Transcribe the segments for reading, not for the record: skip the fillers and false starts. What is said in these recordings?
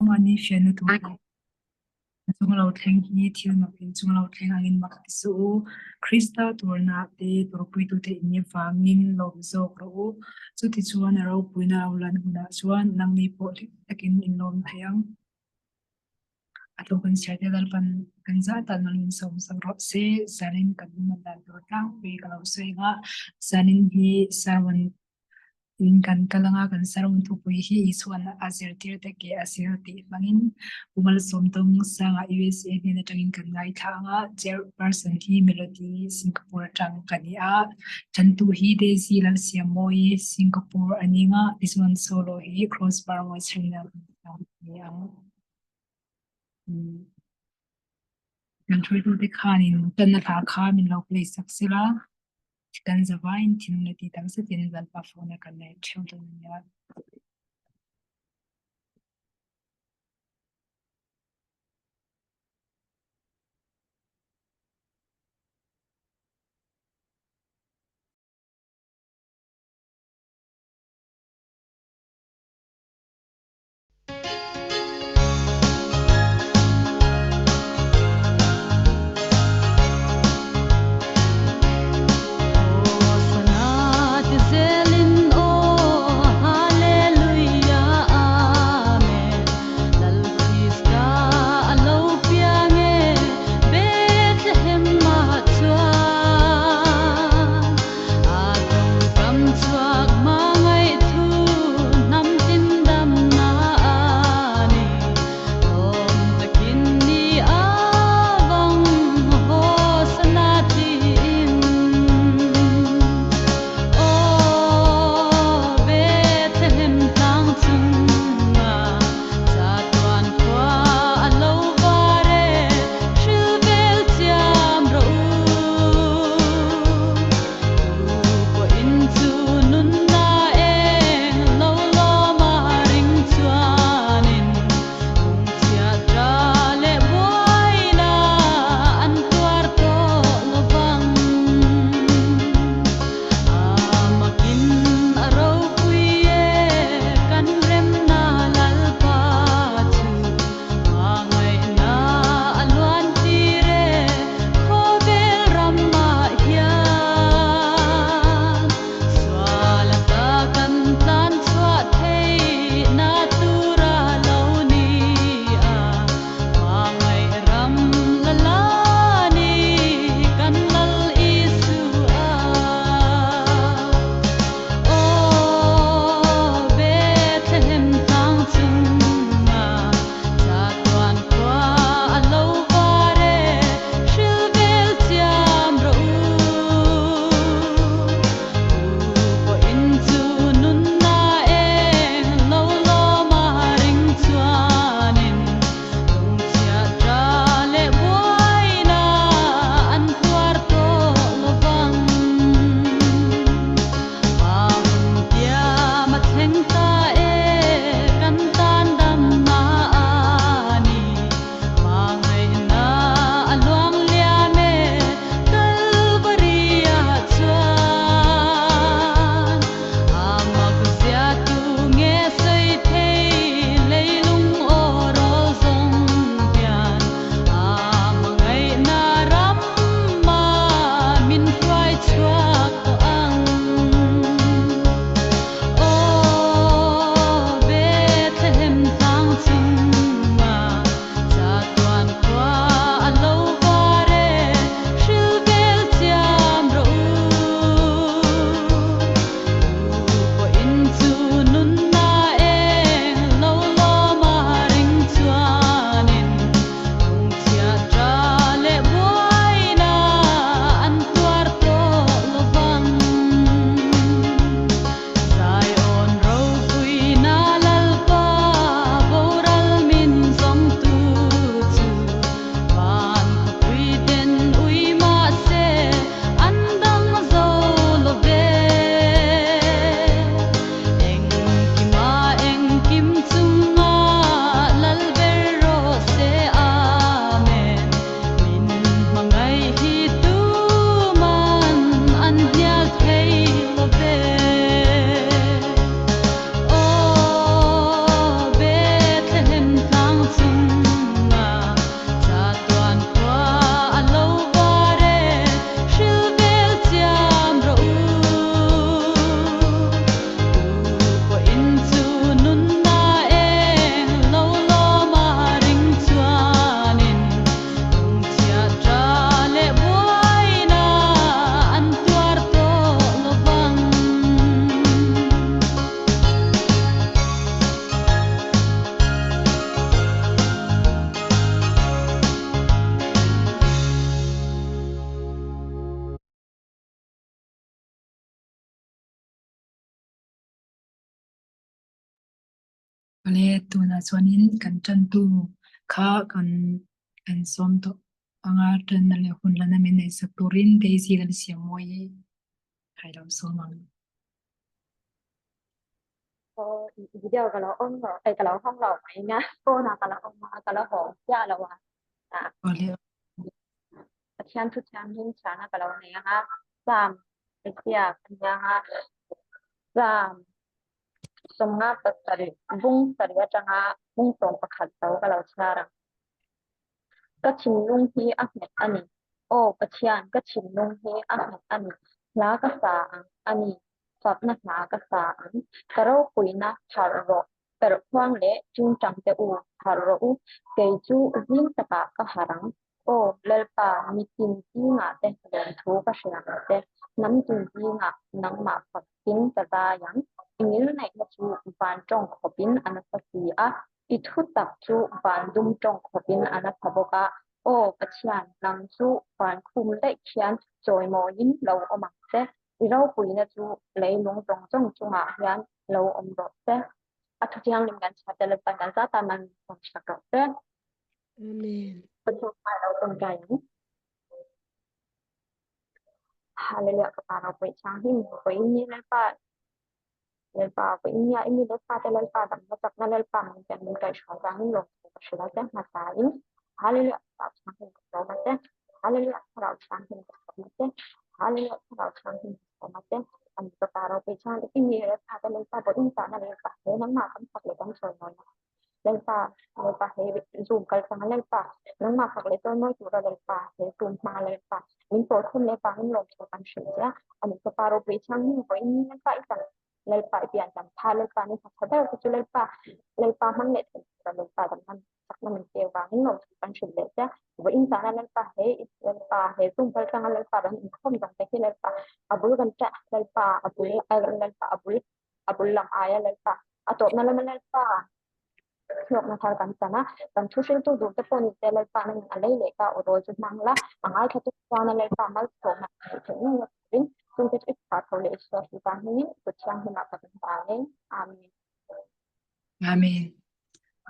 Mahni fiahna tur leh a chung lo thleng hi thil mak in chung lo thleng angin mak ti suh u. Krista turna te turpuitute in avangin lawm zawk rawh u. Chutichuan a ropuina lo lan hunah chuan nangni pawh hlim takin in lawm thei ang. A tlu kan chhiar te Lalpan kan zah tan lo in sawm sak rawh se. Zanin kan hman dan tur tlangpui ka lo sawi ang a, zanin hi sermon In kan kal anga kan sermon thupui hi Isuan a zirtir te ke a zir tih hmangin Pu Malsawmtawng Sanga USA hnen atangin kan ngaithla anga chairperson hi Melody Singapore atang ka ni a, Chantu hi Daisy Lalsiammawi Singapore a ni anga tichuan solo hi Crossbar Mawichhina a ni ang. Kan hruaitute khanin tanna hla kha min lo play sak sela. Kan zavaiin thinlung leh tih tak zetin Lalpa fawhna kan nei theuh dawn a nia. Le tunah chuanin kan ṭantu kha kan kan sawm tawh anga ṭanna leh hun lana min neihsak turin Daisy kan siam mawi i hai lo sawm ang. Video ka lo awm lo, ei ka lo hawng lo mai nia, phone ah ka lo awm a, ka lo hawng chiah lo a. Pathian thu thianghlim chhiarna ka lo nei ang a, Psalm Isaiah ka nia ang a, Psalm 57 bung sarih atanga bung 11 zo ka lo chhiar ang. Ka thinlung hi a nghet a ni. Aw Pathian, ka thinlung hi a nghet a ni. Hla ka sa ang a ni, fakna hla ka sa ang. Ka ropuina harh rawh, perhkhuang leh tingtang te u, harh rawh u. Kei chu zing takah ka harh ang. Aw Lalpa, mitin zingah te lawmthu ka hria ang che. Hnam tin zingah nangmah fakin ka zai ang. I ngilneihna chu van tawng khawpin a nasa si a. I thu tak chu van dum tawng khawpin a na pha bawk a, Aw Pathian, nang chu van khum daih khian chawimawiin lo awm ang che. I ropuina chu leilung zawng zawng chungah hian lo awm rawh se. A thu thianghlim kan chhiat te Lalpan kan zat a man rawn hriat rawh se. Amen. Pathian hmai lo tawngtai ang. Hallelujah ka pa ropui thianghlim vawiin ni Lalpa Lalpa vawiin nia i mi Lalpa te Lalpa damna chakna Lalpa min pian min kaihhruai vangin lawmthu ka hrilh a che hmasain Hallelujah Thlarau Thianghlim ka sawm a che Hallelujah Thlarau Thianghlim ka sawm a che Hallelujah Thlarau Thianghlim ka sawm a che Ani ka pa ropui chuan i mi Lalpa te Lalpa vawiin tahna Lalpa he nangmah kan fak leh kan sawi mawina Lalpa Lalpa he Zoom kal tlang a Lalpa nangmah fak leh chawi mawi tura Lalpa he Zoom hmang a Lalpa min pawl khum leh vangin lawmthu kan hrilh che a ani ka pa ropui thianghlim vawiin ni Lalpa i tam Lalpa i pian tam tha Lalpa ni hmasa ber te chu Lalpa Lalpa hmang leh thei tura Lalpa damna chakna min pek vangin lawmthu kan hrilh leh che a vawiin zana Lalpa he Lalpa he Zoom kal tlang a Lalpa kan inkhawm zawng te hi Lalpa a bul kan ṭah Lalpa a bul Lalpa a bul a bul lam aia Lalpa a tawpna lama Lalpa hlawkna thar kan chan a, kan thu hriltu duh te pawh ni se Lalpa nangin a lei leh ka aw rawl chu hmang la, a ngaithla tu chuan a Lalpa malsawmna a hmuh theih ngei a turin chungte chu i chhuah tho leh i chhuah hlu ta hmingin kut thianghlimah ka min vang e. Amen. Amen.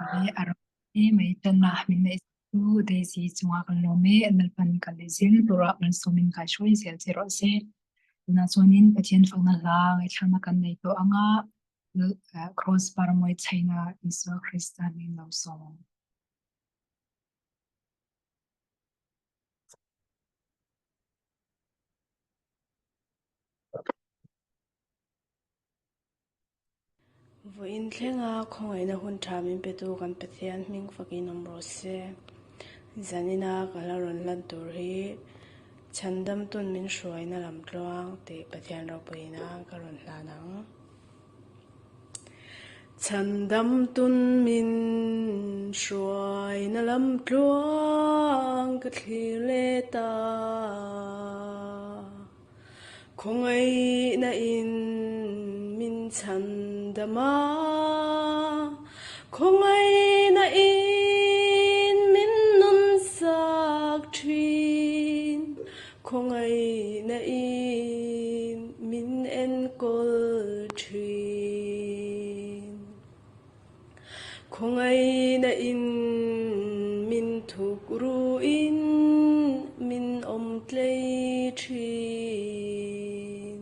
Ale a ro e mai tanna min nei chu Daisy chunga kan lawm e Lalpan kan leh zel turah malsawmin kai hruai zel che rawh se. Tunah chuanin Pathian fakna hla ngaihthlakna kan nei tawh anga Cross par mawi chheina Isua Krista min lo sawm ang. Vawiin thlenga khawngaihna hun tha min petu kan Pathian hming fakin awm rawh se. Zanina ka hla rawn hlan tur hi Chhandamtun min hruaina lam tluang tih Pathian ropuina ka rawn hlan ang. Chhandamtun min hruaina lam tluang ka thlir leh ta. Khawngaihna in min chhandam a, khawngaihna in min nunsak thin, khawngaihna in min enkawl thin. Khawngaihna in min thuk ruin min awm tlei thin.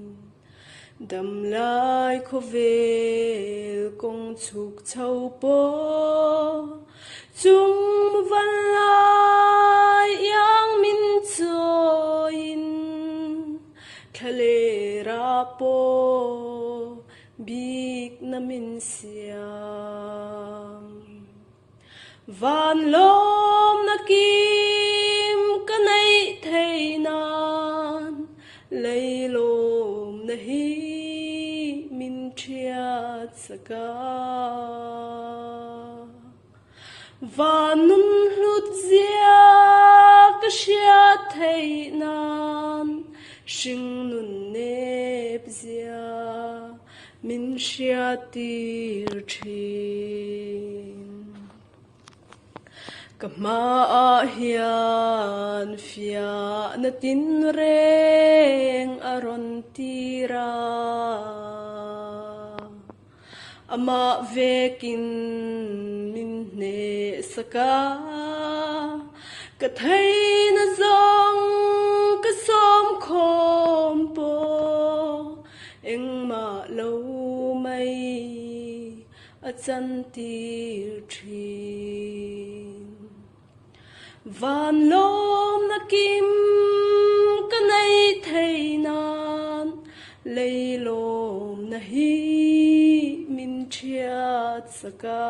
Damlai khawvel kawng chhuk chho pawh chung van lai iang min chawiin thlalera pawh Bik na min siam. Van lawm na kim ka neih thei nan lei lawm na hi min thiat sak a. Van nun hlut zia ka hriat theih nan hringnun nep zia min hriat tir thin. Ka hmaah hian fiahna tinreng a rawn tir a. Amah vekin min hnehsak a, ka theihna zawng ka sawm khawm pawh engmah lo mai a chantir thin. Van lawmna kim ka nei thei nan lei lawmna hi min thiat sak a.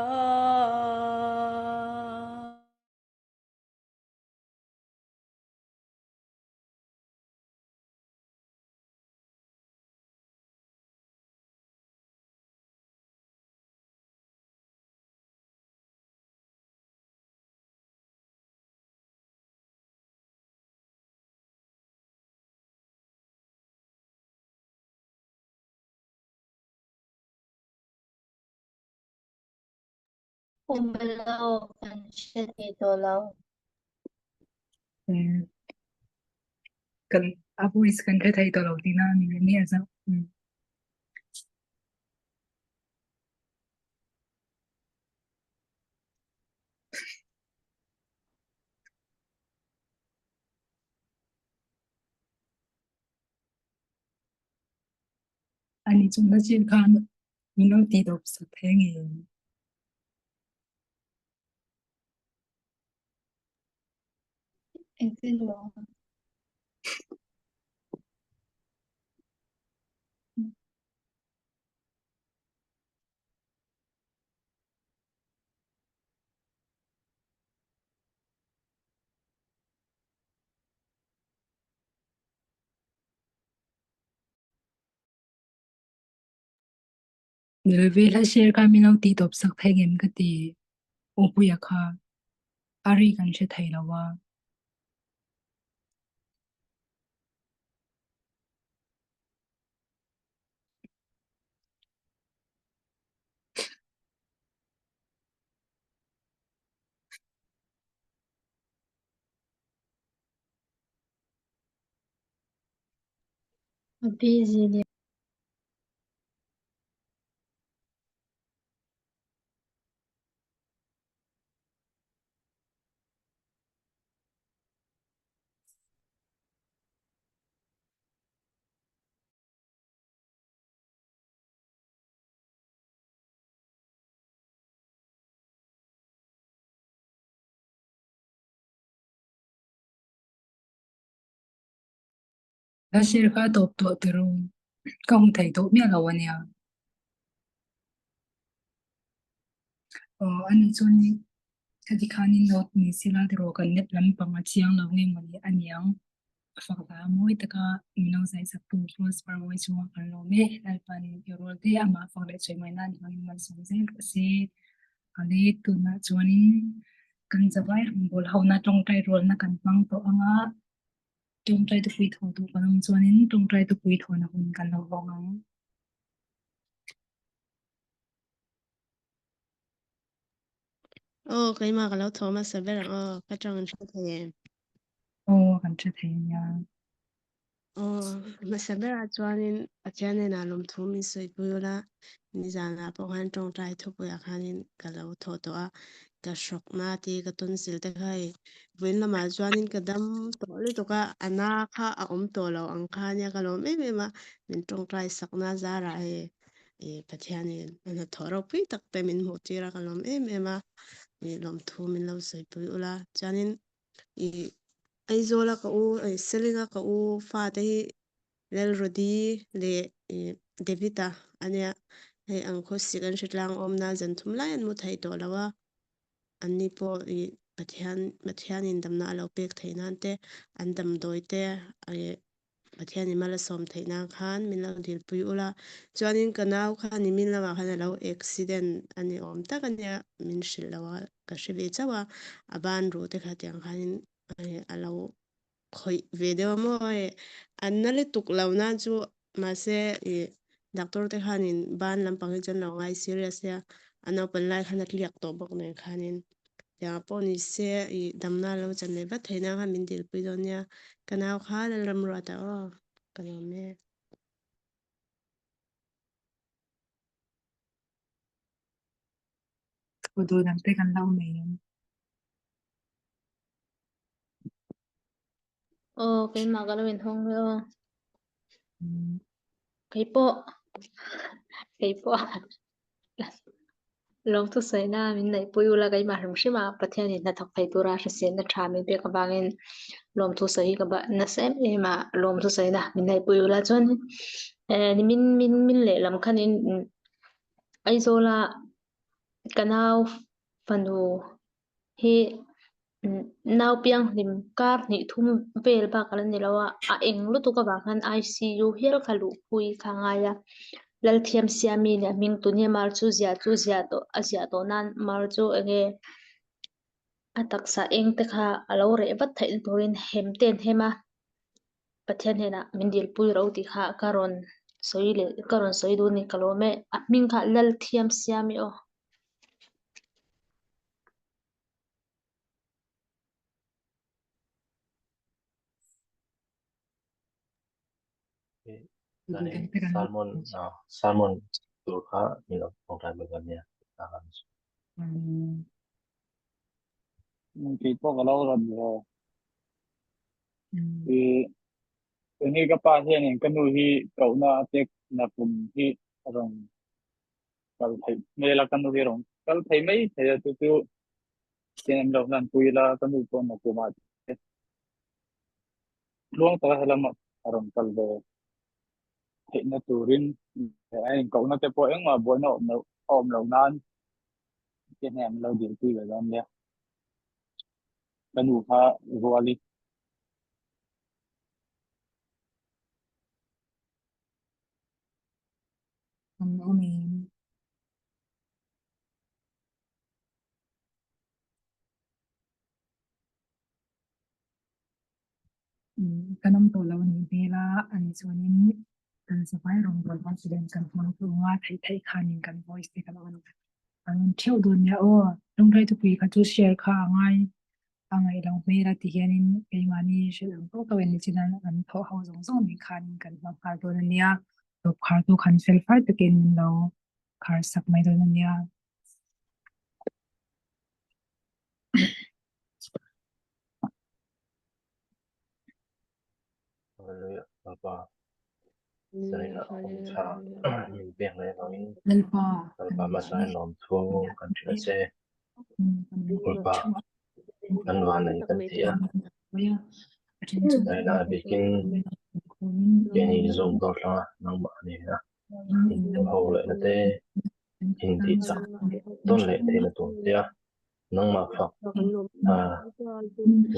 Umlo kan hre thei tawh lo. Kan a voice kan hre thei tawh lo tihna a ni leh nia zauh. Ani chu na chin khan min lo ti dawp sak thei ngei ang. Engtin maw? Nilove hla share kha min lo tih tawp sak thei ngem ka ti. Awpuia kha a ri kan hre thei lo a. A busy ni. Hla share kha a tawp tawh tiro. Ka hmu thei tawh miah lo ania. Aw ani chuan Heti khanin note ni sila tiraw kan net lampang a chiang lo nge mawni a niang. A fak hla mawi taka min lo zaihsaktu Rose Parmawi chungah kan lawm e. Lalpa'n i rual te amah fak leh chawi mai nan hmangin malsawm zel rawh se. Ale tunah chuanin kan zavai rawngbâwl hona tawngtai rualna kan hmang tawh anga tawngtai tupui thaw duh kan awm chuanin tawngtai tupui thawhna hun kan lo hawng ang. Aw keimah ka lo thaw hmasa ber ang aw ka tang an hre thei em? Aw kan hre thei ania. Aw hmasa berah chuanin Pathian hnenah lawmthu min sawipui ula nizanah pawh khan tawngtai thupuiah khanin ka lo thaw tawh a ka hrawkna te ka tonsil te kha hei vawiin lamah chuanin ka dam tawh lutuk a a na kha a awm tawh lo ang kha ania ka lawm em em a min tawngtai sakna zarah hei I Pathianin a hnathawh ropui tak te min hmuh tir a ka lawm em em a, i lawmthu min lo sawipui ula. Chuanin i Aizawla ka u, Selinga ka u fate hi Lalrodi leh i David-a a nia. Hei ang khawsik an hritlang awmna zan thum lai an mu thei tawh lo a, anni pawh i Pathian Pathianin damna a lo pek theih nan te, an damdawi te i Pathian i mal a sawm theih nan khan min lo dilpui ula. Chuanin ka nau kha nimin lamah khan a lo accident a ni awm tak a nia, min hrilh lo a, ka hre ve chauh a, a ban ruh te kha tiang khanin a lo khawih ve deuh a maw hei an na lutuk lo nan chu mahse ih doctor te khanin ban lampang hi chuan lo ngai serious nia, a naupan lai khan a tliak tawh bawk nen khanin. Tiang pawh ni se i damna lo chan leh vat theihna kha min dilpui dawn nia. Ka nau kha Lalramruata aw ka lawm e. Aw duh dang te kan lo nei em? Aw keimah ka lo inhawng ve aw. Keipawh keipawh lawmthusawiina min neihpui ula keimah hrim hrim a Pathianin hnathawk thei tura hriselna tha min pek avangin lawmthusawi hi ka ba nasa em em a lawmthusawiina min neihpui ula chuan eh min min min lehlam khanin Aizawla ka nau fanu hi nau pianghlim kar hnih thum vel bak a la ni lo a, a eng lutuk avang khan I_C_U hial kha luhpui kha a ngai a, Lalthiamsiami nih a hming tun hi mar chu ziah chu ziah tawh a ziah tawh nan mar chu eng nge a taksa eng te kha a lo reh vat theih na turin hem te an hem a. Pathian hnenah min dilpui ro tih kha ka rawn sawi leh ka rawn sawi duh a ni ka lawm e a hming kha Lalthiamsiami aw. Salmon salmon tur kha min lo tawngtai bawk a nia. Kei pawh ka lo rawn ve. I tuni ka pa hianin ka nu hi kohna a pek na kum hi a rawn kal theih hmel a, ka nu hi a rawn kal thei mai thei a, chu chu tin an lo hlan pui ila ka nu pawh na kumah te tluang taka helamah a rawn kal ve theihna turin a inkohna te pawh engmah buaina a awm loh a awm loh nan te hnen an lo dilpui ve dawn nia. Ka nu kha ruali. An awm em? Kan awm tawh lo a nih hmel a, ani chuanin kan zavai rawngbâwl president kan hmang tlung a, theih theih khanin kan voice te kan on an on theuh dawn nia aw. Lunglei thupui kha chu share kha a ngai a ngaih lo hmel a ti hianin keimahni hrilh ang tawk tawk in nichin an an thawh ho zawng zawng nen khanin kan hmang nghal dawn a nia, tawp khar tu khan fel fai takin min lo khar sak mai dawn a nia. Hallelujah Lalpa Zarina hun tha min pek leh avangin Lalpa Lalpa hmasa in lawmthu kan hrilh a che. Lalpa kan vanei kan ti a. Zarina a bikin keini Zoom dawr hlanga nangmah a ni a. In ho lehna te in tih chak tawn leh theihna tur te a. Nangmah fak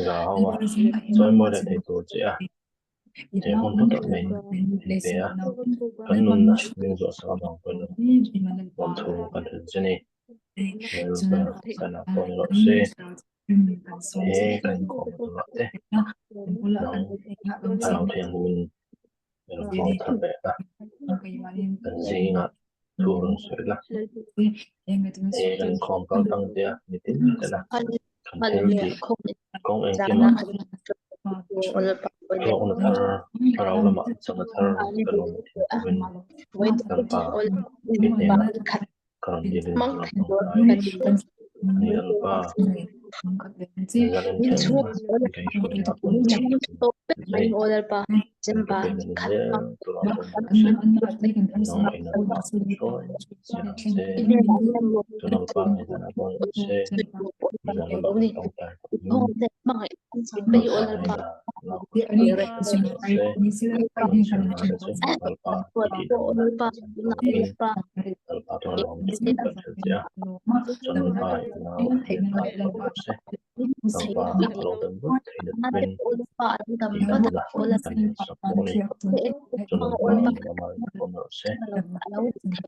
za ho a chawimawi leh thei tur che a he hun hlu tak mai min pe a, kan nunna min zawh sak avang pawhin lawmthu kan hrilh che ni. Lalpa sana pawh ni rawh se, he kan inkhawmna turah te nang Thlarau Thianghlimin min rawn vawng thar leh a, kan zingah thu rawn sawi la, he kan inkhawm kal tang te a nitin tela kan thil tih kawng engkimah hlawkna thar thlarau lamah chakna thar kan awm thin turin Lalpa i hnenah ka rawn dilin ka rawn tawngtai a ni Lalpa. Zalen thleng kaihhruaina hun kan thupekna ni zel tura pawimawh che nangmah in Lalpa hruai zel ang che. Chu Lalpa ngaihdan a pawh ni se zan lamah kan tawngtai tawhin Lalpa hnenah lak se kan zirna te chu Lalpa i tih damna chan turin Lalpa chuan lawm thu kan hrilh che a, chuan Lalpa i nau hmeltha pawh ni rawh se. Lalpa a lo dam vut theihna turin i damna kan insak bawk a ni. Chuan Lalpa lama in pawh ni rawh se.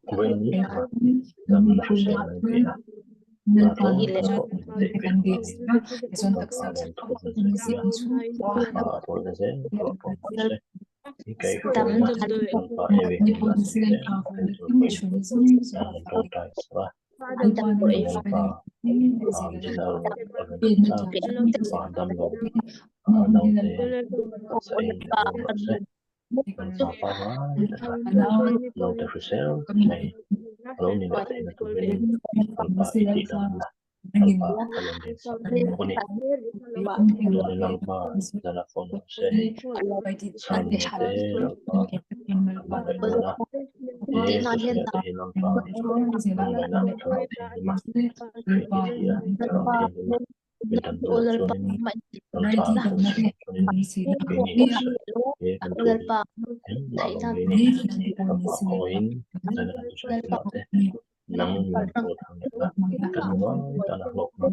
Vawiin ni thlanga damna hrisel an pe a, Lalpa hnathawh min teh pek avangin Lalpa lawm thu kan sawi a, Lalpa a tawlhna zel tur pawh ni rawh se. I kaihhruaina Lalpa Evi hmun a chan zel thei tur pawhin nang min tawngtai sak a. Lalpa Jina rawn rem chak pa damlo naute taksa eng lo awm rawh se. Lalpa pangngai taka naute hrisel mai. A lo ni leh theihna turin Lalpa i tih danglamna Lalpa ka rawn dil sak bawk a ni. Chuanin Lalpa zan a phone awm se hei chhan te Lalpa ka hmangaih dawn a, he thusawiah te hi Lalpa hmangaihna Thlarau Thianghlima Khrih i thi a, Thlarau Thianghlima min tan bulah chuanin Lalpa kan sawi chuanin keini kan sawi he kan thu hi engmah lo mai ni. Lalpa khawiin zan a kan thusawi hunah te nang min pawl thang leh la, kan ngai tana hlawkna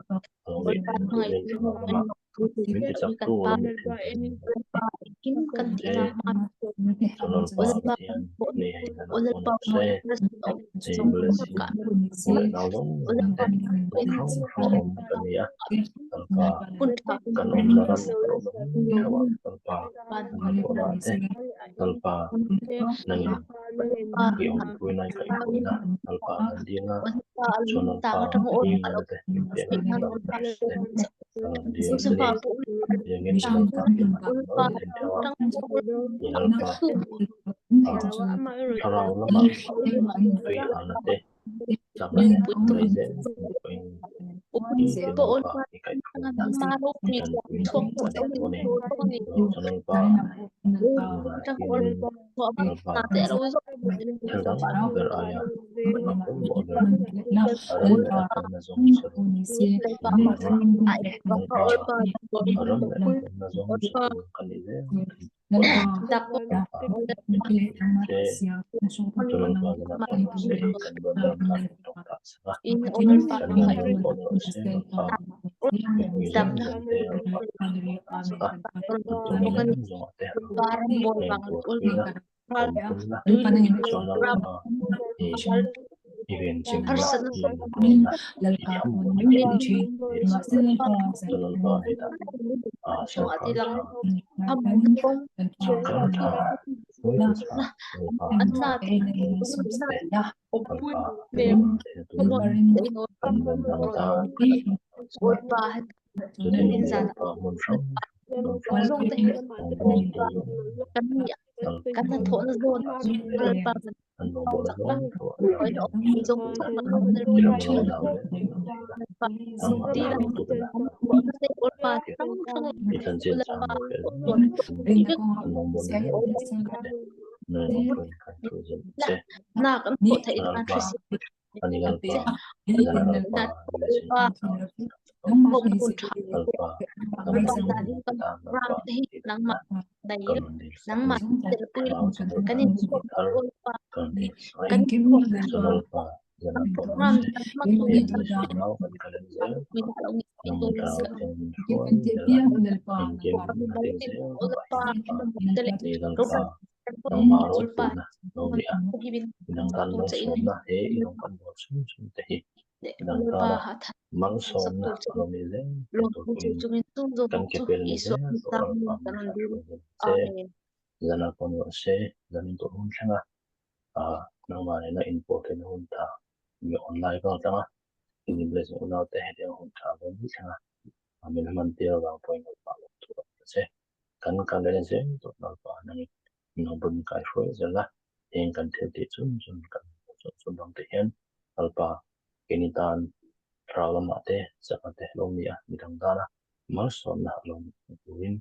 a lo neih theihna turin thlarau lamah min ti chak tu lo nih thin turin che. Chu Lalpa Pathian nei hei zan ah pawh ni se, hei blessing u leh nau zawng zawng te hmun hrang hrang a awm kan ni a, Lalpa kan awmna ram kan awmna hmun theuh ah Lalpa kan hnathawhna ah te Lalpa nangin i awmpuina i kaihhruaina Lalpa kan ding a, chuan Lalpa i ngaihna te min pek a Lalpa te a rawn dil che ni. Tiangin Lalpa keimah hi mal thin theuh a, i Lalpa thlarau lamah tui halna te chakna te nei zel tur pawhin i tin Lalpa i kaihhruaina i tanpuina kan mamawh a ni. Chuan Lalpa kan nunah hianin Lalpa thil dang ber aia a pawimawh ber a ram leh a felna zawng sa duh kan ni ang a, Lalpa a ram leh a felna zawng sa tur kan nih zel theih pawhin Lalpa min tanpui ang che. Chu Lalpa zanah pawh se kan rawn dam tan kan tawng ta sak a, kan rawn dam pawh ni rawh se Lalpa mipui zawng zawng te Lalpa kan tawng ta sak a, kan tum zawng zawngah te Lalpa heng tur puina awm tum la, chuan Lalpa i i venchim la, i inpuina, i thlamuanna te i sak la, chuan Lalpa hetah ah sorkar tha, sorkar tha, hruaitu tha, Lalpa te, Lalpa min thil turin kan ram dang tan kan Chutin Lalpa hmun hrang hrang hmun hrang rawngbawltu zawng Lalpa an rawngbawlna zawng theuh ah i ram lo nau zel nangmah la lo tu bena i chanchin chang lo hriat an rawngbawlna zel te nang awmpuiin kan thu zel che Lalpa Ani Lalpa, Zana Lalpa, blessing Lalpa, kan ram zawng zawng te tan Lalpa tidamna ka rawn dil sak a ni. Thlarau chatuan thar ka rawn dil sak a ni. Chu Lalpa, Zana pawh ni se, he blessing nau kan kal en zel tur a, nangman Thlarau thiang min hruai zel a, engkim a tih zel turah hian Lalpa, ni Lalpa, nangmah ropuina lo ni a, midang tan malsawmna he i rawn kan bawl chhung chhung te hi midang tana malsawmna a lo ni zel thei tur pawhin kan ke pel ni zel tawh Lalpa min hruai zel ang che. Zan a pawn rawh se, zan in tawh hun thleng a, ah nangmah nena inpawh theihna hun tha mi online vang tlang a, in blessing unau te hetiang hun tha vawm hi thleng a, min hman tir avang pawhin Lalpa lawm thu a ni che. Kan kal leh zel tawh Lalpa nangin min ho bun kai hruai zel a, heng kan thil tih chun chun kan hmuh chun chun bang te hian Lalpa keini tan thlarau lamah te chakna te lo ni a, midang tana malsawmna a lo ni turin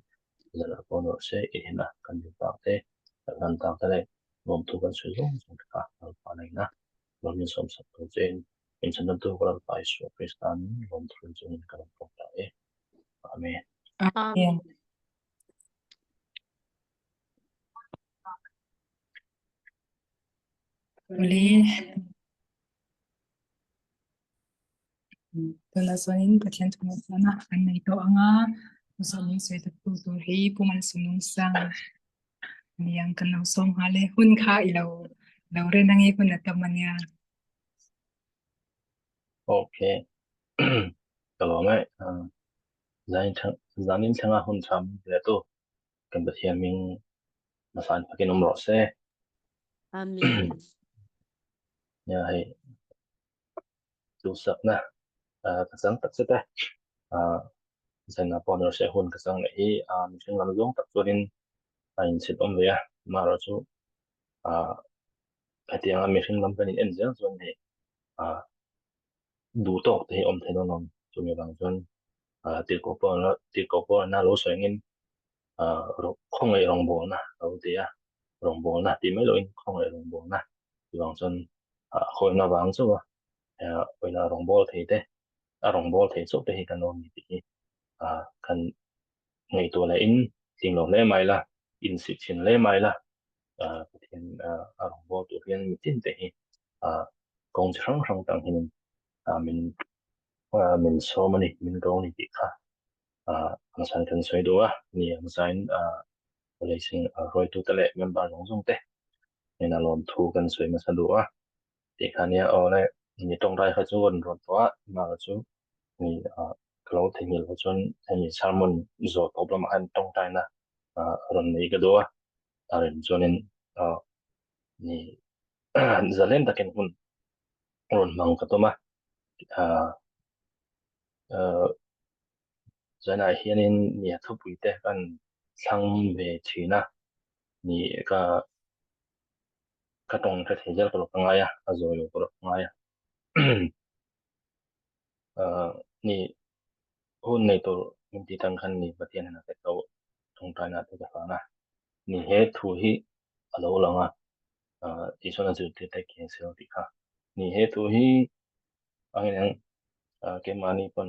zanah pawh ni rawh se i hena kan duh tak te, kan hlan tak te leh lawmthu kan sawi zawng zawng te kha Lalpa nangin a lo min sawmsak tur chein inchhanna tu ka Lalpa Isua Krista'n lawmthu chungin ka lo pawm ta e. Amen. Amen. Uli. Tuna chuanin Pathian thu ngaihtuahna kan nei tawh ang a, zawh min sawi tak tu tur hi Pu Malsawmnung Sang niang kan lo sawm nghal e. Hun kha i lo lo ren ange hun a tam ania. Okay. Ka lawm e. Zanin thlenga hun cham ve tu kan Pathian hming hmasain fakin awm rawh se. Amen. Ya hei duhsakna ka chang tak zet e. Zan ah pawh ni rawh se hun ka chang leh hi mihring lam zawng tak chuanin a inchhit awm ve a. Amaherawhchu Hetianga mihring lam kan in en zel chuan hei duh tawk te hi awm thei dawn lo. Chumi avang chuan tirhkoh pawh tirhkoh pawh na lo sawi angin khawngaih rawngbawlna a lo ti a, rawngbawlna tih mai lohin khawngaih rawngbawlna chuvang chuan khawihna vang chauh a khawihna rawngbâwl thei te a rawngbâwl thei chauh te hi kan awm ni tih hi kan ngaihtuah leh in tling lo hle mai la, insih thin hle mai la, Pathian a rawngbâwl tur hian mitin te hi kawng chi hrang hrang tang hian min min sawm a ni, min ko a ni tih kha hmasain kan sawi duh a ni. Hmasain Racing hruaitute leh member zawng zawng te hnena lawmthu kan sawi hmasa duh a tih kha nia. Aw le, ni tawngtai kha chu rawn rawn tawh a, mahse chu ni ka lo theihnghilh loh chuan hemi sermon zawh tawp lamah khan tawngtaina rawn nei ka duh a, a rem chuanin ni zalen takin hun rawn hmang ka tum a. Zanah hianin mi a thupui te kan thlang ve thin a, ni ka ka tawng hre thei zel ka lo ka ngai a, a zawi lo ka lo ka ngai a. Ni hun nei tur min tih tang khan ni Pathian hian a hre tawh tawngtaina te ka hlan a, ni he thu hi a lo lang a, Isuan a zirtir te khi an sel tih kha. Ni he thu hi angin ang keimahni pawn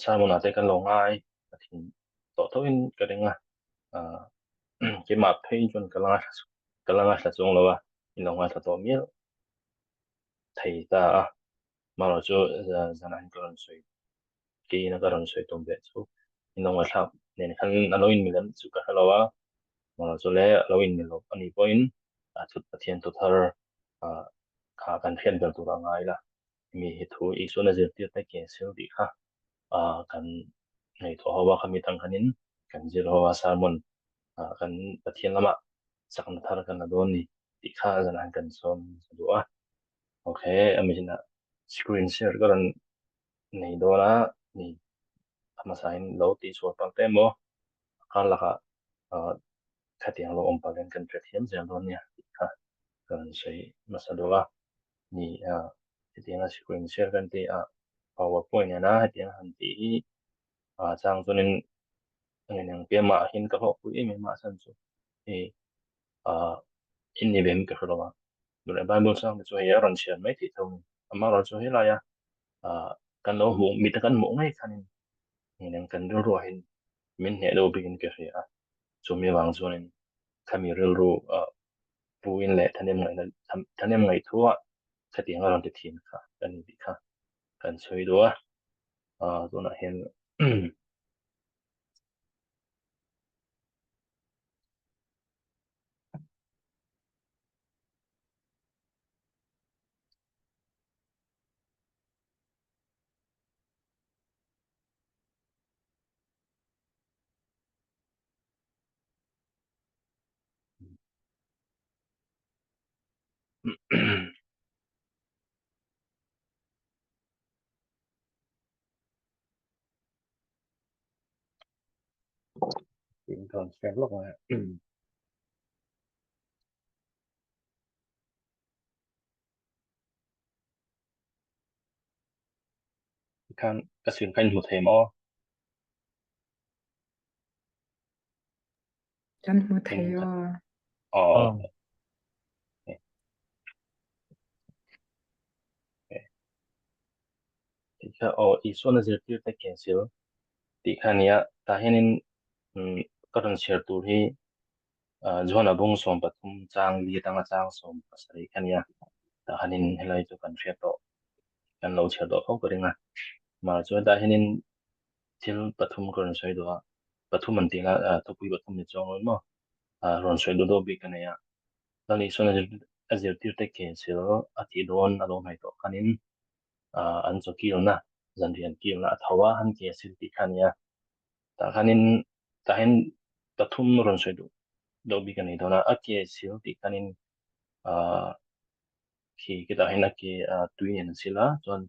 sermon ah te kan lo ngai a thin tawh tho in ka ring a, keimah phei chuan ka la ngaithla ka la ngaithla chuang lo a, in lo ngaithla tawh mial thei ta a, marawh chu zanah hian ka rawn sawi keiin ka rawn sawi tum ve chu in lo ngaihthlak nen khan a lo inmilem chu ka hre lo a, marawh chu le a lo inmil lo a nih pawhin a thut Pathian thu thar kha kan hriat ber tur a ngai la, hemi hi thu Isuan a zirtir te ke sil tih kha kan ngaihtuah ho a, khami tang khanin kan zir ho a sermon kan Pathian lamah chakna thar kan la dawn ni tih kha zanah hian kan sawm duh a. Okay, a mizinah screen share ka rawn nei dawn a ni a hmasain lo tihsual palh te emaw kar lakah khatiang lo awm palhin kan hrethiam zel dawn nia tih kha ka rawn sawi hmasa duh a ni. Hetianga screen share kan tih a powerpoint nena hetiang han tih hi chang chuanin engin keimah hian ka hlawhpui em em a chhan chu hei in ni ve ka hre lo a Bible chang te chu hei a rawn chhiar mai theih tho a ni amaherawhchu helaia kan lo hmuh mite kan hmuh ngei khanin engin kan rilruah hian min hneh deuh bikin ka hria a chumi avang chuanin khami rilru puin leh thanem ngaihna thanem ngaih thu a khatiang a rawn ti thin kha kan ni tih kha kan sawi duh a tunah hian In kan share lawk mai. Khan ka sin khan hmu thei maw? Kan hmu thei aw. Aw. Tih kha aw Isuan a zirtir te cancel tih kha nia tah hianin ka rawn chhiar tur hi Johana bung 13 chang li atanga chang 17 kha nia tah hianin helai chu kan hriat tawh kan lo chhiar tawh fo ka ring a mahse chuan tah hianin thil pathum ka rawn sawi duh a pathum an tih la thupui pathum ni chuang lo maw rawn sawi duh deuh bik ka nei a Lal Isuan a zirtir te cancel a tih dawn a lo hnaih tawh khanin an chaw kilna zanriah an kilna a tho a han cancel tih kha a nia tah khanin tah hian pathum rawn sawi duh deuh bik a nei dawn a a cancel tih khanin khi khitah hian a ke tui nen an sil a chuan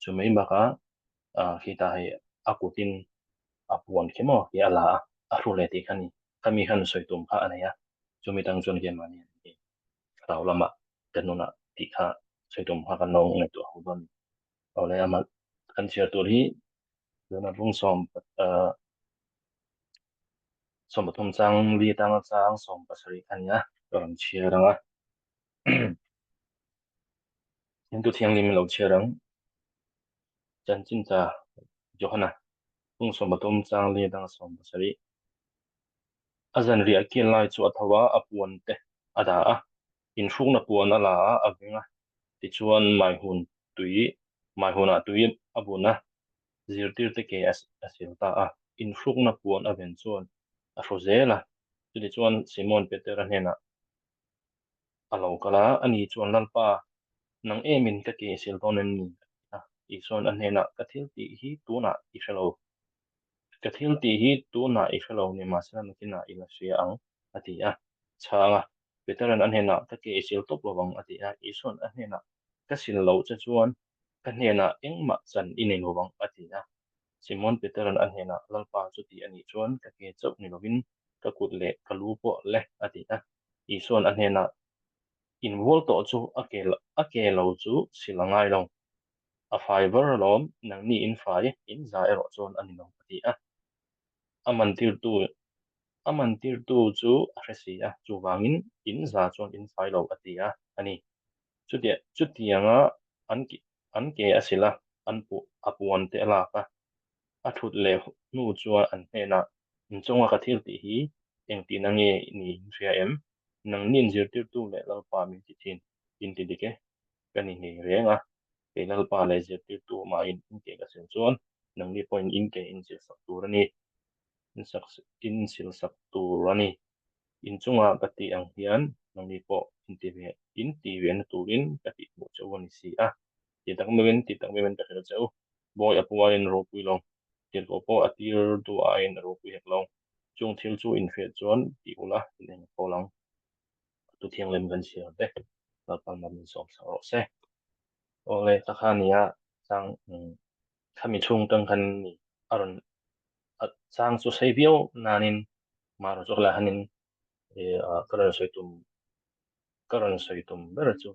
chu mai bakah khitah hei a kutin a puan khi maw khi a la a a hru leh tih kha a ni khami khan sawi tum kha a nei a chumi tang chuan keimahni an ni thlarau lamah kan nunah tih kha sawi tum kha kan lo ngaihtuah ho dawn a ni. Awle ama kan chhiar tur hi tuna bung sawm ah 13 chang li atanga chang 17 a ni a, ka rawn chhiar ang a. Hindu thianghlim in lo chhiar ang. Chanchinta Johana bung 13 chang li atanga 17. A zanriah kian lai chu a tho a, a puan te a dah a, inhrukna puan a la a, a veng a, tichuan maihun tui, maihunah tui a bun a, zirtirte ke a sil ta a, inhrukna puan a ven chuan a hru zel a, chutichuan Simon Petera hnenah a lo kal a, ani chuan Lalpa, nang emin ka ke i sil dawn em ni? a ti a, Isuan a hnenah, Ka thil tih hi tunah i hre lo. Ka thil tih hi tunah i hre lo ni mahsela nakinah i la hria ang, a ti a. Chhang a, Petera'n a hnenah, Ka ke i sil tawp lo ang, a ti a. Isua'n a hnenah, Ka sil loh che chuan ka hnenah engmah chan i nei lo ang, a ti a. Simon Petera'n a hnenah, Lalpa, chuti a nih chuan ka ke chauh ni lovin ka kut leh ka lu pawh le, a ti a. Isua'n a hnenah, Invual tawh chu a ke a ke lo chu sil a ngai lo. A fai var alawm, nangni in fai, in za erawh chuan a ni lo, a ti a. A mantirtu a mantirtu chu a hre si a, chuvangin in za chuan in fai lo, a ti a, a ni. Chutia chutianga an an ke a sil a, an pu a puan te a lak a, a thut leh hnu chuan an hnenah, Inchunga ka thil tih hi engtihna nge ni in hria em? Nangnin zirtirtu leh Lalpa min ti thin, in ti dik e. Ka ni ngei reng a, kei Lalpa leh zirtirtu mahin in ke ka sil chuan nangni pawhin in ke in sil sak tur a ni, in sak in sil sak tur a ni. Inchunga ka tih ang hian nangni pawh in ti ve in ti ve na turin ka tih hmuh che u a ni si a. Ti tak meuhin ti tak meuhin ka hrilh che u. Bawi a pu aiin ropui lo, tirhkoh pawh a tir duh aiin a ropui hek lo. Chung thil chu inhriat chuan ti ula in eng kawl ang. Tu thianghlim kan chhiar te Lalpan lam min sawm sak rawh se. Awle ta kha nia chang khami chhung tang khan ni a rawn a chang chu sei viau nanin mah rawh chu helai hanin ka rawn sawi tum ka rawn sawi tum ber chu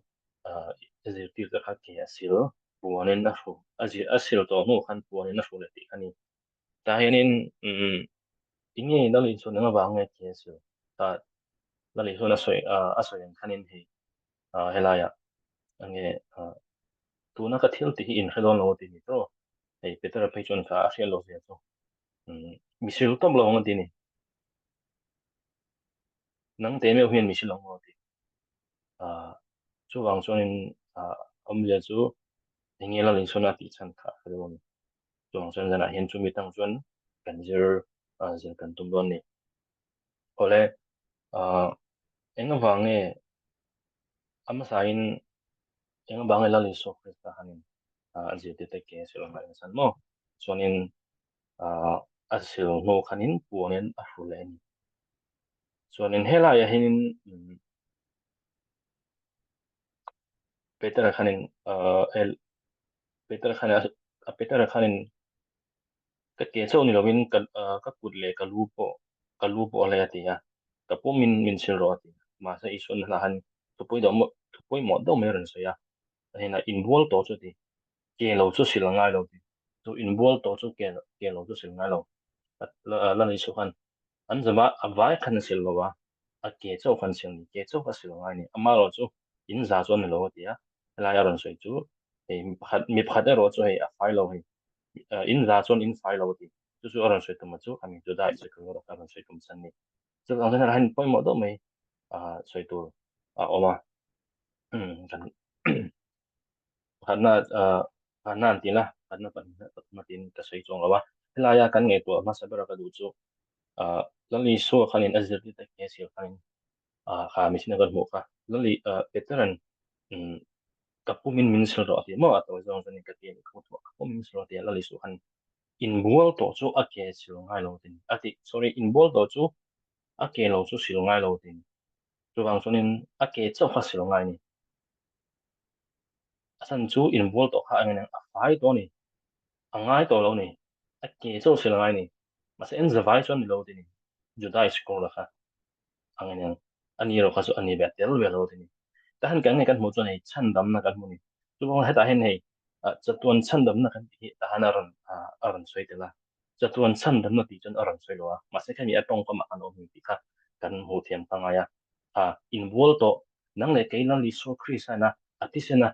zirtir te kha ke a sil puanin a hru a zir a sil tawh hnu khan puanin a hru leh tih kha ni. Tah hianin tinge Lal Isuan eng avang nge ke a sil ta Lal Isuan a sawi a sawi ang khanin hei helaiah enge tuna ka thil tih hi inhre dawn lo a ti ni tawh hei Petera phei chuan kha a hriat loh zia chu mi sil tawp lo ang a ti ni. Nang te meuh hian mi sil ang maw a ti. Chuvang chuanin awmzia chu enge Lal Isuan a tih chhan kha a hre lo a ni. Chuvang chuan zanah hian chumi tang chuan kan zir zir kan tum dawn a ni. Awle eng avang nge a hmasain eng avang nge Lal Isua Krista hanin a zirtirte ke a sil ang san maw? Chuanin a sil hnu khanin puanin a hru leh a ni. Chuanin helaiah hianin Peter khanin Peter khan a Peter khanin ka ke chauh ni lovin ka ka kut leh ka lu pawh ka lu pawh a lei a ti a, ka pum min min sil rawh a ti a. Mahse Isuan hla han thupui deuh mawh thupui mawh deuh mai a rawn sawi a, a hnenah inbual tawh chu a ti, ke lo chu sil a ngai lo ti. Chu inbual tawh chu ke ke lo chu sil ngai lo. Lal Isu khan an zama a vai khan a sil lo a, a ke chauh khan sil ni, ke chauh kha sil ngai ni. Amaherawh chu in za chu a ni lo a ti a, helai a rawn sawi chu hei mi pakhat mi pakhat erawh chu hei a fai lo hei in za chuan in fai lo a ti. Chu chu a rawn sawi tum a chu ami Juda Israel erawh kha a rawn sawi tum chhan ni. Chuvang chuan helai hian pawimawh deuh mai sawi tur a awm a. Kan Pakhatna pakhatna an ti la, pakhatna pahnihna pathumna tiin ka sawi chuang lo a. Helaia kan ngaihtuah hmasa bera ka duh chu Lal Isua khanin a zirtir tak nge sil khanin kha mihring a kan hmuh kha. Lal Petera'n ka pumin min sil rawh a ti maw? A tawi zawng chuanin ka ti a nih kha ka pumin min sil rawh a ti a. Lal Isua khan inbual tawh chu a ke sil ngai lo tin a ti. Sorry, inbual tawh chu a ke lo chu sil ngai lo tin. Chuvang chuanin a ke chauh kha sil ngai a ni. A chhan chu inbual tawh kha engin a fai tawh a ni, a ngai tawh lo a ni, a ke chauh sil ngai a ni. Mahse en zavai chuan ni lo ti ni, Juda Iskor la kha ang eng a ni erawh kha chu a ni ve a tel ve lo ti ni. Tahan kan nge kan hmuh chuan hei chhandamna kan hmu ni. Chuvang hetah hian hei chatuan chhandamna kan tih hi tahan a rawn a rawn sawi tel a. Chatuan chhandamna tih chuan a rawn sawi lo a, mahse khami a tawngkamah kan awm ni tih kha kan hmuh thiam ka ngai a. Inbual tawh nang leh kei Lal Isua Krista ina a thisena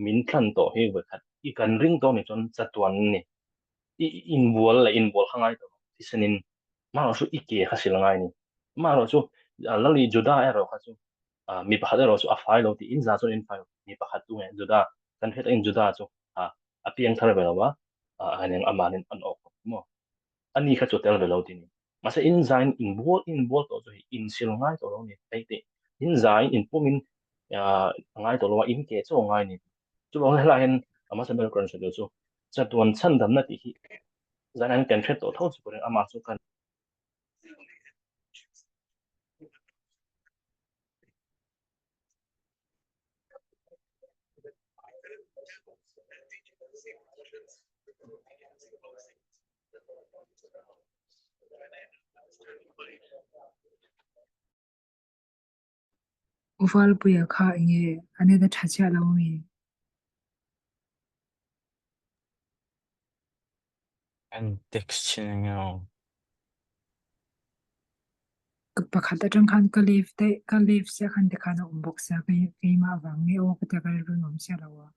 min thlan tawh hi vawikhat i kan ring tawh ni chuan chatuan ni. I inbual leh inbual kha ngai tawh lo thisenin amaherawhchu i ke kha sil ngai ni. Amaherawhchu Lali Juda erawh kha chu mi pakhat erawh chu a fai lo tih in za chuan in fai lo mi pakhat tu nge Juda kan hriat angin Juda chu a piang thar ve lo a heng amanin an awk maw ani kha chu tel ve lo ti ni. Mahse in zain in bual in bual tawh chu hei in sil ngai tawh lo ni hei tih in zain in pum in ngai tawh lo a in ke chaw ngai ni. Chuvang helai hian amah ber kan hre chu chatuan chhandamna tih hi zan an kan hre tawh tho chu turin amah chu kan Uvalpuia kha enge a net a tha chiah lo ami? An text thin enge aw? Ka pakhat atang khan ka leave daih ka leave chiah khan tikhan a awm bawk sia keimah vang nge aw ka tia ka rilru nuam chiah lo a.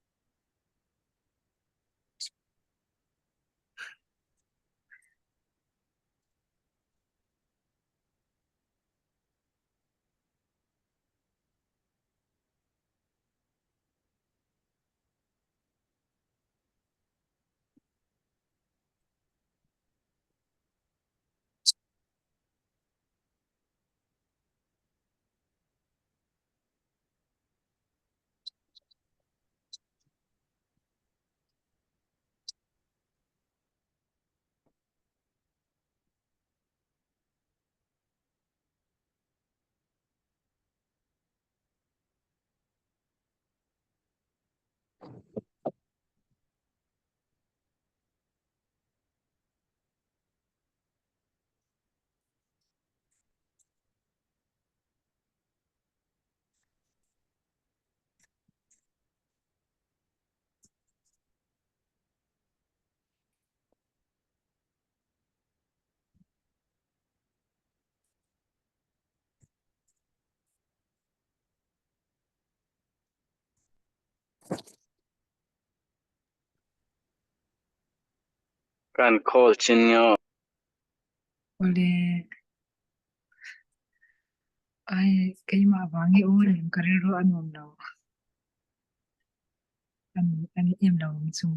Kan call chin nge aw. Awle ai keimah vang i aw lem ka rilru a nuam lo. An em lo ang chu.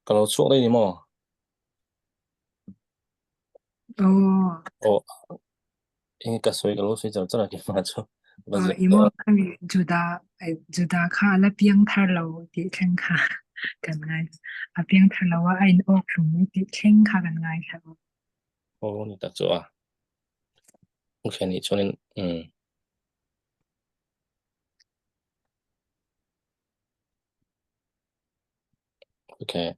Ka lo chhuak daih ni maw? Aw. Aw, eng ka sawi ka lo sawi char char a keimah chu. Va Aw, ziak i tawh maw a. khami Juda ai Juda kha a la piang thar lo tih thleng kha kan ngai. A piang thar lo a, a in awk hlum mai tih thleng kha kan ngai thla. Aw ni tak chu a. Okay nih chuanin umm. Okay.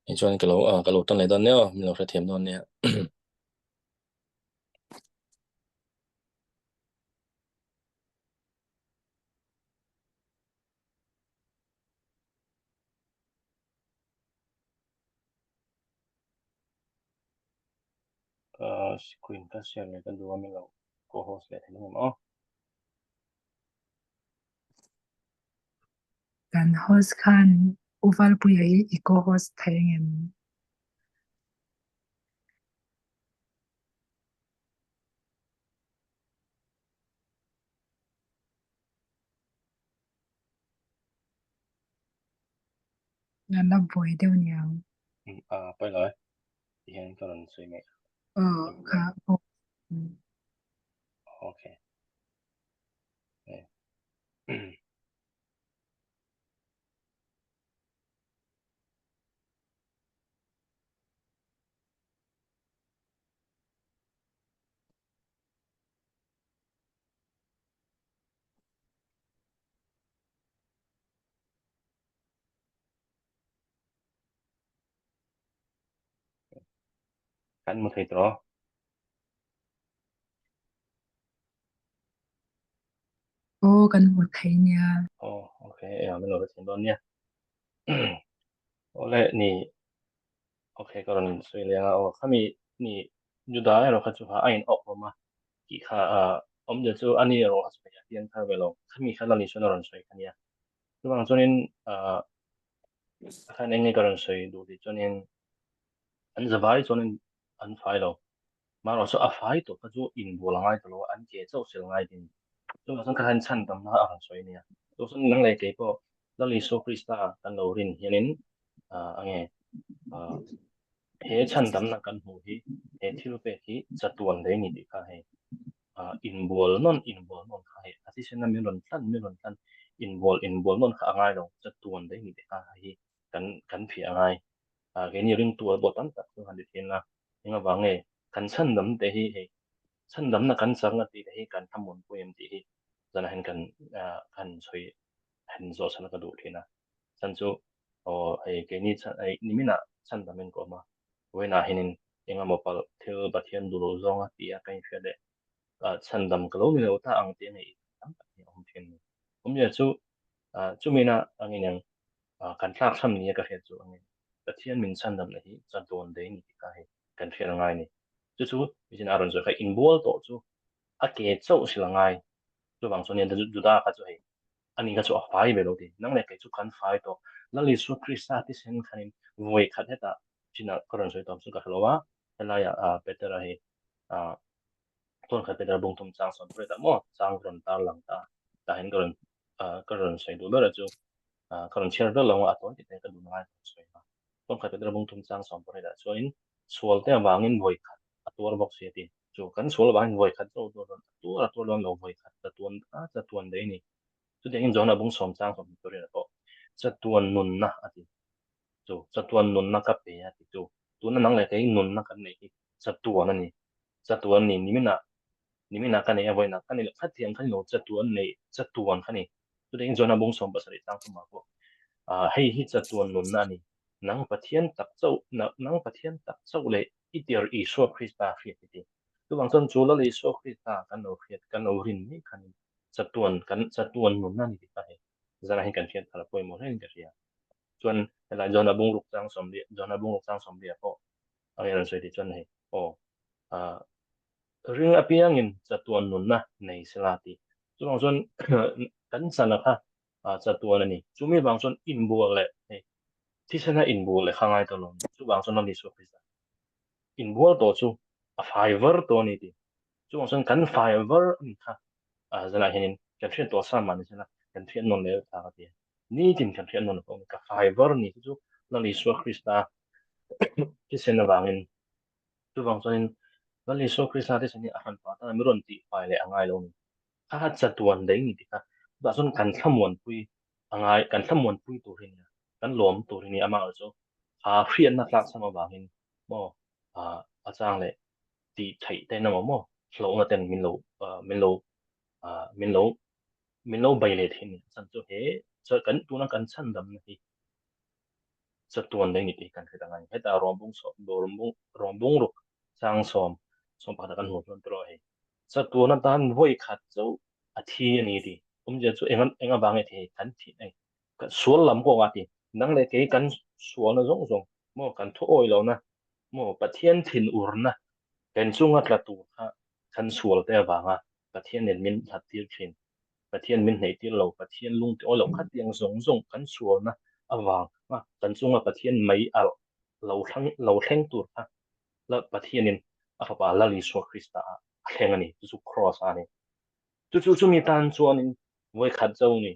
Hei chuan ka lo ah ka lo tan leh dawn nia aw, min lo hrethiam dawn nia. Uh, screen ka share leh ka duh a min lo co-host leh thei ang aw. Kan host khan U Valpuia hi i co-host thei angem? An la buai deuh niang. Ah, pawi lo e. Ti hian ka rawn sawi mai. Aw, kha pawh. Okay. Kan mu thei tawh. Aw kan mu thei nia. Aw okay eng ah min lo la thin dawn nia. Awle ni okay ka rawn sawi leng a aw khami ni Juda erawh kha chu kha a in awk hlawm a tih kha awmzia chu ani erawh kha chu hei a piang thar ve lo khami kha la ni chuan a rawn sawi kha nia. Chuvang chuanin khan eng nge ka rawn sawi duh tih chuanin an zavai chuanin an fai lo. Marawh chu a fai tawh kha chu inbual a ngai ta lo a, an ke chauh sel ngai din. Chuvang chuan ka han chhan tam na a rawn sawi ania. Chu chuan nang leh kei pawh Lal Isua Krista kan lo rin hianin a nge he chhan damna kan hmuh hi he thil pek hi chatuan lei ni tih kha hei inbual nawn inbual nawn kha hei a thisen a min rawn tlan min rawn tlan inbual inbual nawn kha a ngai lo chatuan lei ni tih kha hei kan kan phiah a ngai. Keini ringtu a pawh tam tak chu han ti thin a, eng avang nge kan chhandam te hi hei chhandamna kan chang a tih te hi kan thlamuanpui em tih hi zanah hian kan kan sawi han zawh chhan a ka duh thin a. Chhan chu aw hei keini chhan hei niminah chhandamin ka awm a, vawiinah hianin eng emaw palh thil Pathian duh loh zawnga ti a ka inhriat leh chhandam ka lo ni lo ta ang tih a neih tam tak hi a awm thin a ni. Awmzia chu chumina angin ang kan tlak tham nia ka hriat chu angin Pathian min chhandamna hi chatuan daih a ni tih kha hei kan hriat a ngai a ni. Chu chu mihring a rawn sawi kha inbual tawh chu a ke chauh sil a ngai. Chuvang chuan Juda kha chu hei ani kha chu a fai ve lo ti. Nang leh kei chu kan fai tawh. Lal Isua Krista thisen khanin vawi khat hetah chinah ka rawn sawi tawh chu ka hre lo a, helaiah Petera hi Tawn khat Petera bung thum chang sawn pawh hetah maw chang rawn tar lang ta. Tah hian ka rawn ka rawn sawi duh ber a chu ka rawn chhiar vel lo a, a tawn tih te ka duh ngai ka rawn sawi a. Tawn khat Petera bung thum chang sawn pawh hetah chuanin sual te avangin vawi khat a tuar bawk si a ti. Chu kan sual avangin vawi khat zawk dawn a tuar a tuar dawn lo vawi khat chatuan a chatuan daih a ni. Chutiangin Johana bung sawm chang sawm turin a pawh chatuan nunna a ti. Chu chatuan nunna ka pe a ti chu tuna nang leh kei nunna kan neih hi chatuan a ni. Chatuan ni niminah niminah ka nei a vawiinah ka nei loh khatiang kha ni lo chatuan nei chatuan kha ni. Chutiangin Johana bung 17 chang thumah pawh hei hi chatuan nunna a ni. Nang Pathian tak chauh nang Pathian tak chauh leh i tir Isua Krista hriat i ti. Chuvang chuan chu Lal Isua Krista kan lo hriat kan lo rin mai khanin chatuan kan chatuan nunna a ni tih kha hei zanah hian kan hriat thar a pawimawh hle in ka hria. Chuan helai Johana bungruk chang sawmli Johana bungruk chang sawmli ah pawh a rawn sawi tih chuan hei aw ah ring apiangin chatuan nunna nei sela tih. Chuvang chuan kan chana kha chatuan a ni. Chumi vang chuan inbual leh hei thisena inbual leh kha ngai tawh lo a ni. Chuvang chuan Lal Isua Krista inbual tawh chu a fai var tawh a ni tih. Chuvang chuan kan fai var a ni kha zanah hianin kan hriat tawh sa mah ni sela kan hriat nawn leh ta ka ti a. Nitin kan hriat nawn pawh a ni. Ka fai var ni chu chu Lal Isua Krista thisen avangin chuvang chuanin Lal Isua Krista thisen hi a hran pah tan a mi rawn tih fai leh a ngai lo a ni. Kha kha chatuan daih ni tih kha chutah chuan kan thlamuanpui a ngai kan thlamuanpui tur hi nia kan lawm tur hi nia amah chu a hriatna tlak cham avangin maw a chang leh tih theih te emaw maw hlauhna ten min lo min lo min lo min lo bei leh thin a ni chan chu he kan tuna kan chhandamna hi. Chatuan daih ni tih kan hre ta ngai. Hetah Rawmbung Rawmbung ruk chang 11 kan hmuh chuan tiraw hei. Chatuan atan vawi khat chauh a thi a ni tih. Awmzia chu eng eng avang nge thei kan thih hei. Sual lam kawngah tih nang leh kei kan sualna zawng zawng maw kan thu awi lohna maw Pathian thinurna kan chunga tla tur kha kan sual te avanga Pathian nen min hlat tir thin. Pathian min hneih tir lo, Pathian lung ti awi lo khatiang zawng zawng kan sualna avang a kan chunga Pathian mei alh lo thlang lo thleng tur kha la Pathianin a fapa Lal Isua Krista ah a thleng a ni, chu chu Kraws a ni. Chu chu chumi tan chuanin vawi khat zo ni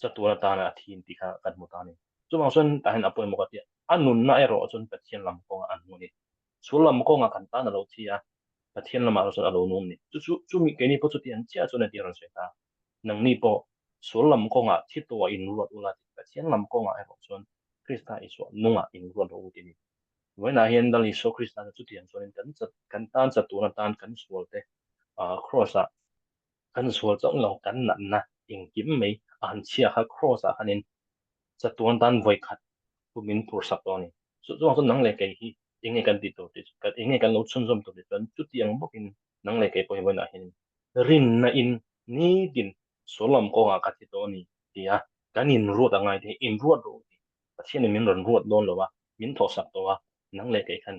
chatuan atana a thin tih kha kan hmu ta a ni. Chuvang chuan tah hian a pawimawh ka ti a, a nunna erawh chuan Pathian lam kawngah a nung a ni. Sual lam kawngah kan tan a lo thi a, Pathian lamah erawh chuan a lo nung a ni. Chu chu chumi keini pawh chuti an chiah chuan a ti a rawn sawi ta. Nangni pawh sual lam kawngah thi tawhah inruat ula tih Pathian lam kawngah erawh chuan Krista Isua nungah inruat rawh u ti a ni. Vawiinah hian Lal Isua Krista chu chutiang chuanin kan chat kan tan chat tuna tan kan sualte Kraws-ah kan sual chauh lo kan natna engkim mai a han chhia kha Kraws-ah khanin chatuan tan vawi khat chu min phursak tawh a ni. Chu chuang chuan nang leh kei hi enge kan tih tur tih chu enge kan lo chhunzawm tur tih chuan chutiang bawkin nang leh kei pawh hi vawiinah hian rinna in nitin sual lam kawngah ka thi tawh a ni tia kan inruat a ngai te hi inruat rawh u tih Pathianin min rawn ruat dawn lo a, min thawhsak tawh a, nang leh kei khan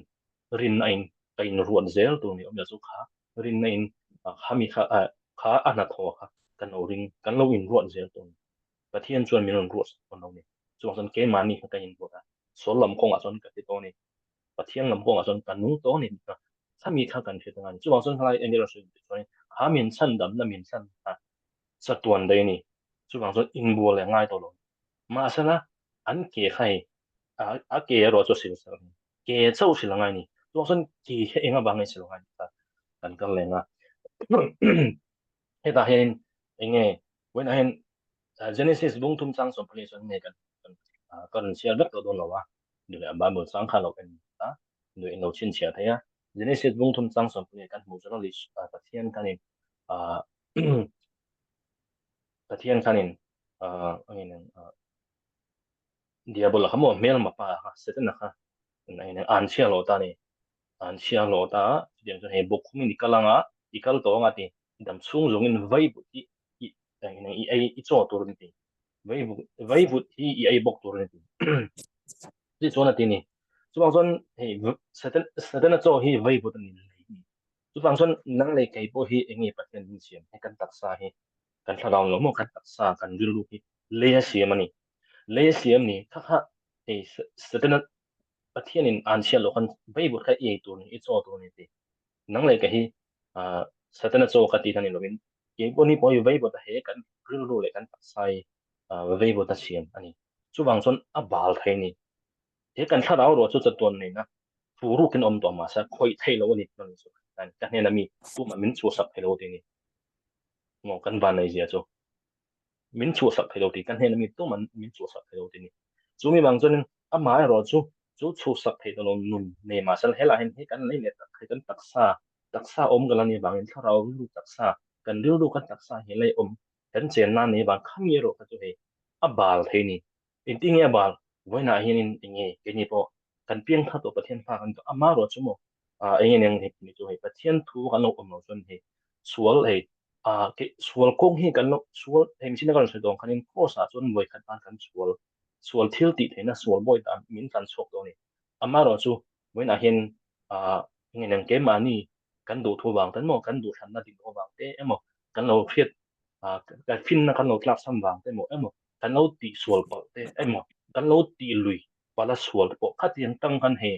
rinna in ka inruat zel tur ni awmzia chu kha rinna in kha mi kha kha a hnathawh kha kan lo ring kan lo inruat zel tur ni. Pathian chuan min rawn ruat sak dawn lo ni. Chuvang chuan keimahni kha ka inruat a, sual lam kawngah chuan ka ti tawh ni, Pathian lam kawngah chuan ka nung tawh ni tih kha kha mi kha kan hre ta ngai ni. Chuvang chuan helai eng emaw sawi duh chuan kha min chhandamna min chhan kha chatuan daih a ni. Chuvang chuan inbual leh ngai tawh lo. Mahsela an ke kha hei a ke erawh chu a sil sak a ni. Ke chauh sil a ngai a ni. Chuvang chuan ke hi eng avang nge sil a ngai tih kha kan kal leng a. Hetah hianin eng nge vawiinah hian Genesis bung thum chang 14 chuan nge kan ka rawn chhiar vek tawh dawn lo a, duh leh Bible chang kha lo en a, duh in lo chhinchhiah thei a. Genesis bung thum chang 14 kan hmuh chuan Pathian khanin Pathian khanin Diabola kha maw hmelma pa kha Setana kha an chhia lo ta ni an chhia lo ta chutiang chuan hei bawk khumin i kal anga i kal tawh anga ti dam chhung zawngin vai but hi i i ei i chaw tur ni ti vai but vai but hi i ei bawk tur ni ti chi chuan a ti ni chuvang chuan hei Satan Setana chaw hi vai but ani chuvang chuan nang leh kei pawh hi enge Pathian min siam he kan taksa hi kan thlarau lo maw kan taksa kan rilru hi lei a siam a ni lei a siam ni kha kha hei Setana Pathianin an chhiat loh khan Bible kha i ei tur ni i chaw tur ni ti nang leh ka hi Setana chaw ka ti khan ni lovin kei pawh ni pawh hi Bible a he kan rilru leh kan taksa hi Bible a siam a ni chuvang chuan a bal thei ni he kan thlarau ruah chu chatuan neina thu rukin awm tawh mahse khawih thei lo a ni ka hnena mi tumah min chhuahsak thei lo ti ni maw kan van nei zia chu min chhuahsak thei lo tih kan hnena mi tuman min chhuahsak thei lo tih ni. Chu mi vang chuanin amah erawh chu chu chhuahsak thei ta lo nun nei mahse helaiah hian hei kan lei leh tak hei kan taksa taksa awm kan la nih vangin thlarau rilru taksa kan rilru kan taksa hi lei awm kan chenna nei vang khami erawh kha chu hei a bal thei ni. Engtin nge a bal? Vawiinah hianin eng nge keini pawh kan piang thar tawh Pathian hma kan tawh amah erawh chu maw eng nge eng ni chu hei Pathian thu kan lo awm loh chuan hei sual hei sual kawng hi kan lo sual hei mihring kan rawn sawi dawn khanin cross ah chuan vawi khat tan kan sual sual thil tih theihna sual bawi dan min tlan chhuak dawn a ni amaherawh chu vawiinah hian eng nge keimahni kan duh thu vang te emaw kan duhthlanna dik loh vang te emaw kan lo hriat kan finna kan lo tlak chhan vang te emaw emaw kan lo tih sual palh te emaw kan lo tih lui palh a sual te pawh khatiang tang khan hei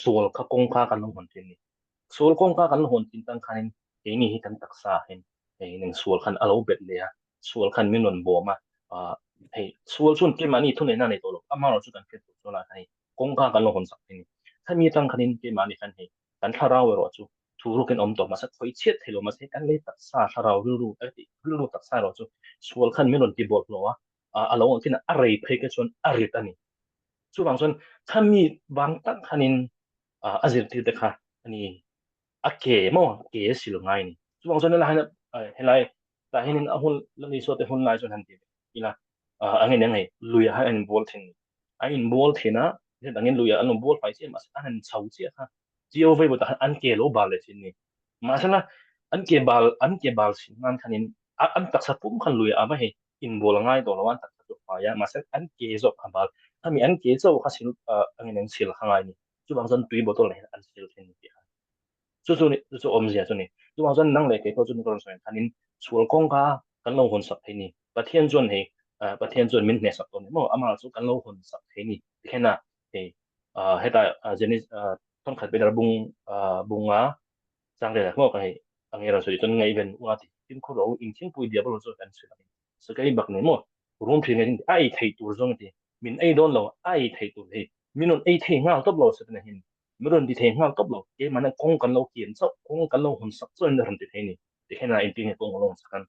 sual kha kawngka kan lo hawn thin a ni. Sual kawngka kan lo hawn thin tang khanin keini hi kan taksa hian hei eng sual khan a lo bet leh a, sual khan min rawn bawm a, hei sual chuan keimahni thuneihna a nei tawh lo, amaherawhchu chu kan hriat tur chuan hei kawngka kan lo hawn sak thin a ni. Khami atang khanin keimahni khan hei kan thlarau erawh chu thu rukin awm tawh mahse khawi chhiat thei lo mahse kan lei taksa thlarau rilru rilru taksa erawh chu sual khan min rawn ti bawlhhlawh a, a lo awm thin a, a rei phei kha chuan a rit a ni. Chuvang chuan khami vang tak khanin a zirtir te kha a ni a ke maw ke a sil ngai ni. Chuvang chuan helai helai tah hianin a hun la ni saw te hun lai chuan han ti ila a nge nen hei lui ah hian an inbual thin. An inbual thin a, heti dangin luiah an lo bual fai chiah mahse an han chho chiah kha Chiau vei bawtah khan an ke lo bal leh thin ni. Mahsela an ke bal an ke bal thin nan khanin an taksa pum khan luiah a va hei inbual a ngai tawh lo a, an taksa chu a fai a, mahse an ke zawk kha bal khami an ke chauh kha sil angin an sil kha ngai ni. Chuvang chuan tui bottle ah hian an sil thin ni tih kha. Chu chu ni chu chu awmzia chu ni. Chuvang chuan nang leh kei pawh chu ni ka rawn sawi khanin sual kawngka kan lo hawn sak thei ni. Pathian chuan hei Pathian chuan min hnehsak tawh ni maw? Amah chu kan lo hawn sak thei ni. Tikhian a hei hetah Genesis thawnkhat Peter bung bunga chang vel ah maw ka hei a nge rawn sawi chuan ngaihven ua ti fimkhur rawh u in thingpui diabolo chu kan sawi ang sakei bak ni maw rum thin nge a ei thei tur zawng ti min ei dawn lo a ei thei tur hei min rawn ei thei nghal tawp lo setana hin min rawn ti thei nghal tawp lo keimahna kawng kan lo kian chauh kawng kan lo hawn sak chauh in a rawn ti thei ni tikhian a inti nge kawng kan lo hawn sak an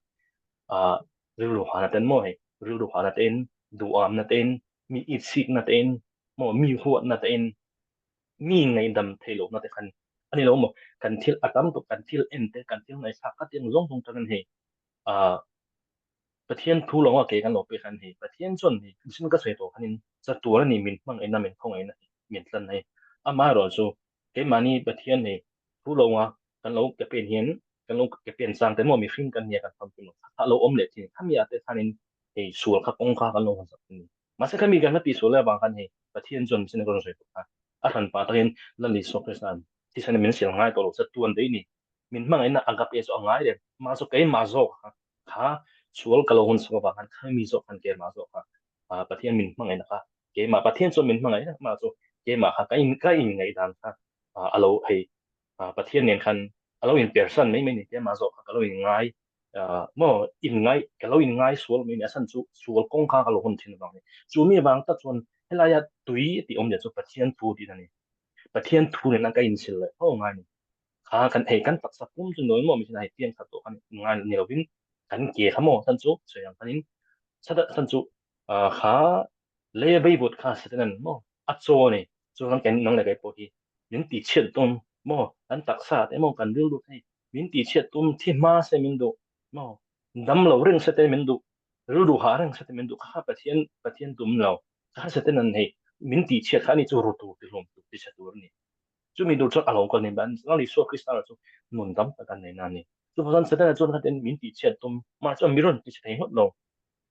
rilru hana ten maw hei rilru hana te in duham na te in mi itsik na te in maw mi huat na te in mi ngaihdam thei lo na te khan ani lo maw kan thil a tam tuk kan thil en te kan thil ngaihsak ka tiang zawng zawng tangin hei Pathian thu lo a ke kan lo pek khan hei Pathian chuan hei mihring ka sawi tawh khanin chatuan ani min hmangaihna min khawngaihna hi min tlan hei amaherawh chu keimahni Pathian hei thu lo a kan lo ke pen hian kan lo ke pen chang te maw mihring kan nia kan famkim lo kha lo awm leh thin khami ah te khanin hei sual kha kawng kha kan lo hawn sak thin mahse khami kan la tihsual leh avang khan hei Pathian chuan mihring ka rawn sawi tawh kha a hran pah takin Lal Isua Krista'n thisen min siam ngai tawh lo chatuan daih ni min hmangaihna agape chu a ngai reng mah chu keimah zawk kha kha sual ka lo hun chhuak avang khan khami zawk khan keimah zawk kha Pathian min hmangaihna kha keimah Pathian chuan min hmangaihna mah chu keimah kha ka in ka in ngaihdan kha a lo hei Pathian nen khan a lo in persan mai mai ni keimah zawk kha ka lo in ngai maw in ngai ka lo in ngai sual mai ni a chhan chu sual kawng kha ka lo hun thin avang ni chu mi avang tak chuan helaia tui tih awmzia chu Pathian thu tih a ni Pathian thu nen a ka insil leh tho ngai ni kha kan hei kan taksa pum chu nawi maw mihring hei pian khat tawh khan ngai ni lovin kan ke kha maw chan chu sawi ang khanin chan chu kha lei a veivut kha setanan maw a chaw ni chuan kan nang leh kei pawh hi min ti chhiat tum maw kan taksa te maw kan rilru te min ti chhiat tum thi hma se min duh maw dam lo reng se te min duh rilru hah reng se te min duh kha Pathian Pathian tum lo kha setanan hei min ti chhiat kha ani chu ru tur ti hlawm tur ti chhe tur ani. Chumi dur chuan a lo kal ni ban Lal Isua Krista erawh chu nun dam tak an nei na a ni. Chuvang chuan Setana chuan khatin min tihchhiat tum mah chuan mi rawn tichhe thei ngawt lo.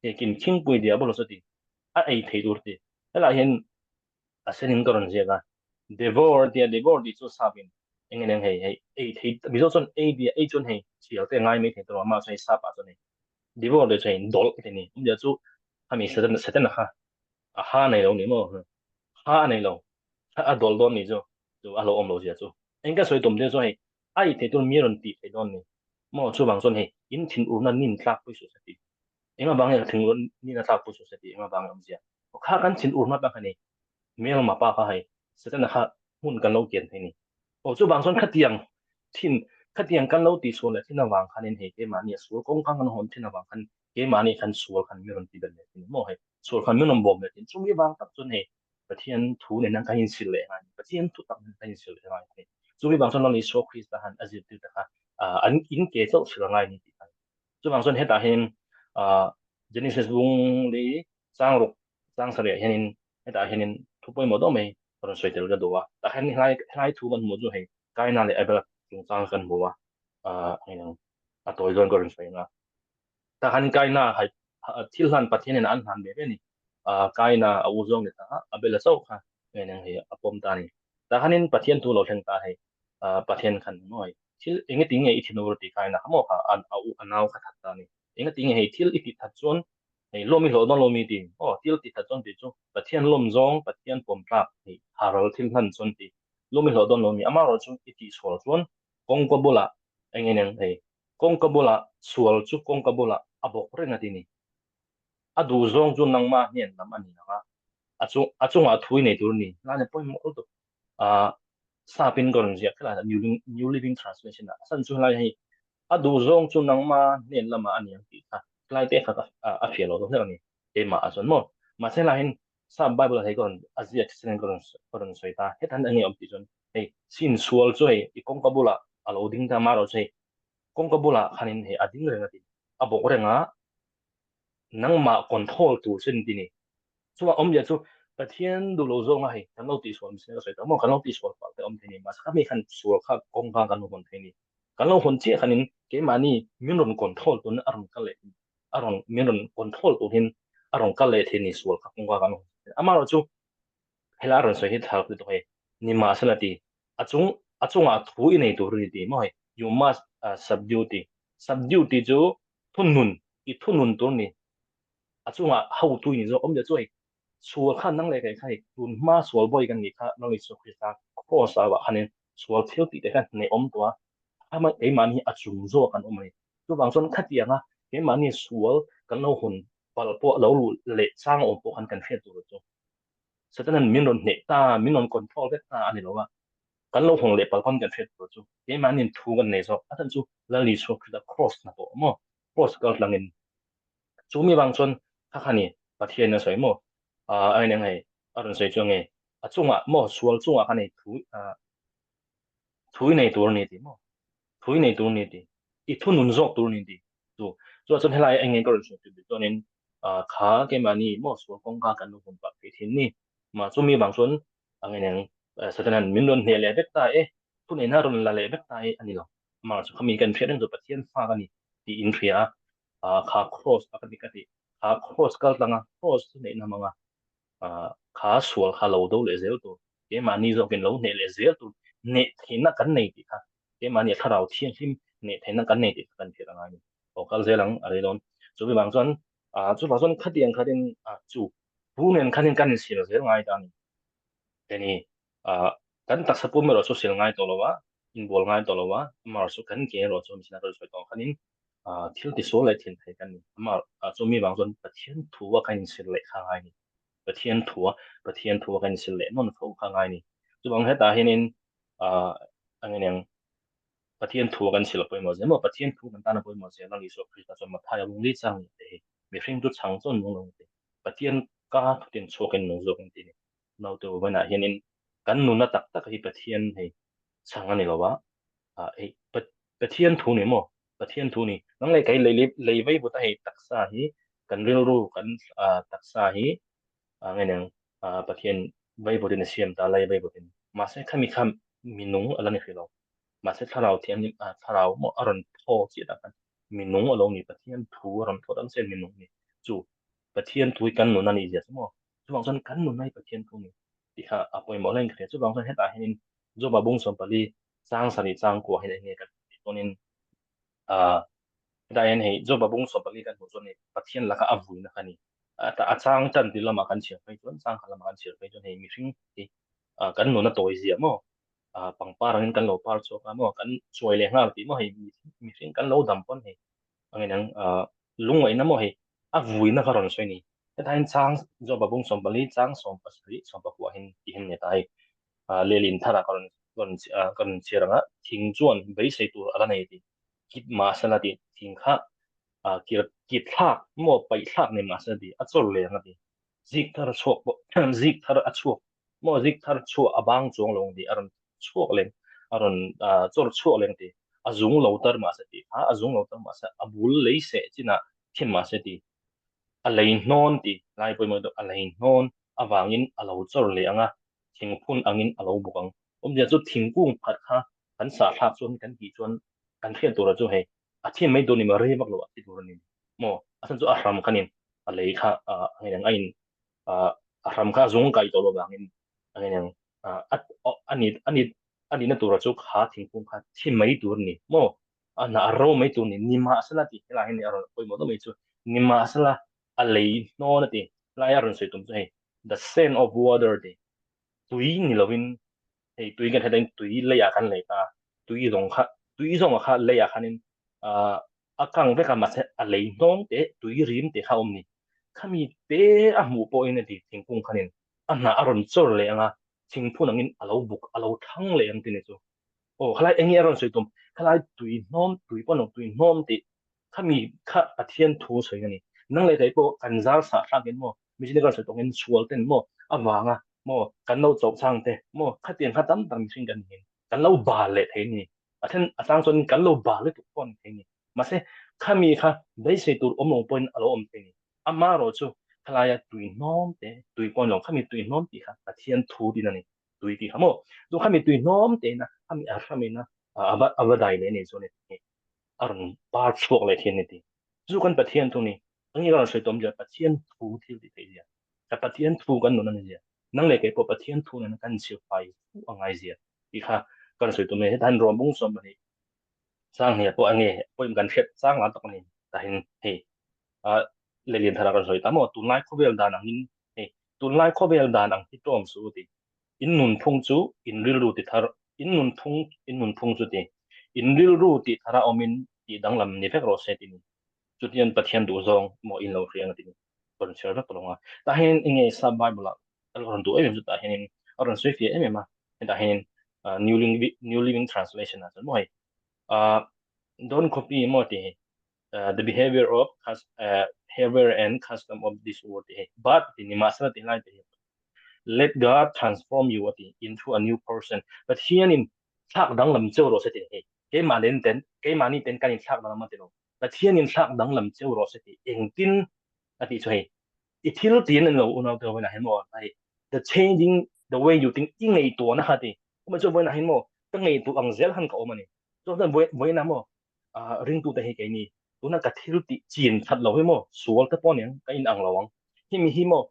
Hekin thingpui diabolo chu ti a ei thei tur ti. Helaiah hian a senin ka rawn ziak a, devour tia devour tih chu sap in eng eng hei hei ei thei Mizo chuan ei tia ei chuan hei chhiar te a ngai mai thei tawh a mah chuan hei sap ah chuan hei devour tih chu hei dawlh ti ni. Awmzia chu khami Setana Setana kha a ha nei lo ni maw ha a nei lo. A dawl dawn ni chu chu a hlauhawm lo zia chu eng ka sawi tum te chu hei a i thei tur mi rawn tih thei dawn ni maw chuvang chuan hei in thin urna nin tlak pui suh se ti eng avang nge thin urna nin a tlak pui suh se ti eng avang nge awmzia kha kan thin urna ta kha ni hmelma pa kha hei Setana kha hmun kan lo kian thei ni aw chuvang chuan khatiang thin khatiang kan lo tih sual leh thin avang khanin hei keimahni a sual kawng kha kan hawn thin avang khan keimahni khan sual khan mi rawn ti belh leh thin maw hei sual khan min rawn bawm leh thin chumi vang tak chuan hei Pathian thu nen kan insil leh ngai Pathian thu tak nen kan insil leh ngai ani. Chumi vang chuan Lal Isua Krista han a zirtir te kha an in ke chauh sil ngai ni tih khan. Chuvang chuan hetah hian Genesis bung li chang ruk chang sarih hianin hetah hianin thu pawimawh deuh mai rawn sawi tel ka duh a. Tah hian helai helai thu kan hmuh chu hei Kaina leh Abel chungchang kan hmu a, a tawi zawn ka rawn sawi ang a. Tah khan Kaina hai thil hlan Pathian in an hlan ve ve a ni. Kaina a u zawng ni ta a, Abel-a chauh kha ngen ang hei a pawm ta a ni. Tah khanin Pathian thu lo thleng ta hei Pathian khan maw hei thil engati nge i thinur tih Kaina kha maw kha a u a nau kha that ta a ni. Engati nge hei thil i tih that chuan hei lawm i hlawh dawn lo mi ti aw thil tih that chuan tih chu Pathian lawm zawng Pathian pawm tlak hei haral thil hlan chuan tih lawm i hlawh dawn lo mi amaherawh chu i tihsual chuan kawngka bulah eng eng hei Kawngka bulah sual chu kawngka bulah a bawk reng a ti ni. A duh zawng chu nangmah hnen lam a ni ang a, a chung a chungah thu i nei tur a ni. Hlane pawimawh lutuk ah sap in ka rawn ziah khelh a New New Living Translation ah a chhan chu helai hei a duh zawng chu nangmah hnen lamah a ni ang tih kha helai te kha a fiah lo deuh hlek a ni keimah ah chuan maw. Mahse helai hian sap Bible ah hei ka rawn a ziak sen in ka rawn ka rawn sawi ta hetah hian enge awm tih chuan hei sin sual chu hei i kawngka bulah a lo ding ta amaherawhchu hei kawngka bulah khanin hei a ding reng a ti a bawk reng a nangmah control tur che ni ti ni. Chuan awmzia chu Pathian duh lo zawnga hei kan lo tihsual mihring ka sawi tawh maw kan lo tihsual palh te awm thei ni mahse khami khan sual kha kawng kha kan lo hawn thei ni. Kan lo hawn chiah khanin keimahni min rawn control turin a rawn kal leh a rawn min rawn control turin a rawn kal leh thei ni sual kha kawng kha kan lo hawn thei. Amaherawhchu chu helai a rawn sawi hi thar lutuk hei nimahsela ti a chung a chungah thu i nei tur a ni ti maw hei you must subdue ti subdue tih chu thunun i thunun tur a ni a chungah hotu i ni zawk awmzia chu hei sual khan nang leh kei kha hei tun hma sual bawi kan nih kha Lal Isua Krista cross ah khanin sual thil tih te kha hneh awm tawh a khama keimahni a chung zawk kan awm a ni chuvang chuan khatianga keimahni sual kan lo hun palh pawh lo luh leh chang awm pawh khan kan hriat tur chu Satanan min rawn hneh ta min rawn control vek ta a ni lo a kan lo hawng leh palh pawn kan hriat tur chu keimahniin thu kan nei zawk a chhan chu Lal Isua Krista cross hna tawh maw cross kal tlangin Chu mi vang chuan kha kha ni Pathian a sawi maw? Ah a eng hei a rawn sawi chu nge a chungah maw sual chungah khan hei thu ah thu i nei tur a ni tih maw? Thu i nei tur a ni tih i thunun zawk tur a ni tih chu chuah chuan helai eng nge ka rawn sawi tum tih chuanin ah kha keimahni maw sual kawngka kan lo hmun pah theih thin ni mah chu mi vang chuan ang eng Satanan min rawn hneh leh vek ta e thuneihna rawn la leh vek ta e a ni lo amah chu khami kan hriat reng chu Pathian fa ka ni tih in hria a ah kha cross a ka ti ka ti kha cross kal tlang a cross chu neihna hmang a ah kha sual kha lo do leh zel tur keimahni zawkin lo hneh leh zel tur hneh theihna kan nei tih kha keimahni a thlarau thianghlim hneh theihna kan nei tih kha kan hriat a ngai a ni aw kal zel ang a rei dawn chumi vang chuan ah chuvang chuan khatiang khatin ah chu thu nen khanin kan insil zel ngai ta a ni heni ah kan taksa pum erawh chu sil ngai tawh lo a inbual ngai tawh lo a amaherawhchu chu kan ke erawh chu mihring a sawi tawh ang khanin ah thil tisual leh thin thei kan ni amah ah chu mi vang chuan Pathian thu a kan insil leh kha ngai a ni Pathian thu a Pathian thu a kan insil leh nawn fo kha ngai a ni chuvang hetah hianin ah eng nge niang Pathian thu a kan sil a pawimawh zel maw Pathian thu kan tan a pawimawh zel a Isua Krista chuan Mathaia bung li chang ni te hi mihring chu chhang chuan nung lo ang ti Pathian ka thutin chhuakin nung zawk ang ti a ni. Naute vawiinah hianin kan nunna tak tak hi Pathian hei chhang a ni lo a, ah hei Pathian thu ni maw? Pathian thu ni. Nang leh kei lei lei vei vut a hei taksa hi kan rilru kan ah taksa hi ah nge niang ah Pathian vei vutin a siam ta lei vei vutin. Mahse khami kha minung a la ni hrih lo. Mahse thlarau thianghlim ah thlarau maw a rawn thaw chiah tak khan minung a lo ni Pathian thu a rawn thaw tak chiah minung ni. Chu Pathian thu hi kan nun a nih zia chu maw? Chuvang chuan kan nunna hi Pathian thu ni tih kha a pawimawh hle in ka hria. Chuvang chuan hetah hianin Joba bung 14 chang sarih chang kuah hian eng nge kan tih dawnin ah hetah hian hei Joba bung 14 kan hmuh chuan hei Pathian laka a vuina kha a ni. A chang tan tih lamah kan chhiar phei chuan chang khat lamah kan chhiar phei chuan hei mihring hi ah kan nuna tawi ziah maw ah pangpar angin kan lo par chhuak a maw kan chuai leh nghal tih maw hei mihring kan lo dam pawn hei ang in ang ah lungngaihna maw hei a vuina kha rawn sawi a ni. Hetah hian chang Joba bung 14 chang 17 14 hian tih hian ni ta hei. Ah lehlin tharah ka rawn ka rawn ah ka rawn chhiar ang a, thing chuan beisei tur a la nei tih kit mahsela tih thing kha ah kir kit thlak maw paih thlak nei mahsela tih a chawr leh ang a ti. Zik thar a chhuak pawh zik thar a chhuak maw zik thar chhuah a bang chuang lo ang tih a rawn chhuak leng a rawn ah chawr chhuak leng tih a zung lo tar mahse tih kha a zung lo tar mahse a bul lei seh chinah thin mahse tih a lei hnawn tih lai pawimawh deuh a lei hnawn avangin a lo chawr leh ang a thingphun angin a lo bawk ang. Awmzia chu thingkung pakhat kha kan sah thlak chuan kan tih chuan kan hriat tura chu hei a thin mai tur ni maw rei vak lo a thi tur a ni maw a chhan chu a hram khanin a lei kha a ngei ang a in a hram kha a zung kai tawh lo vangin a ngei ang a ni a ni a nihna tura chu kha thingkung kha thi mai tur a ni maw a hnah a ro mai tur a ni nimahsela tih helai hian a rawn pawimawh deuh mai chu nimahsela a lei hnawn a ti lai a rawn sawi tum chu hei the scent of water tih tui ni lovin hei tui kan heta in tui leiah kan lei ta tui zawng kha tui zawng kha leiah khanin ah a kang vek a mahse a lei hnawng te tui rim te kha a awm ni khami te a hmuh pawhin a ti thingkung khanin a hnah a rawn chawr leh ang a thingphun angin a lo buk a lo thlang leh ang tih ni chu aw khalai eng nge a rawn sawi tum khalai tui hnawm tui pawh tui hnawm tih khami kha Pathian thu sawi a ni. Nang leh kei pawh kan zar sah thlakin maw, mihring kan sawi tawh angin sual ten maw avanga maw kan lo chauh chang te maw khatiang kha tam tak mihring kan niin kan lo bal leh thei a ni. A then a chang chuan kan lo bal lutuk pawh a ni thei a ni. Mahse khami kha beisei tur awm lo pawhin a lo awm thei a ni. Amaherawhchu. Khalaia tui hnawm te, tui pawh ni lo, khami tui hnawm tih kha Pathian thu tin a ni, tui tih kha maw? Chu khami tui hnawm te ina khami a hram ina a va a va dai leh a nih chuan hei a rawn par chhuak leh thin a ni tih. Chu kan Pathian thu ni, eng nge ka rawn sawi tawh awmzia Pathian thu thil tih theih zia, ka Pathian thu kan nun a ni zia, nang leh kei pawh Pathian thu nena kan chhirfai fu a ngai zia tih kha ka rawn sawi tawh mai. Hetah hian Rom bung 12 Sanghnia pawh a nge pawimawh kan hriat chang lam tak a ni. Tahin hei lehlian thar a rawn sawi ta maw? Tunlai khawvel dan angin hei tunlai khawvel dan ang hi tlawm suh u ti. In nunphung chu in rilru ti thar in nunphung in nunphung chu ti. In rilru tih thar a awmin tih danglam ni vek rawh se ti ni. Chutian Pathian duh zawng maw in lo hria ang ti ni. Rawn chhiar vek tawh lo ang a. Tah hian enge sap Bible ah a rawn duh em em chu tah hianin a rawn sawi fiah em em a. Hetah hianin New Living New Living Translation ah chuan maw hei don't copy maw tih hi the behavior of behavior and custom of this world tih hi but tih ni mahsela tih lai tih hi let God transform you a ti into a new person Pathianin thlak danglam cheu rawh se tih hi keimah nen ten keimahni ten kan inthlak danglam a ti lo Pathianin thlak danglam cheu rawh se tih engtin a tih chu hei i thil tiin an lo unau te vawiinah hian maw hei the changing the way you think i ngaihtuahna kha ti kuma chu vawiinah hian maw ka ngaihtuah ang zel khan ka awm a ni chuan chuan vawiinah maw ringtute hi keini tuna ka thil tih chin that lo hi maw sual te pawh nen ka in ang lo ang hemi hi maw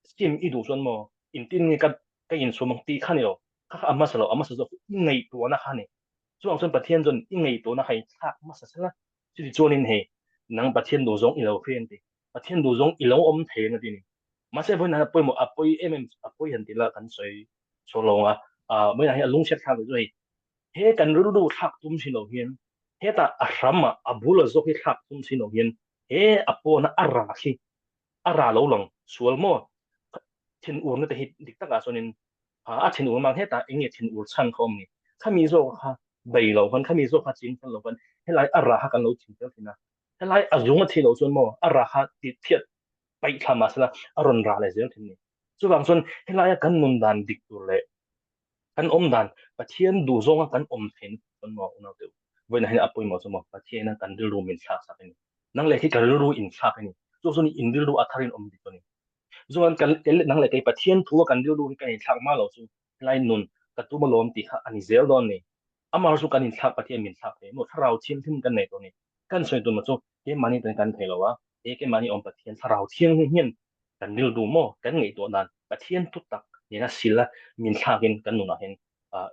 sim i duh chuan maw intin nge ka ka insum ang tih kha ni lo kha kha a hmasa lo a hmasa zawk i ngaihtuahna kha ni chuang chuan Pathian chuan i ngaihtuahna kha i thlak hmasa sela Chuti chuanin hei, nang Pathian duh zawng i lo hria an ti. Pathian duh zawng i lo awm thei ang a ti ni. Mahse vawiin ah pawimawh a pawi em em a pawi han ti la kan sawi chhuak lo ang a. Ah vawiin ah hian a lungchhiat thlak leh chu hei, he kan rilru thlak tum si lo hian hetah a hram ah a bul a zawk hi thlak tum si lo hian he a pawn a a rah hi a rah lo lang sual maw? Thinurna te hi dik takah chuanin a thinur mang hetah eng nge thinur chhan kha awm ni? Khami zawk kha bei lo khan, khami zawk kha ching fel lo khan helai a rah kha kan lo ching fel thin a. Helai a zung a thih loh chuan maw a rah kha tih thiat paih thla mahsela a rawn rah leh zel thin ni. Chuvang chuan helaia kan nun dan dik tur leh kan awm dan Pathian duh zawnga kan awm theihna tur chuan maw unau te u, vawiinah hian a pawimawh chu maw Pathian a kan rilru min thlak sak a ni. Nang leh khi ka rilru in thlak a ni. Chu chuan in rilru a tharin awm dik a ni. Chuan kan nang leh kei Pathian thu a kan rilru hi kan inthlak hma lo chu helai nun ka tum alawm tih kha a ni zel dawn ni. Amah chu kan inthlak Pathian min thlak thei maw thlarau thianghlim kan nei tawh ni. Kan sawi tum chu keimahni tan kan thei lo a, he keimahni awm Pathian thlarau thianghlim hian kan rilru maw kan ngaihtuah dan Pathian thu tak nena sil a min thlakin kan nunah hian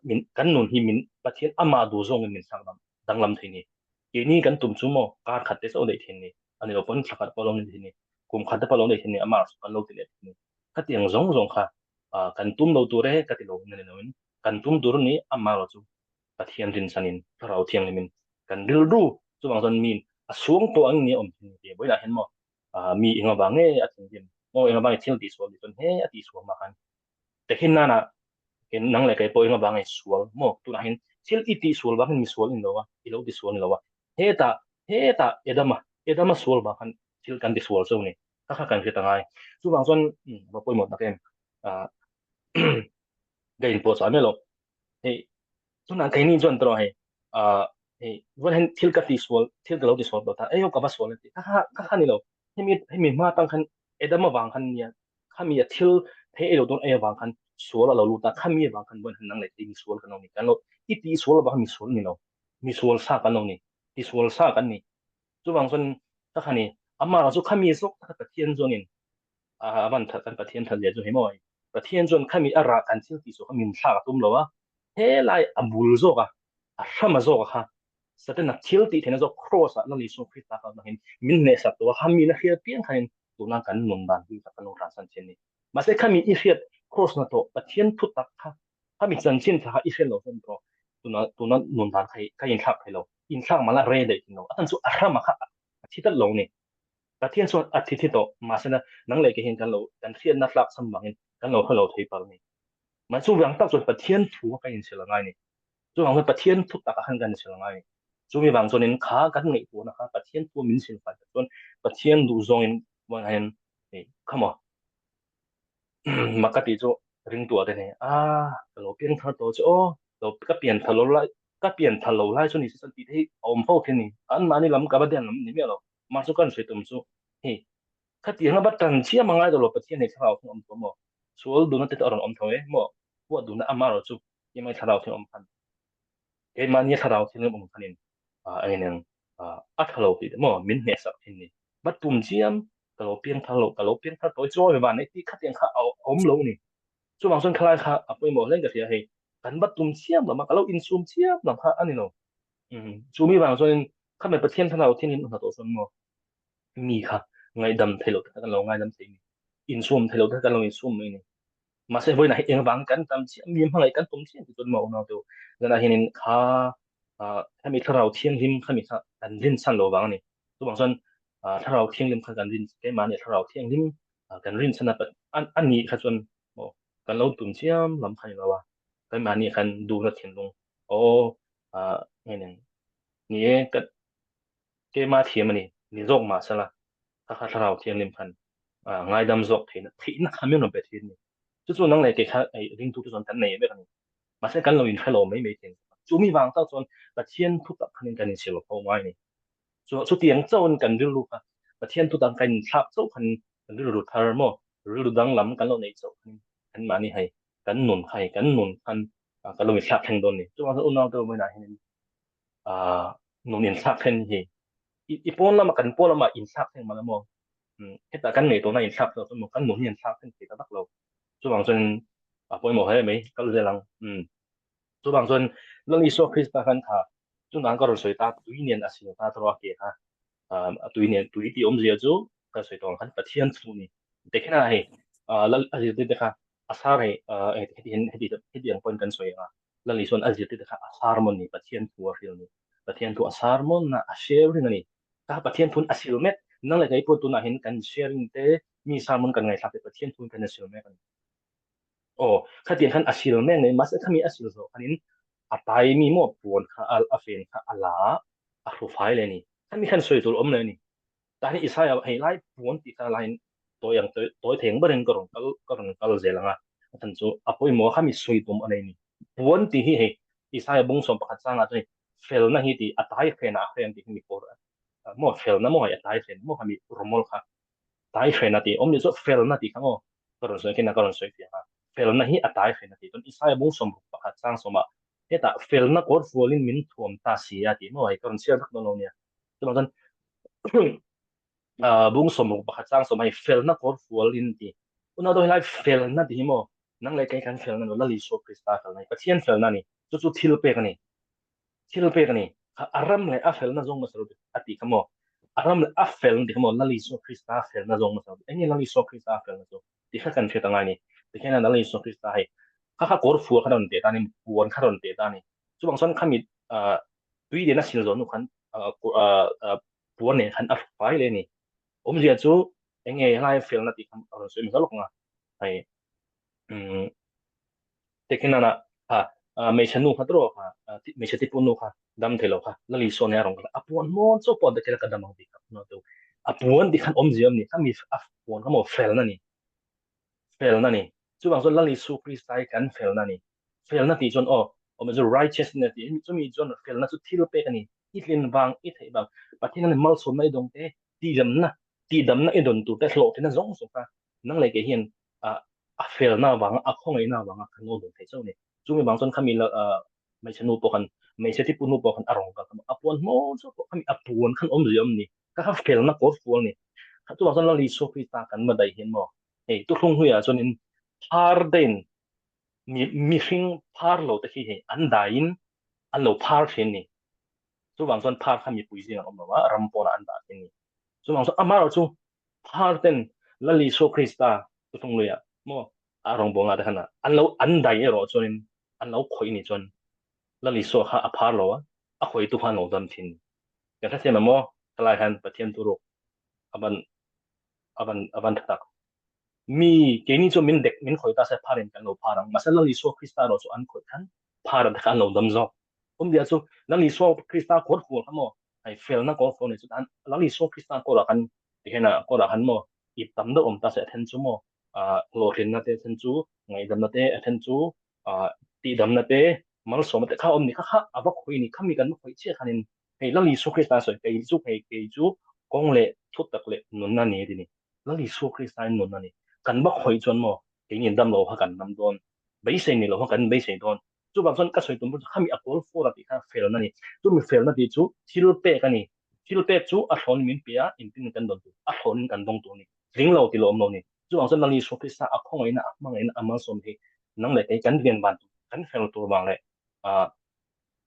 min kan nun hi min Pathian amah duh zawngin min thlak danglam thei ni. Keini kan tum chu maw kar khat te chauh daih thin ni. A ni lo pawn thla khat pawh lo ni thin ni, kum khat te pawh lo nei thin ni, amah chu kan lo ti leh thin ni. Khatiang zawng zawng kha kan tum lo tur e ka ti lo in a ni lo in, kan tum tur ni amah erawh chu Pathian rinchhanin Thlarau Thianghlimin kan rilru chuvang chuan miin a suang tawh ang nge awm thin ni tih vawilah hian maw mi eng avang nge a thinrim maw eng avang nge thil tihsual tih chuan he a tihsual mah khan Tehhin nana nang leh kei pawh eng avang nge sual maw tunah hian thil i tihsual vang hian misual i ni lo a, i lo tisual ni lo a, hetah hetah Edama Edama sual vang khan thil kan tisual cheu ni kha kha kan hre ta ngai. Chuvang chuan va pawimawh tak em ka inpawh chah mai lo. Hei tunah keini chuan tawh hei hei vawiin hian thil ka tisual thil ka lo tisual tawh ta ei ka va sual a ti kha kha kha kha ni lo hemi hemi hma tang khan Edama vang khan nia khami a thil thei ei lo dawn ei avang khan sual a lo lut a, khami avang khan vawiin nang leh kei misual kan lo ni, kan lo i tih sual avang khan misual ni lo, misual sa kan lo ni, tisual sa kan ni. Chuvang chuan ka kha ni, amah chu khami zawk taka Pathian chuanin a van that kan Pathian that zia chu hei maw, Pathian chuan khami a rah kan thil tih sual kha min thlak a tum lo a, helai a bul zawk a, a hrama zawk a kha Satana thil tih theihna zawk Kraws ah Lal Isua Krista kha avangin min hnehsak tawh a, khami na hriat piang khanin tuna kan nun dan hi ka lo transan thin ni. Mahse khami i hriat Kraws na tawh Pathian thu tak kha, khami chanchin tha kha i hriat loh chuan tawh tuna tuna nun dan kha hi ka inthlak thei lo, inthlak mahla rei daih thin lo, a chhan chu a hrama kha a thi tlat lo ni. Pathian chuan a thi thi tawh, mahse na nang leh kei hian kan lo kan hriatna tlak cham vangin kan lo hre lo thei palh ni. Mahse chuvang tak chuan Pathian thu kha kan inchhel a ngai ni. Chuvang chuan Pathian thu takah khan kan inchhel ngai. Chumi vang chuanin kha kan ngaihtuahna kha Pathian thu min chhel fai tak chuan Pathian duh zawngin vawiin hian hei kha maw mak ka tih chu ringtuah te nei a ka lo piang thar tawh chu aw lo ka pian thar lo lai ka pian thar lo lai chu ni se chuan tih te hi a awm fo thin ni. Anmahni lam ka va den lam ni miah lo. Mahse kan sawi tum chu hei. Khatiang a va tan chiam a ngai lo Pathian hei thlarau thing awm tho maw? Sual duhna te chu a rawn awm tho e maw? Huat duhna amarawh chu keimah thlarau thing awm khan keimahni thlarau thing awm khanin eng eng a tha lo tih te maw min hnehsak thin ni. Va tum chiam ka lo piang thar lo ka lo piang thar tawi chawi van nei tih khatiang kha a awm lo ni. Chuvang chuan khalai kha a pawimawh hle in ka hria hei kan va tum chiam lam a ka lo insum chiam lam kha a ni lo. Chu mi vang chuanin khami Pathian thlarau thianghlim a hnathawh chuan maw mi kha ngaihdam thei lo te kha kan lo ngaidam thei ni insum thei lo te kha kan lo insum mai ni. Mahse vawiinah hi engvang kan tam chiah mi hmangaih kan tum chiah ti chuan maw unau teu zanah hianin kha hemi thlarau thianghlim khami kha kan rin chhan lo vang a ni. Chuvang chuan thlarau thianghlim kha kan rin keimahni thlarau thianghlim kan rin chhan a a nih kha chuan maw kan lo tum chiam lam kha ni lo a keimahni khan duhna thinlung aw ni e ka keimah thiam a ni ni zawk mah sela kha kha thlarau thianghlim khan ngaidam zawk theihna theihna kha min rawn pe thin a ni. Chu chu nang leh kei kha ei ringtu te chuan kan nei vek a ni. Mahse kan lo inhre lo mai mai thin. Chu mi vang tak chuan Pathian thu tak khanin kan inchhir lo tho ngai a ni. Chu chutiang chauhin kan rilru kha Pathian thu tak kan inthlak chauh khan kan rilru thar maw rilru danglam kan lo neih chauh khan kan mahni hei kan nun kha hei kan nun khan kan lo inthlak thleng dawn a ni. Chuvang chuan unau te vawiinah hianin nun inthlak thlen hi i pawn lama kan pawn lama inthlak thleng mah la maw hetah kan ngaihtuahna inthlak thleng chuan maw kan nun hi inthlak thleng thei ta vak lo chuvang chuan a pawimawh hle mai kal zel ang chuvang chuan Lal Isua Krista khan kha chungah ka rawn sawi ta tui nen a sil ta tawh a ke kha a tui nen tui tih awmzia chu ka sawi tawh ang khan Pathian thu ni tekhin a hei Lal a zirtirte kha a sar hei heti heti heti ang pawhin kan sawi ang a Lal Isuan a zirtirte kha a sermon ni, Pathian thu a hril ni. Pathian thu a sermon a, a sharing a ni. Kha Pathian thun a sil mek. Nang leh kei pawh tunah hian kan sharing te, mi sermon kan ngaihthlak te Pathian thun kan sil mek a ni. Aw, khatiang khan a sil mek nei, mahse khami a sil zawh khanin a tai mi maw puan kha a fen kha a la a, a hru fai leh a ni. Khami khan sawi tur awm leh a ni. Tah hian Isaiah hei lai puan tih kha laiin tawi ang tawi thei ang berin ka rawn kal ka rawn kal zel ang a, a chhan chu a pawimawh a kha mi sawi tum a nei a ni. Puan tih hi hei Isaiah bung 11 changah chuan hei felna hi tih a tai hrenah a hren tih hi mi pawr maw felna maw hei a tai hren maw kha mi rawmawl kha tai hren a tih awm ni chu felna tih kha maw ka rawn sawi khin a ka rawn sawi fiah a felna hi a tai hren a tih chuan Isaiah bung 61 chang sawmah hetah felna kawr fualin min thuam ta si a tih maw hei ka rawn chhiar vak dawn lo nia. Chuvang chuan bung 61 chang sawm hei felna kawr fual in ti. Unau dawh helai felna ti hi maw nang leh kei kan felna lo Lal Isua Krista felna hi Pathian felna a ni. Chu chu thil pek a ni. Thil pek a ni. A ram leh a felna zawng hmasa lo a tih kha maw. A ram leh a felna tih kha maw Lal Isua Krista felna zawng hmasa lo. Eng nge Lal Isua Krista felna chu? Tih kha kan hriat a ngai a ni. Tikhian Lal Isua Krista hei kha kha kawr fual kha rawn teh ta a ni, puan kha rawn teh ta a ni. Chuvang chuan khami tui lian a sil zawh hnu khan puan nen khan a fai leh a ni. Awmzia chu eng nge helai felna tih kha a rawn sawi hmasa lawk ang a. Hei Tekhinana kha hmeichhe nu kha tawh kha hmeichhe tipun nu kha dam thei lo kha Lal Isua nen a rawn kal a. A puan hmawn chauh pawh Tekhinana ka dam ang tih kha a puan tih khan awmzia a awm ni. Khami a puan kha maw felna a ni. Felna a ni. Chuvang chuan Lal Isu Krista hi kan felna a ni. Felna tih chuan aw, awm chu righteousness tih hi chumi chuan felna chu thil pek a ni. I tlin vang, i theih vang, Pathian hian malsawmna i dawng te, tihdamna, tihdamna i dawn tur te, hlawhtlinna zawng zawng kha nang leh kei hian a felna avanga, a khawngaihna avanga kan lo dawn thei chauh a ni. Chumi vang chuan khami hmeichhe nu pawh khan, hmeichhe thipu nu pawh khan a rawn kal kha a puan hmaw chauh pawh khami a puan khan awmzia awm ni. Kha kha felna kawr fual a ni. Chuvang chuan Lal Isua Krista kan va daih hian maw, hei tuthlung hnuiah chuanin phar dain mi mihring phar lo te khi hei an daiin an lo phar thin ni. Chuvang chuan phar kha mipui zingah awm lo a, ram pawnah an dah thin ni. Chuvang chuan amaherawh chu phar ten Lal Isua Krista thuthlung luiah maw a rawngbawlna te khan an lo an dai erawh chuanin an lo khawih ni chuan Lal Isua kha a phar lo a, a khawitu kha an lo dam thin ni. Kan hrethiam em maw? Helai hian Pathian thuruk a ban a ban a ban tha tak. Mi keini chu min dek min khawih ta se phar in kan lo phar ang. Mahse Lal Isua Krista erawh chu an khawih khan phar te kha an lo dam zawk. Awmzia chu Lal Isua Krista kawr fual kha maw hei felna kawr fual nei chu tan Lal Isua Krista kawrah khan tihian a kawrah khan maw ip tam deuh awm ta se a then chu maw ah hlawhtlinna te a then chu ngaihdamna te a then chu ah tihdamna te malsawmna te kha awm ni kha kha a va khawih ni khami kan va khawih chiah khanin hei Lal Isua Krista sawi kei chu hei kei chu kawng leh thutak leh nunna ni a ti ni. Lal Isua Krista in nunna ni. Kan va khawih chuan maw keini dam lo kha kan dam dawn, beisei nei lo kha kan beisei dawn. Chuvang chuan ka sawi tum chu khami a kawl fawr a tih kha felna ni. Chumi felna tih chu thil pek a ni. Thil pek chu a thlawnin min pe a, engtin kan dawn tur? A thlawnin kan dawng tur a ni. Tling lo ti lawm lo ni. Chuvang chuan Lal Isua Krista a khawngaihna, a hmangaihna, a malsawm hi nang leh kei kan rian van tur, kan fel tur vang leh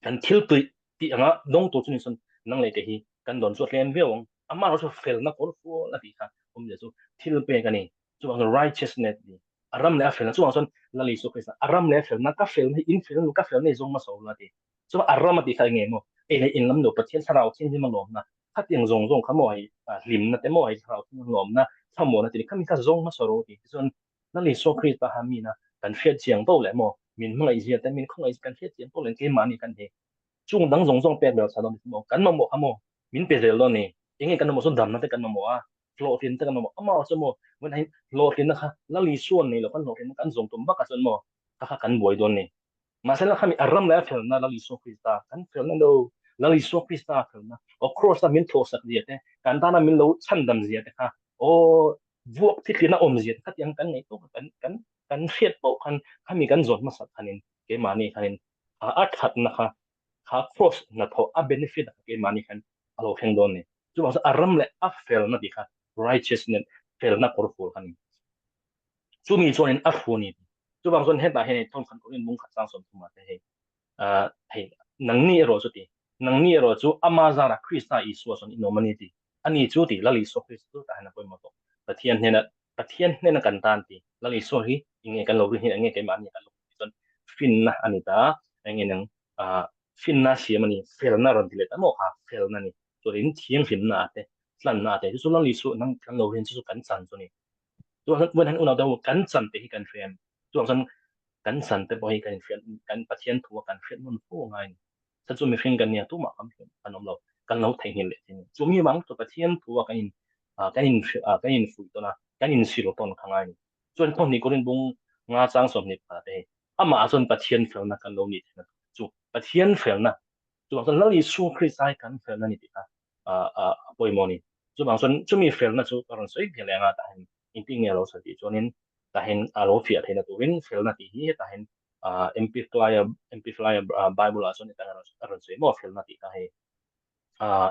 kan thil tui tih anga dawng tur chu ni chuan nang leh kei hi kan dawn chu a tlem viau ang. Amah erawh chu felna kawl fual a tih kha awmzia chu thil pek a ni. Chuvang chuan righteousness ni. A ram leh a felna chuvang chuan Lal Isua Krista a ram leh a felna ka felna hi in felna ka felna hi zawng hmasa lo la ti. Chuan a ram a tih kha eng nge maw? Ei leh in lam lo Pathian thlarau thianghlim a lawmna khatiang zawng zawng kha maw hei hlimna te maw hei thlarau thianghlim lawmna thlamuanna te khami kha zawng hmasa ro ti. Tichuan Lal Isua Krista ha mina kan hriat chiang to leh maw min hmangaih zia te min khawngaih kan hriat chiang to leh keimahni kan hi chung dang zawng zawng pek bel chhan dawn maw kan mamawh kha maw min pe zel dawn ni. Enge kan mamawh chu damna te kan mamawh a hlawhtlin te kan mamawh amah chu maw vawiin ah hian hlawhtlinna kha Lal Isua nei lo khan hlawhtlinna kan zawng tum vak ah chuan maw kha kha kan buai dawn ni. Mahse la khami a ram leh a felna Lal Isua Krista kan felna lo Lal Isua Krista a felna aw cross a min thawhsak zia te kan tana min lo chhandam zia te kha aw vuak thithlina awm zia te kha tiang kan ngaih tawk kan kan kan hriat pawh khan khami kan zawn hmasak khanin keimahni khanin a thatna kha kha cross hnathawh a benefit a keimahni khan a lo thleng dawn ni. Chuvang chuan a ram leh a felna tih kha righteousness felna kawrfual kha ni. Chumi chuanin a hru ni. Chuvang chuan hetah hian hei thawmkhat kawrin mung khat sang 30 ah te hei ah hei nangni erawh chu ti nangni erawh chu ama zara Krista Isua chuan in awm a ni ti. Ani chu ti Lal Isua Krista chu tah hian a pawimawh tawh. Pathian hnena Pathian hnena kan tan ti Lal Isua hi enge kan lo rin hi enge keimahni kan lo rin chuan finna a ni ta enge nang ah finna siam a ni felna rawn ti leh ta maw kha felna ni chuanin thianghlimna ah te tlanna ah te chu chu Lal Isua nang kan lo rin chu chu kan chan chu ni chuan chuan han unau te kan chan te hi kan hria em chuan chuan kan chan te pawh hi kan inhriat kan Pathian thu a kan hriat hmun fo ngai ni sa chu mihring kan nia tumah kan kan awm lo kan lo theihnghilh leh thin chu mi vang chu Pathian thu a kan in kan in kan in fuih tawn a kan in sil tawn kha ngai ni chuan thawhni Korin bung nga chang 20 pakhat te hei amah chuan Pathian felna kan lo nih theihna chu Pathian felna chuvang chuan Lal Isua Krista hi kan felna ni tih kha a pawimawh a ni. Chuvang chuan chumi felna chu ka rawn sawi ve leh anga tah hian engtin nge a lo sawi tih chuanin tah hian a lo fiah theihna turin felna tih hi hetah hian Amplifier Amplifier Bible ah chuan hetah hian a rawn sawi maw felna tih kha hei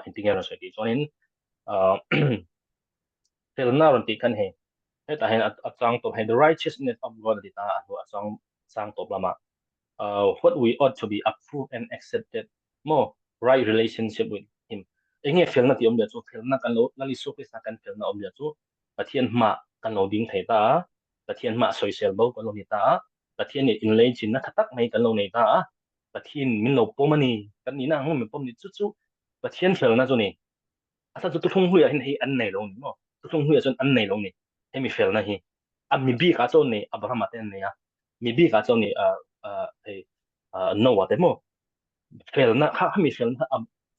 engtin nge a rawn sawi tih chuanin felna rawn tih khan hei hetah hian a chang tawp hei the righteousness of God a ti ta a hnu a chang chang tawp lamah what we ought to be approved and accepted maw right relationship with him enge felna tih awmzia chu felna kan lo Lal Isua Krista kan felna awmzia chu Pathian hma kan lo ding thei ta a Pathian hma sawisel bo kan lo ni ta a Pathian in inleichinna tha tak mai kan lo nei ta a Pathian min lo pawm a ni kan nihna ang min pawm ni chu chu Pathian felna chu ni a chhan chu thuthlung hluiah hian hei an nei lo ni maw thuthlung hluiah chuan an nei lo ni hemi felna hi a mi bikah chuan nei Abrahama te an nei a mi bikah chuan nei hei Noah te maw felna kha khami felna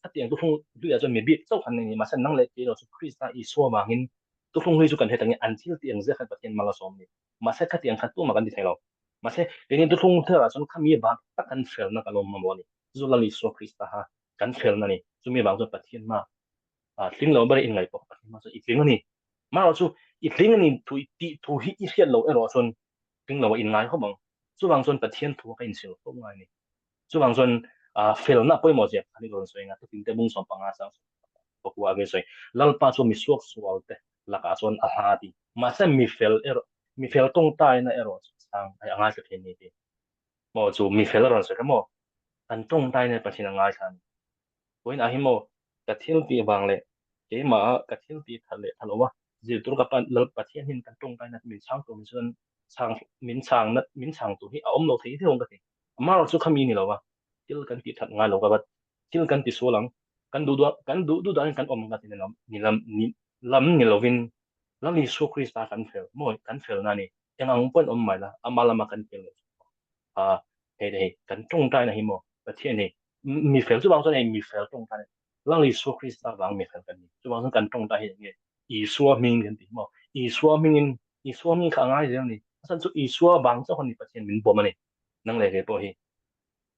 khatiang thuthlung hluiah chuan mi bik chauh khan nei ni mahse nang leh kei erawh chu Krista Isua vangin thuthlung hlui chu kan hre tangin an thil tih ang zia khan Pathian mal a sawm ni mahse khatiang khan tumah kan ti thei lo mahse keini thuthlung thar ah chuan khami vang tak kan felna kan awm mamawh a ni chu Lal Isua Krista kha kan felna ni chumi vang chuan Pathian hma tling lo ber in ngaihtuah Pathian hma chuan i tling a ni marawh chu i tling a ni thu tih thu hi i hriat loh erawh chuan tling lo a in ngai khawp ang chuvang chuan Pathian thu ka insil khawp ngai ni chuvang chuan felna pawimawh zia khan i rawn sawi nga tukin te bung 15 chang pakua a sawi Lalpa chu mi suak sual te lakah chuan a hla ti mahse mi fel erawh mi fel tawngtaina erawh chu chang ai a ngaithla thei ni ti maw chu mi fel a rawn sawi kha maw kan tawngtaina Pathian a ngaithla a ni Vawiin ah hi maw ka thil tih vang leh keimah ah ka thil tih that leh tha lo a, zirtur ka pan Lal Pathian hian kan tawngtaina min chhang tur min chuan chhang min chhang na min chhang tur hi a awm lo thei viau ang ka ti. Amaherawh chu khami ni lo a, thil kan tih that ngai lo ka vat, thil kan ti sual ang, kan duh duh kan duh duh danin kan awm ang ka ti ni lam ni lam ni lam ni lovin Lal Isua Krista kan fel maw kan felna a ni, eng ang pawhin awm mai la ama lama kan fel leh chu a hei hei kan tawngtaina hi maw Pathian hi mi fel chuvang chuan hei mi fel tawngtai a ni. Lal Isua Krista vang mi fel kan ni. Chuvang chuan kan tawngtai hi enge Isua hming kan ti maw? Isua hmingin Isua hming kha a ngai zel a ni. A chhan chu Isua vang chauh a ni Pathian min bawm a ni. Nang leh kei pawh hi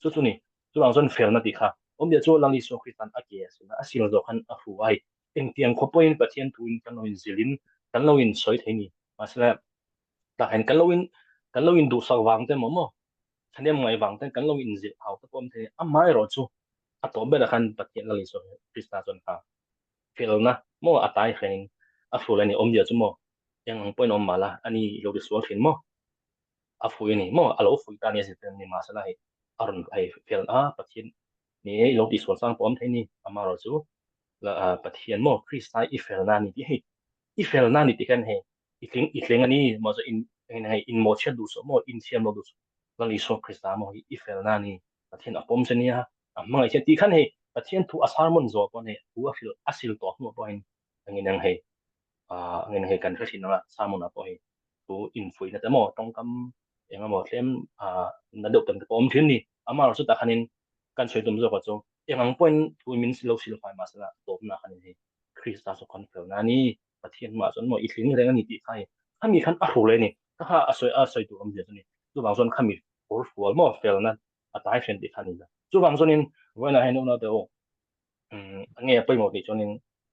chu chu ni. Chuvang chuan felna tih kha awmzia chu Lal Isua Kristan a ke a sil a, a sil zawh khan a hru a hei. Engtiang khawp pawhin Pathian thuin kan lo inzilin kan lo in sawi thei ni. Mahse tah hian kan lo in kan lo in duhsak vang te maw maw thahnem ngai vang ten kan lo in zilh hau te pawh awm thei a ni. Amaherawhchu a tawp berah khan Pathian Lal Isua Krista chuan kha felna maw a tai hrenin a hrul a ni. Awmzia chu maw eng ang pawhin awm mah la ani i lo ti sual thin maw a fui a ni maw a lo fui ta a ni a zirtir a ni mahse la hei a rawn hei fel a Pathian ni e i lo ti sual chang pawh awm thei ni amaherawhchu Pathian maw Krista i felna a ni tih hei i felna a ni tih khan hei i tling i tling a ni maw chu in hei in mawhchhiat duh suh maw in thiam lo duh suh Lal Isua Krista maw hi i felna a ni Pathian a pawm che nia a hmangaih che tih khan hei Pathian thu a sermon zawh pawh hei thu a hrilh a sil tawh hnuah pawh hin engin ang hei ah engin hei kan hre thin anga sermon ah pawh hei thu infuihna te maw tawngkam eng emaw tlem ah na deuh tam te pawh awm thin ni amaherawhchu tah khanin kan sawi tum zawk ah chu eng ang pawhin thu min lo sil fai mahsela tawpna khanin hei Krista chu kan felna a ni Pathian hmaah chuan maw i tling reng a ni tih kha hei khami khan a hrul e ni kha kha a sawi a sawi tur awmzia chu ni chuvang chuan khami kawr fual maw felna a tai hrian tih kha a ni ta. Chuvang chuanin vawiinah hian unau te u nge a pawimawh tih chuanin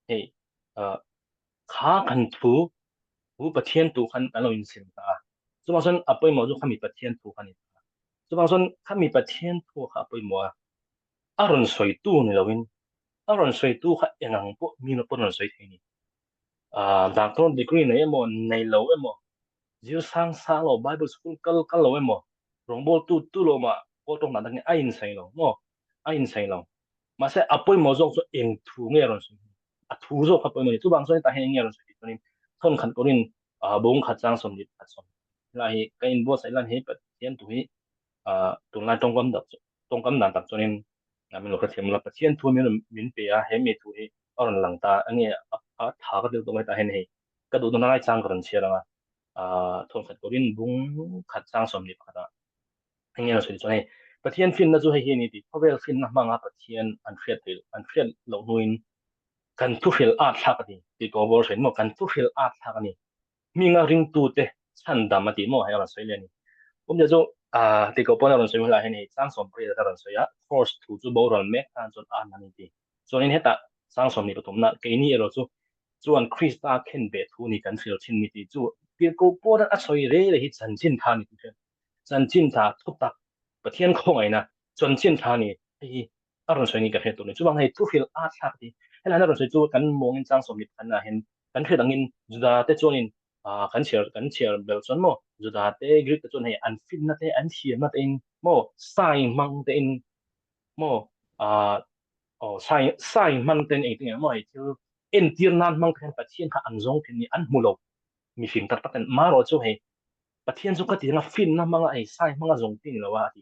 hei kha kan thu thu Pathian thu khan kan lo insim ta a. Chuvang chuan a pawimawh chu khami Pathian thu kha a ni ta. Chuvang chuan khami Pathian thu kha a pawimawh a, a rawn sawitu ni loin a rawn sawitu kha eng ang pawh mi pawn rawn sawi thei a ni. Doctor degree nei emaw nei lo emaw Zir sang sang lo, Bible school kal kal lo emaw, rawngbâwl tu tu lo mah kawl tawng dan dangin a insai lo maw? A insai lo. Mahse, a pawimawh zawk chu eng thu nge a rawn sawi hi? A thu zawk kha pawimawh a ni. Chuvang chuan hetah hian eng nge a rawn sawi tih chuanin thawn khat kawrin bawng khat chang 21 sawm lai hi ka inbuatsaih lan hi Pathian thu hi tunlai tawngkam tak tawngkam dan tak chuanin min lo hrethiam la. Pathian thu min rawn min pe a, he mi thu hi a rawn lang ta a nge a tha ka deuh tawh mai hetah hian hei ka duh dawn a ngaichang ka rawn chhiar ang a, ah thawmkhat turin bung khat chang 21 ah eng nge a sawi chuan hei Pathian finna chu hei hi a ni tih khawvel finna hmanga Pathian an hriat theih an hriat loh hnuin kan thuhril at thlak a ni tih ka bawr hrein maw kan thuhril at thlak a ni hminga ringtute chhandam a tih maw hei a rawn sawi leh a ni awmzia chu ah tih ko pawn a rawn sawi hmel ah hian hei chang 18 a rawn sawi a cross thu chu boral mek tan chuan a an a ni tih chuanin hetah chang 23 na keini erawh chu chuan Krista khenbeh thu ni kan hril thin ni tih chu Tirhkoh Paula'n a sawi rei rei hi chanchin tha ni tih hriat chanchin tha thutak Pathian khawngaihna chanchin tha ni hei hi a rawn sawi ni ka hriat tur ni. Chuvang hei thuhril a thlak ti helai a rawn sawi chu kan mawngin chang 21 ah hian kan hriat angin Juda te chuanin kan chhiar kan chhiar bel chuan maw Juda te Greek te chuan hei an finna te an thiamna te in maw sign hmang te in maw aw sai sai hmang ten engtin nge maw hei thil entir nan hmang ten Pathian kha an zawng thin ni an hmu lo mihring tak tak ten marawh chu hei Pathian chu ka ti anga finna hmanga hei sai hmanga zawng ti ni lo a a ti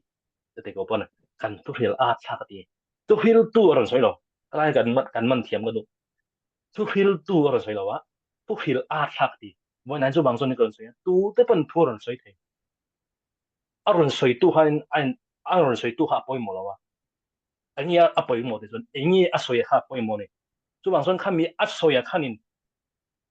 chute ko pawn kan thuhril at thlak a ti thuhril tu a rawn sawi lo helai kan kan man thiam ka duh thuhril tu a rawn sawi lo a thuhril at thlak a ti vawiin chu bang chuan ka rawn sawi a tu te pawn thu a rawn sawi thei a rawn sawi tu khan a rawn sawi tu kha a pawimawh lo a Enge a pawimawh tih chuan enge a sawi kha a pawimawh a ni. Chuvang chuan khami a sawi khanin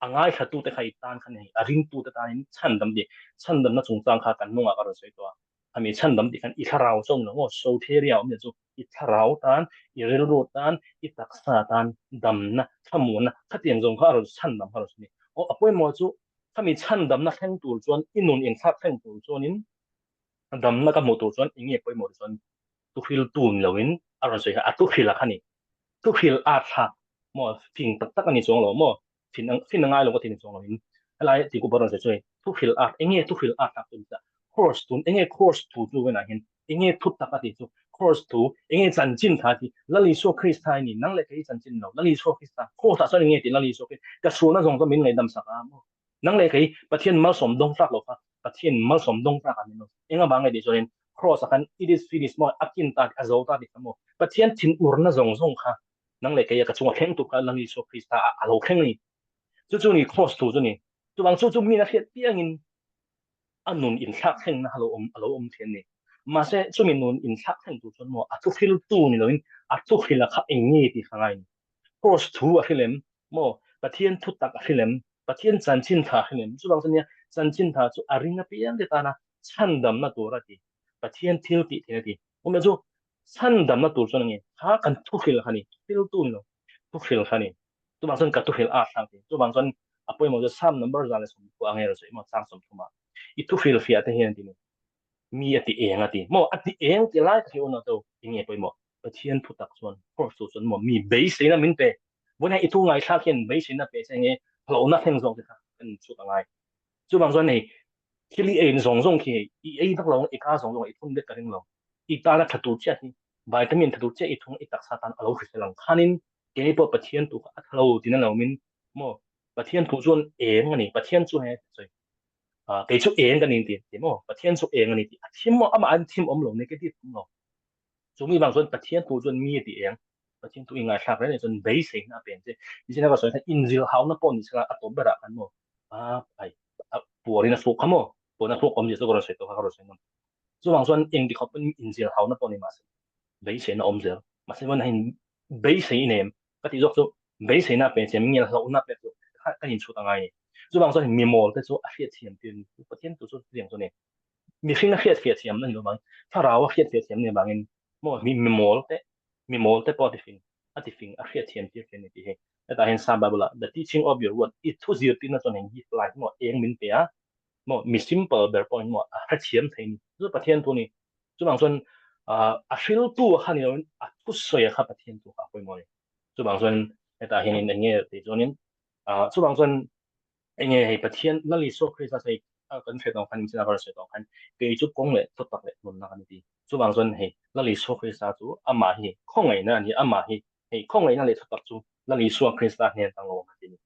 a ngaithlatute kha i tan khan hei a ringtute tanin chhandam tih chhandamna chungchang kha kan hnungah ka rawn sawi tawh a. Khami chhandam tih khan i thlarau chuan lo maw Soteria awmzia chu i thlarau tan, i rilru tan, i taksa tan damna, thlamuanna khatiang zawng kha a rawn chhandam kha a rawn sawi a ni. Aw a pawimawh chu khami chhandamna thleng tur chuan i nun inthlak thleng tur chuanin damna ka hmuh tur chuan enge pawimawh tih chuan thuhril tu ni loin a rawn sawi kha a thuhril a kha ni. Thuhril at thlak maw fing tak tak a ni chuang lo maw fin fin a ngai lo ka ti ni chuang loin helai tih kupa rawn sawi chu hei thuhril at enge thuhril at thlak chu ni ta course tun enge course thu chu venah hian enge thu tak a tih chu course thu enge chanchin tha tih Lal Isua Krista hi ni nang leh kei chanchin lo Lal Isua Krista course ah chuan enge tih Lal Isua Krista ka sualna zawng chu min ngaihdam sak a maw Nang leh kei Pathian malsawm dawng tlak lo kha Pathian malsawm dawng tlak ah min awm. Eng avang nge tih chuanin Cross ah khan it is finished maw a kin ta a zo ta tih kha maw Pathian thinurna zawng zawng kha nang leh kei a ka chunga thleng tur kha Lal Isua Krista ah a lo thleng a ni. Chu chu ni Cross thu chu ni. Chuvang chu chu min a hriat piangin a nun inthlak thlengna a lo awm a lo awm thin a ni. Mahse chumi nun inthlak thleng tur chuan maw a thuhriltu ni loin a thuhrila kha eng nge tih kha ngai a ni. Cross thu a hrilh em? Maw Pathian thu tak a hrilh em? Pathian chanchin tha a hrilh em? Chuvang chu nia chanchin tha chu a ring apiang te tana chhandamna tur a ti. Pathian thil tih theihna a ti. Awmzia chu chhandamna tur chuan a nge kha kan thuhril kha a ni. Thuhriltu ni lo thuhril kha a ni. Chuvang chuan ka thuhril a thlak ti. Chuvang chuan. A pawimawh chu Psalm number 130 a ngei ro chu emaw chang 30 ah i thu hrilhfiah te hian ti ni mi a ti eng a ti maw a ti eng ti lai tak hi unau te u enge pawimawh Pathian thu tak chuan force tu chuan maw mi beiseina min pe vawiin hi i thu ngaithlak hian beiseina pe che nge hlauhna thleng zawk te kha kan chhut a ngai chuvang chuan hei thil i ein zawng zawng khi hei i ei vak lo i ka zawng zawng i thun vek ka ring lo i tana tha tur chiah hi vitamin tha tur chiah i thung i taksa tan a lo hrisel ang khanin keini pawh Pathian tu kha a tha lo tina lo min maw Pathian thu chuan eng a ni Pathian chu he sawi kei chu eng ka ni ti ti maw Pathian chu eng a ni ti a thim maw amah an thim awm lo negative awm lo chu mi vang chuan Pathian thu chuan mi a ti eng Pathian thu i ngaithlak reng chuan beiseina a pen che nichina ka sawi khan inzil hauna pawh ni sela a tawp berah khan maw a ai a puarin a fuk kha maw puan a fuk awm zia chu ka rawn sawi tawh kha ka rawn sawi ngam chuvang chuan eng ti khawp in inzil hauna pawh ni mahse beiseina awm zel mahse chuan hein beisei nem ka tih zawk chu beiseina pe che ngel hlauhna pe chu ka inchhut a ngai ni chuvang chuan mi mawl te chu a hriat thiam tir ni Pathian tu chu chutiang chu ni mihring a hriat fiah thiam na ni lo vang thlarau a hriat fiah thiam ni vangin maw mi mi mawl te mi mawl te pawh a tifing a tifing a hriat thiam tir thei ni tih hi hetah hian Psalm Bible ah the teaching of your word i thu zirtirna chuan heng give life maw eng min pe a maw mi simple ber pawhin maw a hrethiam thei ni chu Pathian thu ni chuvang chuan a hriltu kha ni loin a thusawi kha Pathian thu kha a pawimawh a ni chuvang chuan hetah hianin eng nge tih chuanin chuvang chuan eng nge hei Pathian Lal Isua Krista hei kan hriat ang khan michina ka rawn sawi tawh ang khan kei chu kawng leh thutak leh nunna ka ni ti chuvang chuan hei Lal Isua Krista chu amah hi khawngaihna a ni amah hi hei khawngaihna leh thutak chu Lal Isua Krista hnen tang lo awm a ti ni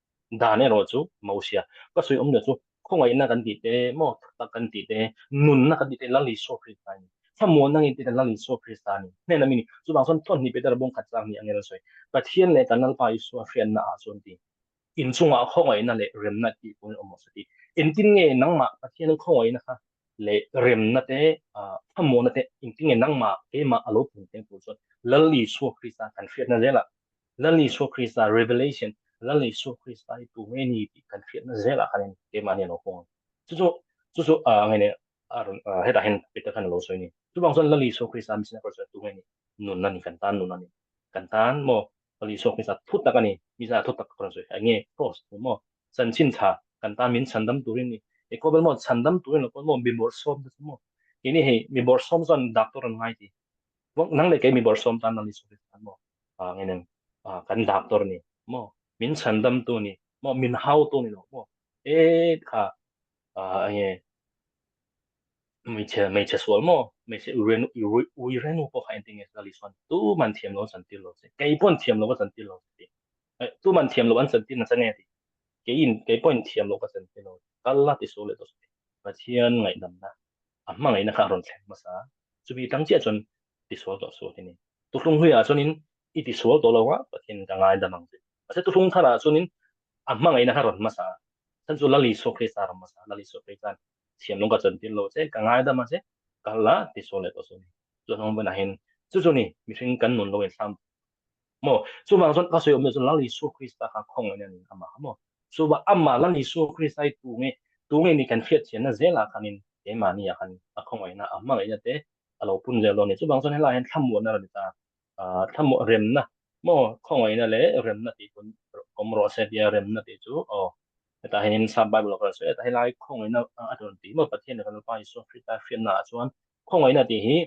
dan erawh chu Mosia ka sawi awm leh chu khawngaihna kan tih te maw thutak kan tih te nunna kan tih te Lal Isua Krista a ni thlamuanna kan tih te Lal Isua Krista a ni hnen ami ni chuvang chuan thawhni Peter bawng khat chang ni angin an sawi Pathian leh kan Lalpa Isua hriatna ah chuan ti inchungah khawngaihna leh remna tih pawhin awm rawh se tih. Engtin nge nangmah Pathian khawngaihna kha leh remna te, thlamuanna te engtin nge nangmah keimah a lo pung teng tur chuan Lal Isua Krista kan hriatna zelah, Lal Isua Krista revelation, Lal Isua Krista hi tu nge ni tih kan hriatna zelah khanin keimahni a lo pung ang. Chu chu chu chu nge ni a rawn hetah hian Peter khan a lo sawi a ni. Chuvang chuan Lal Isua Krista mission a chuan tu nge ni? Nunna ni, kan tan nunna ni. Kan tan maw Lal Isua Krista thu tak a ni. Misa thu tak ka rawn sawi kha enge cross thu maw chanchin tha kan tan min chhandam turin ni. E khawvel maw chhandam turin lo pawh maw mi bawrhsawm te chu maw keini hei mi bawrhsawm chuan doctor an ngai ti. Nang leh kei mi bawrhsawm tan Lal Isua Krista maw nge neng kan doctor ni maw min chhandam tu ni maw min hau tu ni lo maw e kha enge hmeichhe hmeichhe sual maw hmeichhe uirenu uirenu pawh kha engtin nge Lal Isuan tuman thiam lo an chantir lo che kei pawn thiam lo ka chantir lo che tih tuman thiam lo an chantir nasa nge tih keiin kei pawhin thiam lo ka chantir lo kal la ti sual leh tawh suh Pathian ngaihdamna a hmangaihna kha a rawn thleng hmasa chumi tang chiah chuan tisual tawh suh tih ni tuhlung hluiah chuanin i tisual tawh lo a Pathian ka ngaidam ang che mahse tuhlung tharah chuanin a hmangaihna kha a rawn hmasa chan chu Lal Isua Krista a rawn hmasa Lal Isua Krista thiam lawng ka chantir lo che ka ngaidam a che kal la ti sawn leh tawh chu ni chu hnung banah hian chu chu ni mihring kan nun lo in thlam maw chuvang chuan ka sawi awm chuan Lal Isua Krista kha khawngaihna ni amah maw chuba amah Lal Isua Krista hi tu nge tu nge ni kan hriat chianna zelah khanin keimahni ah khan a khawngaihna a hmangaihna te a lo pun zel dawn ni chuvang chuan helaiah hian thlamuanna a rawn ni ta thlamuah remna maw khawngaihna leh remna tih pawn awm rawh se tia remna tih chu aw hetah hianin sap bible ah ka rawn sawi a hetah helai khawngaihna a rawn tih maw Pathian leh kan Lalpa Isua Krista hriatna ah chuan khawngaihna tih hi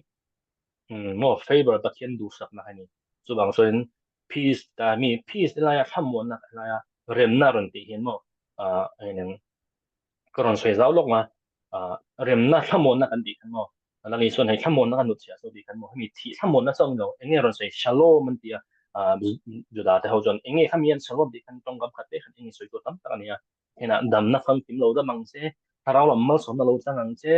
maw favor Pathian duhsakna a ni chuvang chuanin peace ta mi peace laia thlamuanna laia remna rawn tih hian maw ka rawn sawi zau lawk ma remna thlamuanna kan tih khan maw Lal Isuan hei thlamuanna kan lut chhiah chu tih khan maw hemi thih thlamuanna chauh ni lo enge rawn sawi shalom an ti a Juda te ho chuan enge khami an shalom tih khan tawngkam khat te khan enge sawi tur tam tak a ni a henah damna famkim lo dam ang che thlarau lam malsawmna lo chang ang che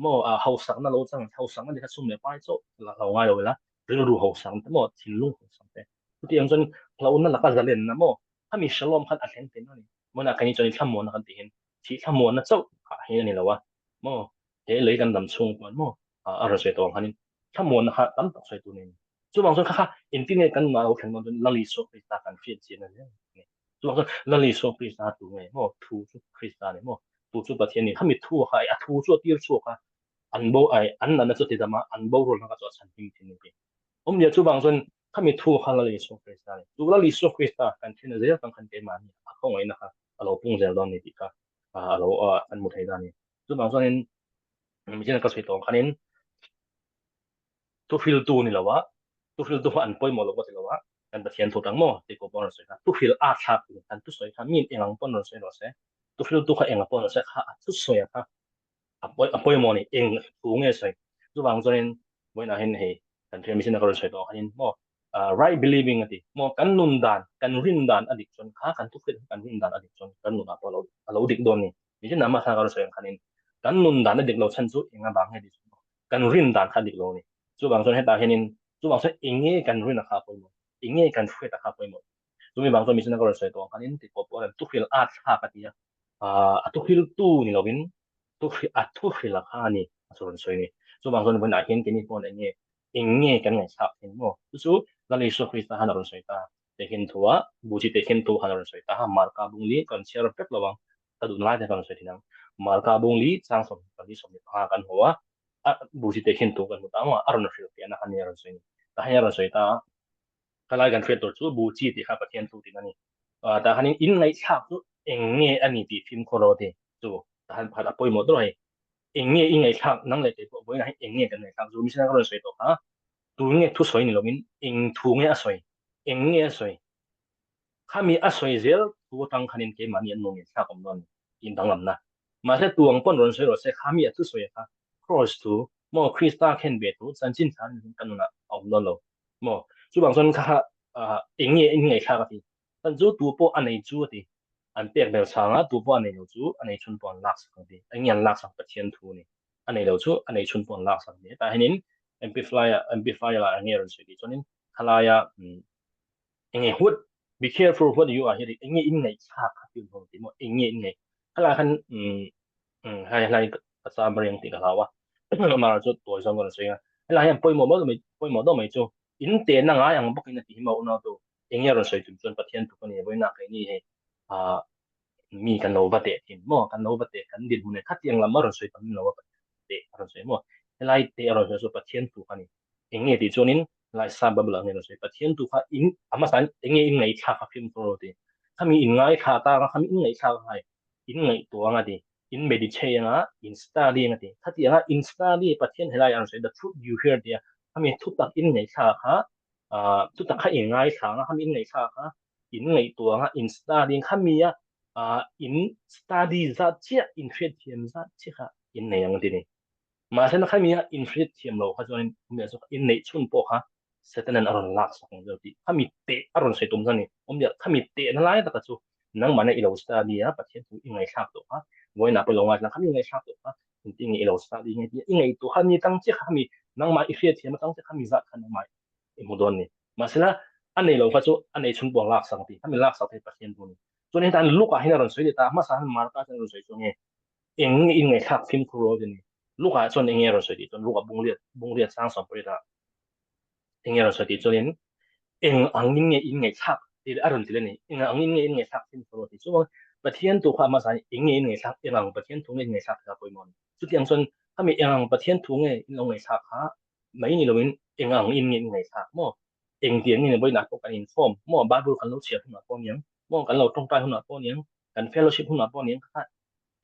maw hausakna lo chang hausakna tih kha sum leh pai chauh lo ngai lo ila rilru hausakna te maw thinlung hausakna te chutiang chuan hlauhna laka zalenna maw khami shalom khan a thleng thei a ni mawna keini chuan thlamuanna kan tih hian thih thlamuanna chauh hi a ni lo a maw he lei kan dam chhung chuan maw a rawn sawi tawh ang khanin thlamuanna kha tam tak sawi tur a ni. Chuvang chuan kha kha engtin nge kan nunah a lo thlen dawn chuan Lal Isua Krista kan hriat chian a ni zel. Chuvang chuan Lal Isua Krista tu nge maw thu chu Krista a ni maw thu chu Pathian a ni. Khami thu kha a thu chu a tir chhuak a an bo ai an natna chu a tidam a an borualna kha chu a chhan him thin a ni. Awmzia chuvang chuan khami thu kha Lal Isua Krista a ni. Chu Lal Isua Krista kan hriatna zel tang khan keimahni a khawngaihna kha. a lo pung zel dawn a ni tih kha a lo kan hmu thei ta a ni. Chuvang chuanin mihring ka sawi tawh ang khanin thuhriltu ni lo a, thuhriltu kha an pawimawh lo ka ti lo a, kan Pathian thu tang maw tih pawh rawn sawi kha thuhril a thlak tur kan thusawi kha mi eng ang pawn rawn sawi rawh se, thuhriltu kha eng a pawn rawn sawi kha a thusawi kha a pawi a pawimawh a ni, eng thu nge sawi. Chuvang chuanin vawiinah hian hei kan thil mihring ka rawn sawi tawh ang khanin maw right believing a ti maw kan nun dan kan rin dan a dik chuan kha kan thuhrilh kha kan rin dan a dik chuan kan nunah pawh a lo a lo dik dawn a ni. Mihring ah ka rawn sawi ang khanin kan nun dan a dik lo chhan chu eng avang nge tih chu kan rin dan kha dik lo a ni. Chuvang chuan hetah hianin chuvang chuan eng nge kan rin a kha pawimawh, eng nge kan hriat a kha pawimawh. Chumi vang chuan mihring ka rawn sawi tawh ang khanin ti pawh pawh thuhril at thlak a ti a, a thuhriltu ni lovin a thuhril a kha a ni a rawn sawi ni. Chuvang chuan vawiinah hian keini pawn eng nge eng nge kan ngaihthlak thin maw? Chu chu Lal Isua Krista khan a rawn sawi ta. Tehkhin thua Buchi tehkhin thu khan a rawn sawi ta. Marka bung li kan chhiar vek lo ang, ka duhna lai te kan rawn sawi thin ang. Marka bung li chang 24 kan hmu a, a Buchi tehkhin thu kan hmu ta maw? A rawn hrilhfiahna kha nia a rawn sawi ni. Tah hian a rawn sawi ta a, Thalai kan hriat tur chu Buchi tih kha Pathian thu tihna a ni. Tah khanin in ngaihthlak chu eng nge a ni tih fimkhur rawh ti chu tah khan pakhat a pawimawh deuh a hei. Eng nge i ngaihthlak nang leh kei pawh vawiinah hian eng nge kan ngaihthlak chu missionary ka rawn sawi tawh kha tun nge thu sawi ni lovin eng thu nge a sawi eng nge a sawi khami a sawi zel thu atang khanin keimahni an lo ngaihthlak awm dawn in danglamna mahse tuang pawn rawn sawi rawh se khami a thu sawi kha cross thu maw Krista khen ve thu chanchin tha ni kan nunah a awm dawn lo maw chuvang chuan kha eng nge in ngaihthlak a ti Kan chu tu pawh a nei chu a ti. An pek bel chang a, tu pawh a nei lo chu a nei chhun pawh an lak sak ang ti. Eng nge an lak sak Pathian thu a ni. A nei lo chu a nei chhun pawh an lak sak ang ti. Hetah hianin amplifier amplifier ah eng nge rawn sawi tih chuanin khalaia eng nge what be careful what you are hearing eng nge in ngaihthlak kha tih awm tih maw eng nge in ngaih khalai khan helai helai ka cham reng tih ka hlau a amah chu tawi zawng ka rawn sawi a helai hian pawimawh deuh mai pawimawh deuh mai chu in tehna ngai ang bawkin a ti hi maw unau tu eng nge rawn sawi tum chuan Pathian tuk a ni vawiinah keini hei ah mi kan lo va teh thin maw kan lo va teh kan dinhmun e khatiang lam a rawn sawi tam lo a Pathian teh a rawn sawi maw helai teh a rawn sawi chu Pathian tuk a ni eng nge tih chuanin helai sa Bible ah nge rawn sawi Pathian tuk kha in a hmasa in eng nge in ngaihthlak kha fimkhur rawh ti khami in ngaithla ta ang a khami in ngaihthlak a hai in ngaihtuah ang a ti in meditate anga in study anga ti khatiang a in study Pathian helai a rawn sawi the truth you hear tia khami thutak in ngaihthlak kha chutak kha in ngaithla anga khami in ngaihthla kha in ngaihtuah anga in study khami a in study zat chiah in hriatthiam zat chiah kha in nei ang ti ni mahse na khami a in hriatthiam lo kha chuan in chu in neih chhun pawh kha Satanan a rawn lak sak ang zeu tih khami teh a rawn sawi tum chuan ni awmzia khami teh na lai taka chu nangmahna i lo study a Pathian thu i ngaihthlak tawh kha vawiinah pawh i lo ngaithla khami ngaihthlak tawh kha engtin nge i lo study nge tih i ngaihtuah kha mi tang chiah kha khami nangmah i hriatthiam atang chiah khami zat kha nangmah i hmu dawn ni. Mahsela a nei lo kha chu a nei chhung pawh lak sak ti khami lak sak thei Pathian thu ni. Chuan hetah hian Luka hian a rawn sawi leh ta a, hmasa hian Marka chuan a rawn sawi chu nge eng nge in ngaihthlak fimkhur rawh ti ni. Luka chuan eng nge a rawn sawi tih chuan Luka bungriat bungriat sang sawmpariat ah eng nge a rawn sawi tih chuanin eng angin nge in ngaihthlak tih a rawn ti leh a ni. Eng angin nge in ngaihthlak fimkhur rawh tih chu Pathian thu kha hmasa hian eng nge in ngaihthlak eng ang Pathian thu nge in ngaihthlak tih kha pawimawh a ni. Chutiang chuan khami eng ang Pathian thu nge in lo ngaihthlak kha mai ni loin eng ang in nge in ngaihthlak maw? Eng tiang nge vawiinah pawh kan inkhawm maw? Bible kan lo chhiar hunah pawh niang maw? Kan lo tawngtai hunah pawh niang, kan fellowship hunah pawh niang kha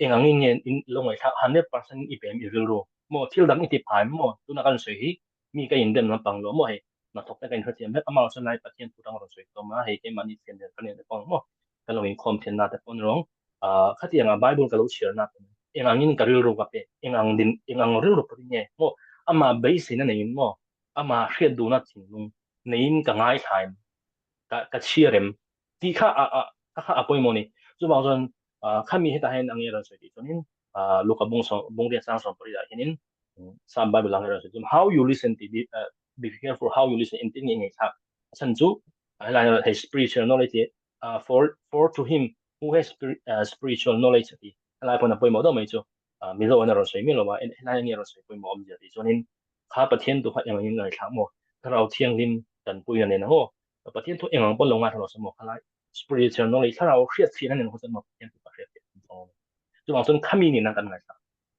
eng ang in nge in lo ngaihthlak 100% in i pem i rilru maw? Thil dang i ti phai maw? Tuna kan sawi hi mi ka indem lampang lo maw hei hnathawk te ka inhrethiam vek amah chuan lai Pathian thu dang rawn sawi tawm a hei keimahni thian nen ka nen te pawh maw kan lo inkhawm thian na te pawh ni rawng khatiang a Bible ka lo chhiar na eng angin ka rilru ka pe eng ang din eng ang rilru pawhin nge maw amah beiseina neiin maw amah hriat duhna thinlung neiin ka ngaithla em ka ka chhiar em tih kha a a kha kha a pawimawh ni chuvang chuan khami hetah hian ang nge rawn sawi tih chuanin Luka bung sawm bung riat sang sawm pariat ah hianin Psalm Bible ang nge rawn sawi chuan how you listen tih bi be careful how you listen engtin nge i ngaihthlak a chhan chu helai hei spiritual knowledge for for to him who has spiritual knowledge a ti helai pawn a pawimawh deuh mai chu Mizo in a rawn sawi miah lo a helai nge rawn sawi pawimawh awmzia tih chuanin kha Pathian tu kha eng angin ngaihthlak maw Thlarau Thianghlim tanpuina nen ang aw Pathian thu eng ang pawn lo ngaithla lo se maw khalai spiritual knowledge thlarau hriat chhian a nen khaw chuan maw Pathian thu ka hriat theih ang chu chuvang chuan khami nena kan ngaithla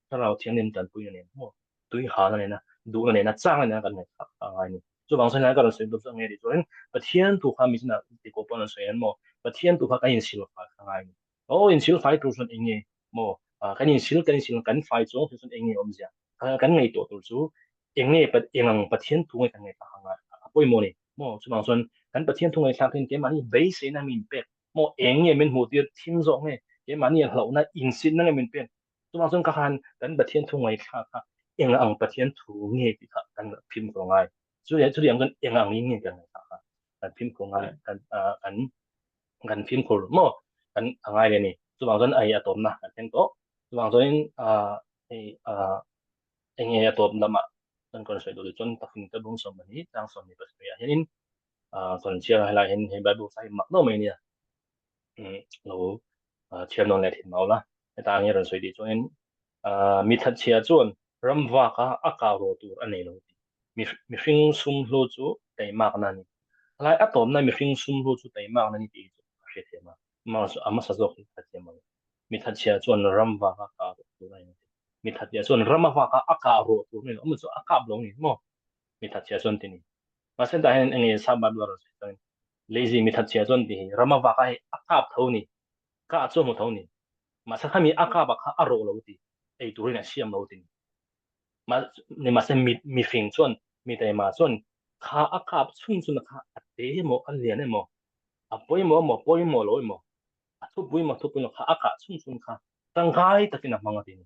thlarau thianghlim tanpuina nen maw tui hana nena duhna nena changna nena kan ngaithla a ngai ni chuvang chuan helai ka rawn sawi duh chu ang nge tih chuan Pathian thu kha mi chunah ti pawh pawn an sawi an maw Pathian thu kha kan insil fai a ngai ni. Aw insil fai tur chuan eng nge maw kan insil kan insil kan fai chuang chu chuan eng nge awmzia kan ngaihtuah tur chu eng nge eng ang Pathian thu nge kan ngaihtuah ang a pawimawh ni maw chuvang chuan kan Pathian thu ngaihthlak hian keimahni beiseina min pek maw eng nge min hmuh tir thim zawk nge keimahni hlauhna insitna nge min pek chuvang chuan ka khan kan Pathian thu ngaihthlak kha eng ang Pathian thu nge tih kha kan fimkhur ngai chu chutiang chuan eng ang in nge kan ngaihthlak kha kan fimkhur ngai kan kan kan fimkhur maw kan a ngai leh a ni chuvang chuan a tawpna kan thleng tawh chuvang chuanin hei eng nge a tawp lamah chuan ka rawn sawi duh chu chuan tafing te bung 12 chang 27 ah hianin ka rawn chhiar a helaiah hian hei bible kha hi mak deuh mai a nia lo chhiar nawn leh thin mau la hetah ang hi a rawn sawi tih chuanin mi thatchhia chuan ram vaka a kau rawh tur a nei lo tih mihring sum hlu chu teimakna a ni. Helai a tawpna mihring sum hlu chu teimakna a ni tih hi chu ka hrethiam a, a hmasa zawk hi ka hrethiam lo. Mi thatchhia chuan ram vaka a kah rawh tur a ni lo tih. Mi thatchhia chuan ram a vaka a kah rawh tur a ni lo. Amaw chu a kap lo a ni maw? Mi thatchhia chuan ti ni. Mahse tah hian enge sap Bible a rawn sawi chuan lazy mi thatchhia chuan ti hi ram a vaka hei a kap tho a ni. Kah chu a hmu tho a ni. Mahse khami a kap ah kha a rawh lo ti. Ei turin a siam lo ti ni. Nimahse mifing chuan mi taima chuan kha a kap chhung chhun kha a te emaw a lian emaw a pawimawh emaw pawimawh lo emaw a thupui emaw thupui lo kha a kah chhung chhun kha tangkai takin a hmang a ti ni.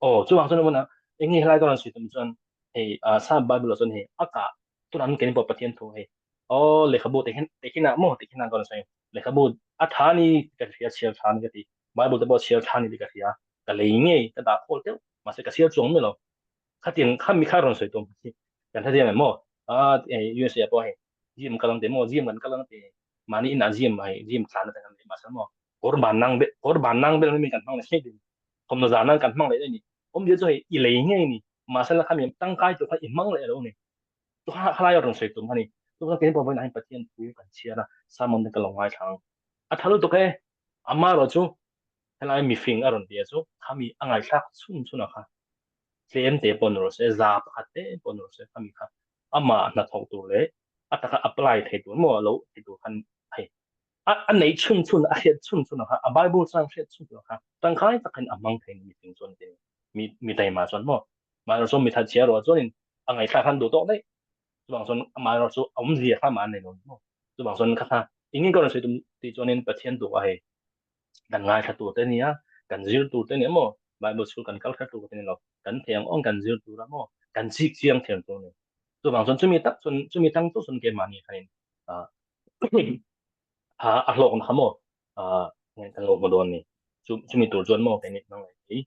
Aw chuvang chuan huna eng nge helai dawn an sawi tum chuan hei Psalm Bible ah chuan hei a kah tunah an keini pawh Pathian thu hei aw lehkhabu te hian te khinah maw te khinah ka rawn sawi lehkhabu a tha ni ka hria chhiar tha ni ka ti Bible te pawh chhiar tha ni tih ka hria ka lei ngei ka dah khawl deuh mahse ka sial chuang mai lo khatin kha mi kha rawn sawi tum kan hre chiang em maw a USA pawh hei gym kal ang te maw gym kan kal ang te mahni inah gym hei gym tlan na te kan nei mahse maw kawr ban nang be kawr ban nang bel mi kan hmang leh hlei thawmhnaw zan nan kan hmang leh ni awm dia chu hei i lei ngei ni mahse la khami tangkai tur kha i hmang leh lo ni chu khalai rawn sawi tum ani chu kha keini pawh vawiin ah hian Pathian thu kan chhiar a sermon te ka lo ngaithla ang a tha lutuk e amaherawh chu Helai mifing a rawn ti a chu khami a ngaithlak chhun chhun a kha tlem te pawh ni rawh se, za pakhat te pawh ni rawh se khami kha amah hnathawk tur leh a taka apply thei tur maw lo ti tur khan hei a a nei chhun chhun a hriat chhun chhun a kha a bible chuan hriat chhun chhun a kha tangkai takin a hmang thei mifing chuan ti mi mi taima chuan maw mahni chuan mi thatchhia erawh chuanin a ngaihthlak khan duh tawk daih chuvang chuan amah erawh chu awmzia kha mah a nei lo maw chuvang chuan kha kha engin ka rawn sawi tum tih chuanin Pathian duh a hei kan ngaithla tur te nia, kan zir tur te nia maw, Bible school kan kal kher tur te ni lo, kan thei ang awng kan zir tur a maw, kan chik chiang thiam tur a ni. Chuvang chuan chumi tak chuan chumi tang chu chuan keimahni khanin ah a hlawkna kha maw ah kan lo hmu dawn a ni. Chu chumi tur chuan maw keini hmang leh thei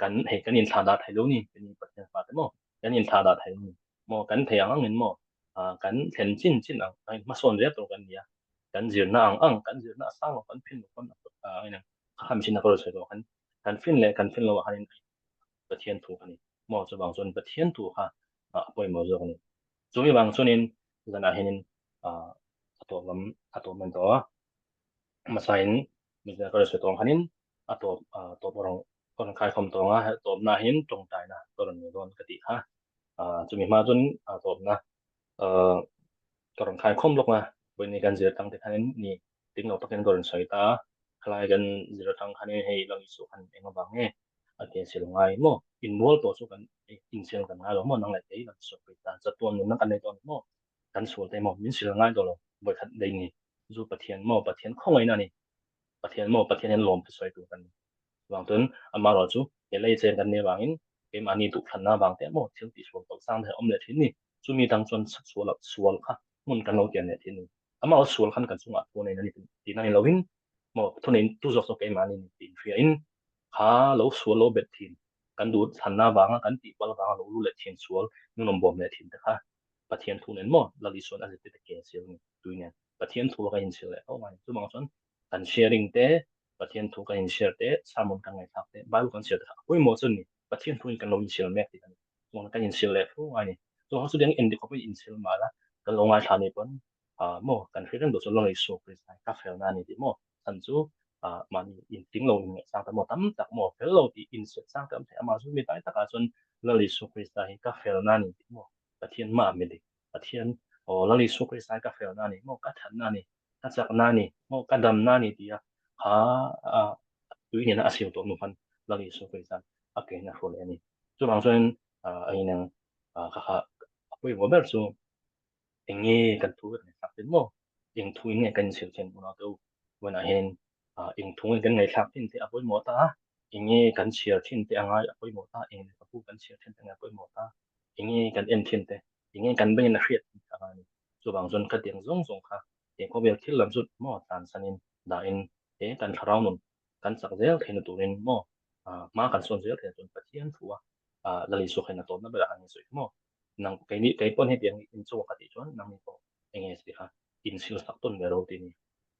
kan hei kan inthlah dah thei lo ni, keini Pathian fate maw kan inthlah dah thei lo ni. Maw kan thei ang angin maw ah kan thlen chin chin ang a hmasawn zel tur kan ni a. Kan zirna ang ang kan zirna a sang lo kan fin lo pawn a a chin a ka rawn sawi tawh khan kan fin leh kan fin loah khanin Pathian thu kha ni maw chuvang chuan Pathian thu kha a pawimawh zawk a ni. Chumi vang chuanin zanah hianin a tawp lam a tawp hman tawh a hmasain mizia ka rawn sawi tawh ang khanin a tawp tawp a rawn ka rawn khaikhawm tawh ang a tawpna hian tawngtaina ka rawn nei dawn ka tih kha chumi hma chuan a tawpna ka rawn khaikhawm lawk a vawiin kan zir tang te khanin ni ding lo takin ka rawn sawi ta a khalai kan zir atang khanin hei lang isuh khan eng avang nge a ke sil ngai maw inmual tawh chu kan insil kan ngai lo maw nang leh kei kan sawi pui ta chatuan nunna kan nei tawh a ni maw kan sual te maw min sil ngai tawh lo vawikhat daih ni chu Pathian maw Pathian khawngaihna a ni Pathian maw Pathian hian lawm te sawi tur kan ni chuvang chuan amaherawh chu he lei chen kan nih avangin keimahni duhthlanna avang te maw thil tihsual tawlh sang te awm leh thin ni chumi dang chuan sual sual kha hmun kan lo tian leh thin ni amaherawh sual khan kan chungah thu nei na ni tihna ni lovin maw thu nei tu zawk zawk keimahni ni tih inhria in kha lo sual lo bet thin kan duh thlanna avanga kan tih pal avanga lo lu leh thin sual nunawm bawm leh thin te kha Pathian thu nen maw Lal Isuan a zirtir te ke sil ni tui nen Pathian thu a kan insil leh fo mai chuvang chuan kan sharing te Pathian thu kan inshare te sermon kan ngaihthlak te Bible kan share te kha a pawimawh chu ni Pathian thu in kan lo insil mek tih a ni chuan kan insil leh fo ngai ni chuan chu dang engti khawp in insil mah la kan lo ngaithla ni pawn ah maw kan hre reng duh chu Lal Isua Krista ka fel na a ni tih maw chhan chu ah mahni inting lo inngaihsang ta maw tam tak maw fel lo tih inset sang tam thei amah chu mi tlai takah chuan Lal Isua Krista hi ka fel na a ni tih maw Pathian mah mi dik Pathian aw Lal Isua Krista hi ka fel na a ni maw ka that na a ni ka chak na a ni maw ka dam na a ni tih a kha a. Tui nena a sil tawh hnu khan Lal Isua Krista'n a kein a hruai leh a ni. Chuvang chuanin a inang kha kha a pawimawh ber chu eng nge kan thu kan ngaihthlak thin maw? Eng thu in nge kan inchhir thin unau te u? Vawiinah hian eng thu nge kan ngaihthlak thin tih a pawimawh ta a, eng nge kan chhiar thin tih a ngai a pawimawh ta, eng lehkhabu kan chhiar thin te ngai a pawimawh ta, eng nge kan en thin te, eng nge kan bengin a hriat thin te a ngai a ni. Chuvang chuan khatiang zawng zawng kha he khawvel thil lam chu maw tlansanin dahin he kan thlarau nun kan chak zel theihna turin maw hma kan sawn zel theihna turin Pathian thu a Lal Isua kha in a tawnna berah an insawi kha maw? Nang keini kei pawn hetiang in chungah ka tih chuan nangni pawh eng nge tih kha insil sak tawn ve ro tih ni.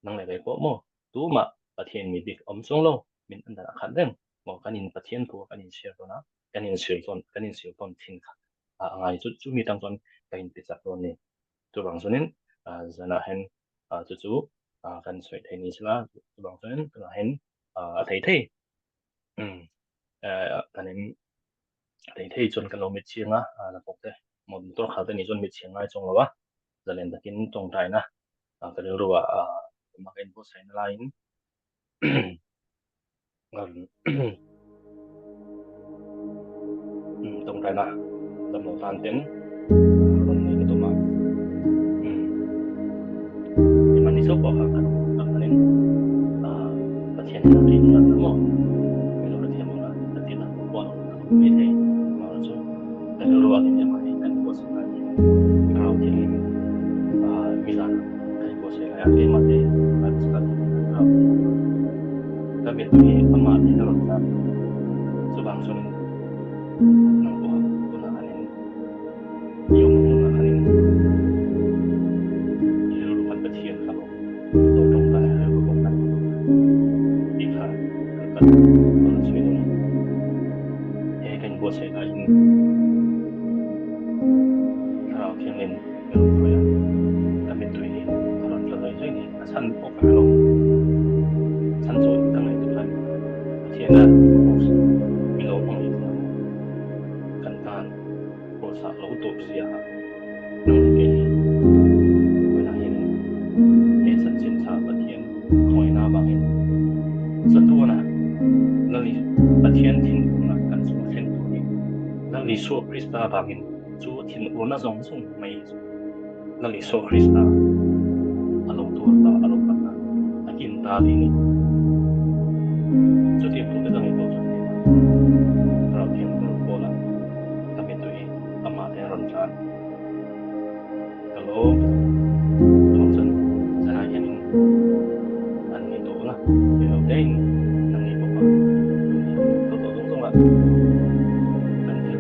Nang leh kei pawh maw tumah Pathian mi bik awm chuang lo min an dan a khat reng maw kan in Pathian thu a kan inshare tawn a kan insil tawn kan insil tawn thin kha a ngai chu chumi tang chuan ka inti chak dawn ni. Chuvang chuanin zanah hian chu chu kan sawi thei ni sela chuvang chuanin tunah hian a thei thei kan in thei thei chuan kan lo mit chhiang a la bawk te motor khalh te nih chuan mit chhiang ngai chuang lo a zalen takin tawngtaina ka rilru ah ka inbuatsaihna laiin Tawngtaina damlo tan ten rawn nei ka tum a, engmahni chauh pawh kha kan hmanin Pathian hian a in ngat na maw min lo hrethiam ang a ka ti na pawh an awm mai thei amaherawh chu ka rilru a kin em a hei kan buatsaih lai hi thlarau thianghlim mizan kan inbuatsaih lai a keimah te Bible study thlarau thianghlim Ka mittui hi amah tih a rawn tla. Chuvang chuanin nang pawha tunah khanin i awm hunah khanin i rilru khan Pathian kha lo lo tawngtai a rilru bawk a tih kha ka kal ka rawn sawi dawn a. He ka inbuatsaih laiin Thlarau Thianghlim ka rawn khawih a, ka mittui hi a rawn tla zai zai ni. A chhan pawh ka hre lo. Chhan chu ka ngaihtuah khan Pathiana cross mi lo hmang leh zia maw? Kan tan cross ah lo tawp zia kha nang leh kei hi vawiinah hianin he chanchin tha Pathian khawngaihna avangin chatuana Lal Pathian thinurna kan chhung thlen tur hi Lal Isua Krista avangin chu thinurna zawng zawng mai chu Lal Isua Krista a lo tuar ta, a lo kal ta, a kin ta tih ni. Chutiang tur te dang in pawh chuan keimah Thlarau Thianghlim ka rawn kawl a, ka mittui amah te a rawn tlan. Ka lawm ta tak. Chuvang chuan zanah hianin an ngei tawh la, rei lo te in an ngei bawk a, an ngei tawh tawh zawng zawng a, kan thil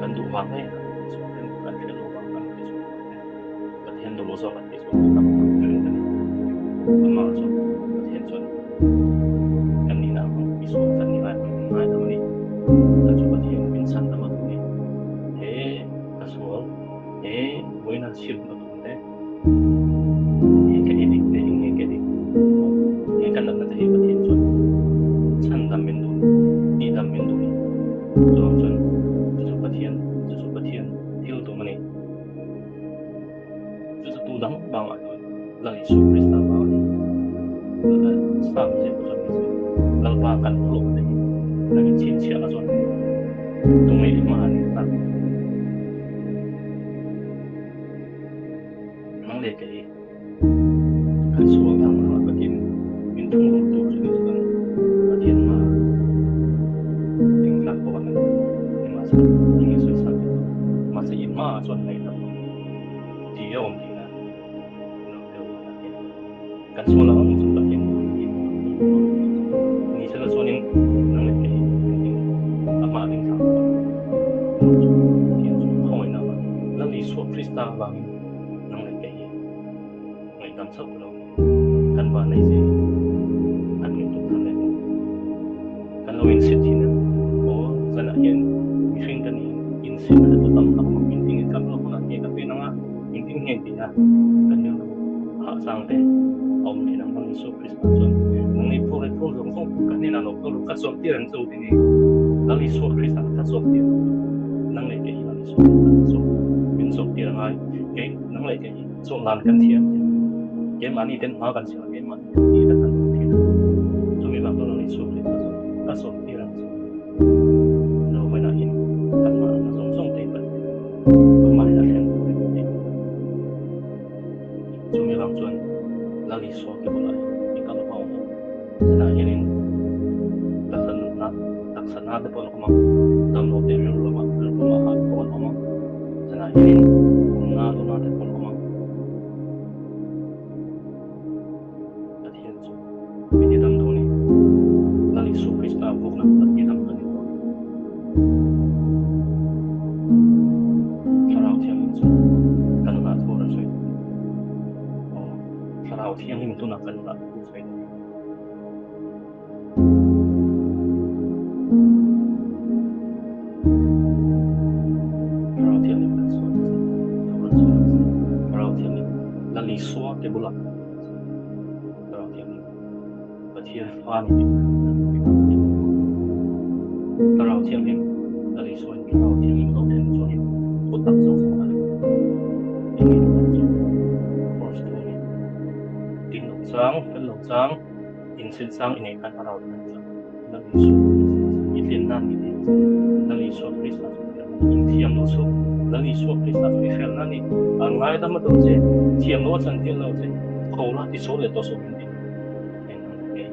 kan duh vang nge kan chhuak reng kan hriat loh vang kan ti chhuak vang te Pathian duh loh zawk kan tih chuan tam tak hring ka ni. Amah chu Pathian chuan kan nihna ang ang misual kan nih lai ang min ngaidam a ni. Kan chu Pathian min chhan dam a duh ni. He ka sual, he vawiina chhiat ka tum te, he ka edik te, eng nge ka edik, he ka natna te hi Pathian chuan chhan dam min duh ni, tihdam min duh ni. Chuvang chuan chu chu Pathian, chu chu Pathian thil tum a ni. Chu chu tu dang bang ah chuan Lal Isua Krista vang a ni. Sam zir pawh chuan min sawi Lalpa kan thawh te hi kan inchhinchhiah a chuan tunge i hma a ni tak. Nang leh kei kan sual ang ang takin min thungrulh tur chu ni chuan Pathian hma ding tlak pawh a ni. Nimahsela eng nge sawi sak duh lo. Mahse i hmaah chuan ngaihdam lo tih a awm theihna lo deuh a ni. Kan sual ang ang chu Pathian hma hi ni sela chuanin nang leh kei kan ding a hmaah ding tlak pawh a ni. Pathian chu khawngaihna avangin Lal Isua Krista avangin nang leh kei hi ngaihdam chauh lo kan va nei zia hi an ngaihtuah thar leh bawk. Kan lo insit thin em? Aw, zanah hian mihring ka niin insit na te pawh tam tak a awm a, engtin nge kan ruak hunah nge ka pen ang a, engtin nge tih a kan rilru hah chang te a awm thin ang. Lal Isua Krista chuan nangni phur leh phur zawng zawng ka hnenah lo kal ru, ka chawlh tir ang che u tih ni. Lal Isua Krista ka chawlh tir ang che u. Nang leh kei hi Lal Isua Krista ka chawlh min chawlh tir a ngai. Kei nang leh kei hi chawlh nan kan thiam thin. Keimahni ten hma kan chhiar a, keimahni ten ni vek kan duh thin a. Chumi vang. chuan Lal Isua Krista chu a zawm tir ang che. Lo vawiinah hian kan mahna zawng zawng te Pathian amah hi a thlen tur em ni? Chumi avang chuan Lal Isua ke bulah hian i kal vang ang. Tunah hianin taksa nutna, taksa na te pawh an awm a, damlo te rilru lamah rilru lamah hah te pawh an awm a, tunah hianin pumna luna te pawh an awm a. Pathian chu min ti dam dawn a ni. Lal Isua Krista vawkna khat ti dam kan ni dawn. Thlarau Thianghlim chu kan nunah thu a rawn sawi dawn a ni. Aw, Thlarau Thianghlim tunah kan nunah thu a sawi dawn a ni. Thlarau Thianghlim kan sawi ang che, thu rawn sawi ang che. Thlarau Thianghlim Lal Isua ke bulah kan kal ang che. Thlarau Thianghlim Pathian fa ni tih kan hre ang che. Thlarau Thianghlim Lal Isua in Thlarau Thianghlim lo thlen chuanin thu tak zawk zawk a hrilh ang. Eng nge thu tak chu? Course thu ni. Tin lo chang, fel lo chang. Insil chang i neih khan a rau thlen chuan Lal Isua Krista chu i tlinna ni tih ang che. Lal Isua Krista chu i felna ni. Inthiam lo chu Lal Isua Krista chu i felna ni. A ngaidam a dawn che, thiam lo a chantir lo che, tho la tisual leh tawh suh min ti. Eng ang nge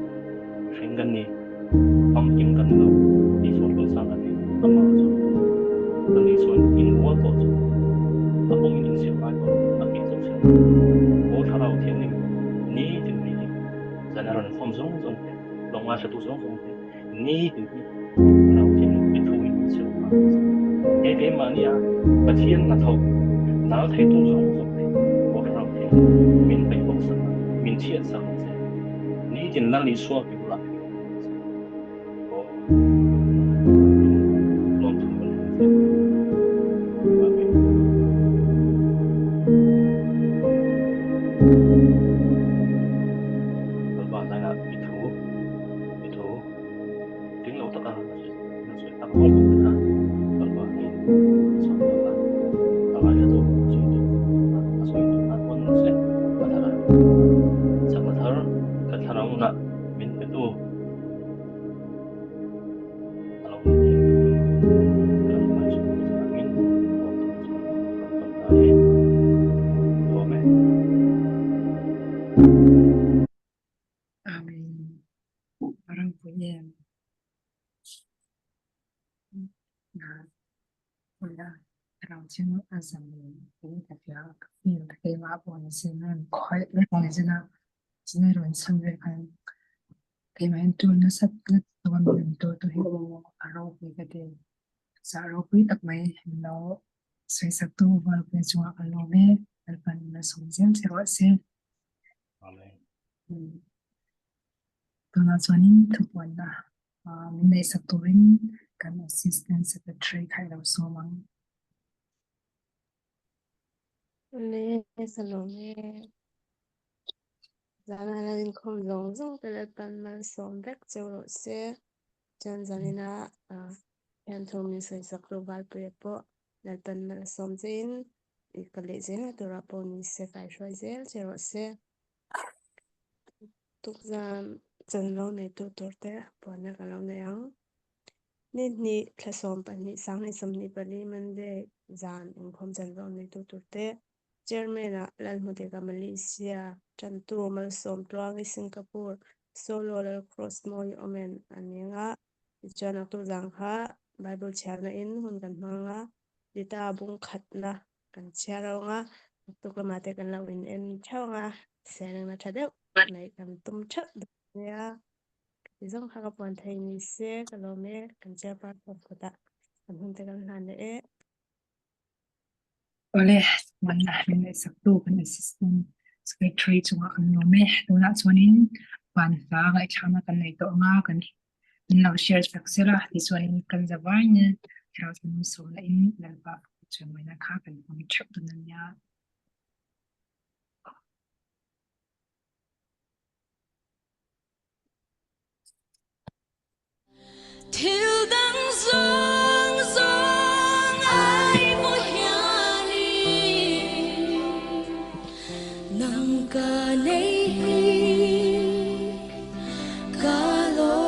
mihring kan ni, famkim kan ni lo, tisual hlawh chang kan nei, amah chu Lal Isua'n inrual tawh chu a pawmin insil ngai tawh lo, a tih chauh si lo. Aw Thlarau Thianghlim ni tin mai hi. Zan a rawn khawm zawng zawng te, lawng ngaihthla zawng zawng te, ni tin hi Thlarau Thianghlim i thu in min siam nghal ang che. He keimahnia Pathian hnathawk nal theitu zawng zawng te aw Thlarau Thianghlim min peih bawk sak a, min chhiat sak ang che. Ni tin Lal Isua ke bulah min awm ang che. Aw lawmthu kan hmu che. Amen. Kalba zaina i thu i thu tling lo taka na sawi tak zawng zawng te kha kalba hi chhuak tak a a ngaithla tu sawi tu a sawi tu tan pawn se a thar a chakna thar kan thlarau nunah min pe tu a lo nih theih turin kan hmaichhawn changin awm thung chu kan tawn ta e. Lawm e. Amen. A ropui em. Na Ula rau chu a zam in ka hria ka feel ka keimah pawh ni sin a rawn khawih vek ni sin a chini rawn chhan vek khan keimah hian tul nasa lutuk a min rawn tur tu hi a ropui ka ti zah ropui tak mai lo sawisak tu Valpuia chungah ka lawm e Lalpan a sawm zel che rawh se. Amen. Tunah chuanin thupuanna Min neihsak turin kan Assistant Secretary kha i lo sawm ang. Le Salome Zana la inkhawm zawng zawng te Lalpan malsawm vek cheu rawh se. Chuan zanina hian thu min sawisak tu Valpuia pawh Lalpan malsawm chein i ka leh zelna turah pawh ni se kaihruai zel che rawh se. Tukzan chanvo neitu turte puanna ka lo nei ang. Ni hnih thla 12 2024 Monday zan inkhawm chanvo neitu turte Chairman-ah Lalhmudika Malaysia, Tantu Malsawm Tluangi Singapore, Solo Lal Cross Mawi Omen an ni anga tichuan a tukzan kha Bible chhiarna in hun kan hmang a, Lita bung khatna kan chhiar ho anga tuk lamah te kan lo in en theuh anga serengna tha deuh neih kan tum theuh dawn nia ti zawng kha ka puan thei ni se ka lawm e kan chair par kawt kawtah kan hun te kan hlan leh e. Awle, chuan min ngaihsak tu kan assistant secretary chungah kan lawm e. Tunah chuanin van hla ngaihthlakna kan nei tawh anga kan Min lo share sak sela tichuanin kan za vain thlarau chu min sawm lahin Lalpa chawimaina kha kan hmang theuh dawn a nia. Thil dang zawng zawng ai pawh hianin nang ka nei hi ka lawm.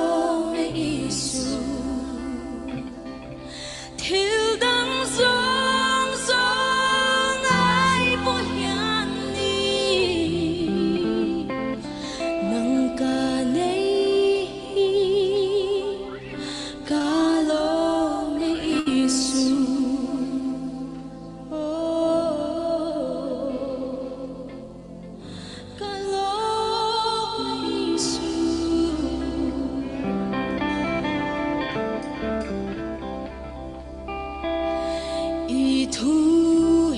thu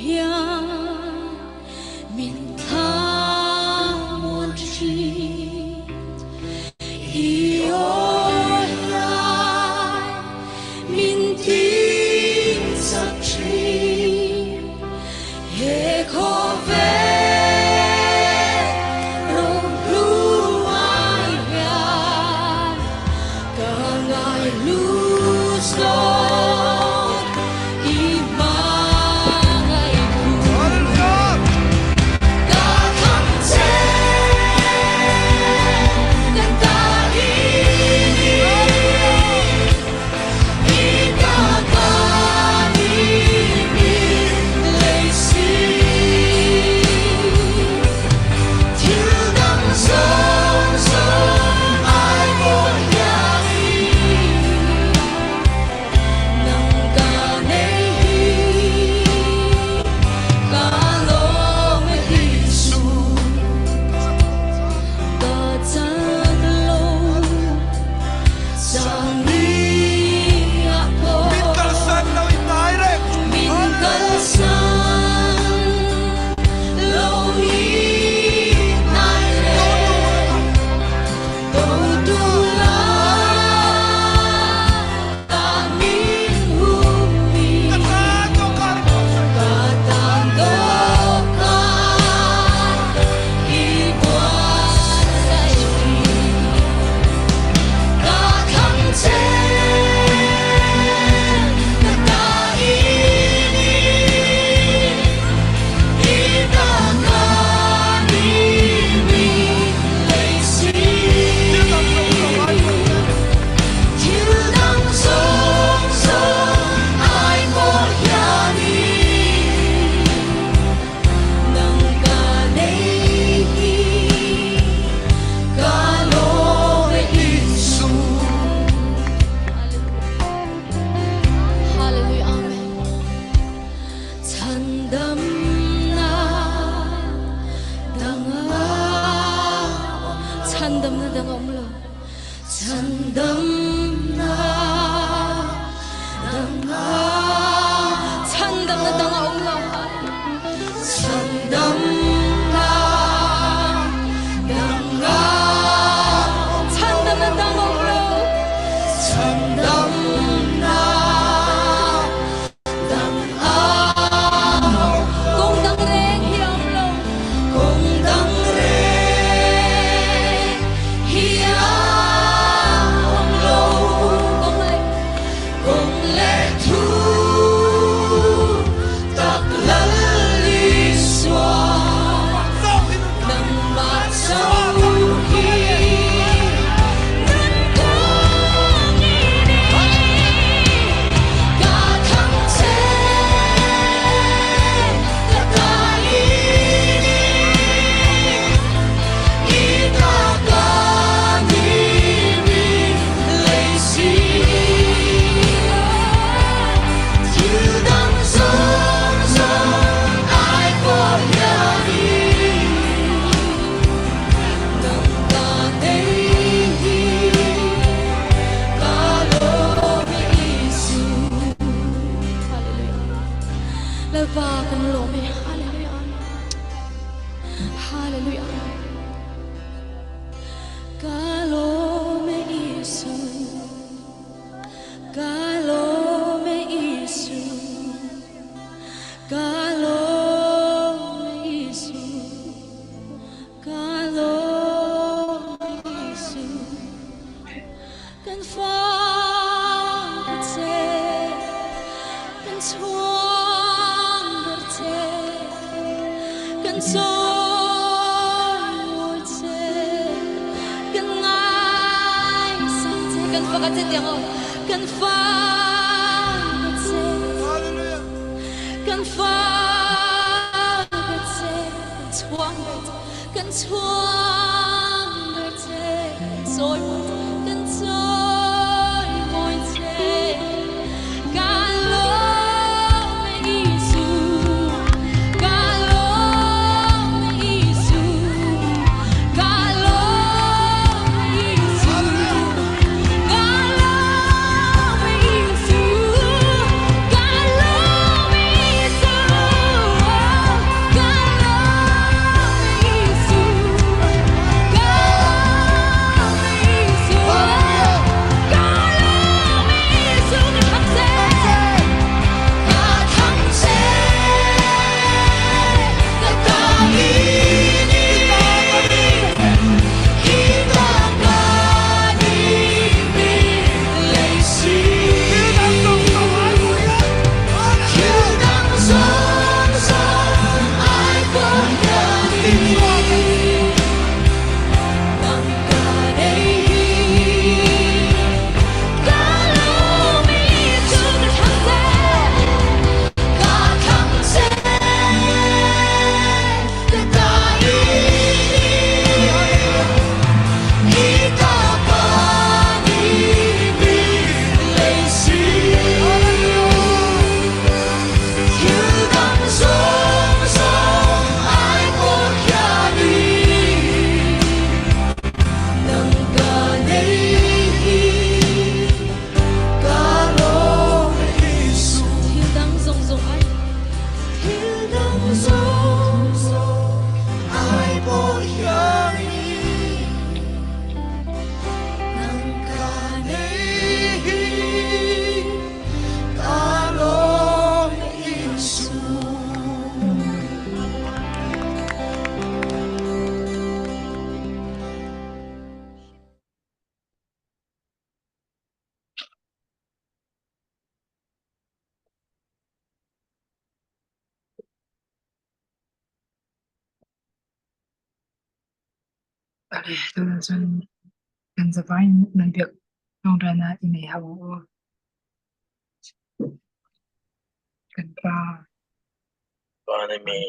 hian min thlamuan thin. I aw hian min tinchak thin. He khawvel rohluai hian ka ngaihlu zawk i hmangaih thu. Ka thang che kan ta i ni, i ta ka ni min lei si. Thil dang zawng zawng ai pawh hianin nang ka nei hi ka lawm Isu. Ka chak lo chang ni ah pawh Min kalsan lo i hnai reng. Min kalsan lo i hnai reng. Do tu la ta min hum Ka tan dawhkan i buatsaih. Ka tan dawhkan i buatsaih thin. Ka thlang che ka ta i ni, i ta ka ni min lei si. Thil dang zawng zawng ai pawh hian. Thil dang zawng zawng ai pawh hianin nang ka nei hi ka lawm e Isu. Hallelujah. Amen. Chhandamna dang a chhandamna dang a awm lo. Chhandamna dang a chhandamna dang a awm lo. Chhandamna dang a chhandamna dang a awm lo. Chhandamna dang a kawng dang reng hi a awm lo. Kawng dang reng hi a awm lo. Kawng leh kawng leh thu tak Lal Isua nangmah chauh hi nun kawng i ni. Ka thang che ka ta i ni, i ta ka ni min lei si. Thil dang zawng zawng ai pawh hianin nang ka nei hi ka lawm e Isu. Hallelujah. Lalpa kan lawm e. Hallelujah. Hallelujah. Ka lawm e Isu. Ka lawm e Isu. Ka lawm e Isu. Ka lawm e Isu. Kan fak che, kan chhuang ber che, kan chawimawi che, kan ngaisang che, kan fak a che tiang aw, kan fak che, kan fak che, kan chhuang ber che, kan chhuang ber che, kan chawimawi che, kan chawimawi che, ka lawm e Isu, ka lawm e Isu, ka lawm e Isu, ka lawm e Isu, ka lawm e Ale tunah chuan kan zavaiin nan biak tawngtaina i nei ho ang u. Kan pa. Van a mi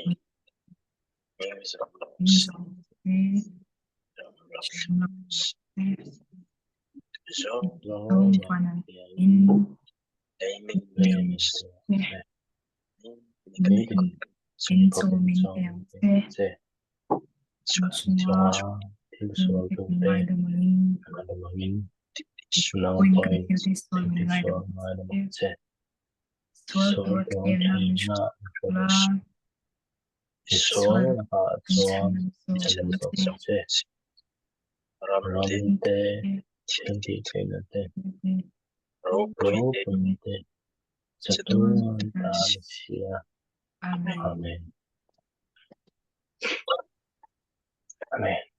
hming zawng Sual lakah chuan chhandam zawk ang che. Ram te, thil tih theihna te, ropuina te, chatuan tan sia. Amen. Amen.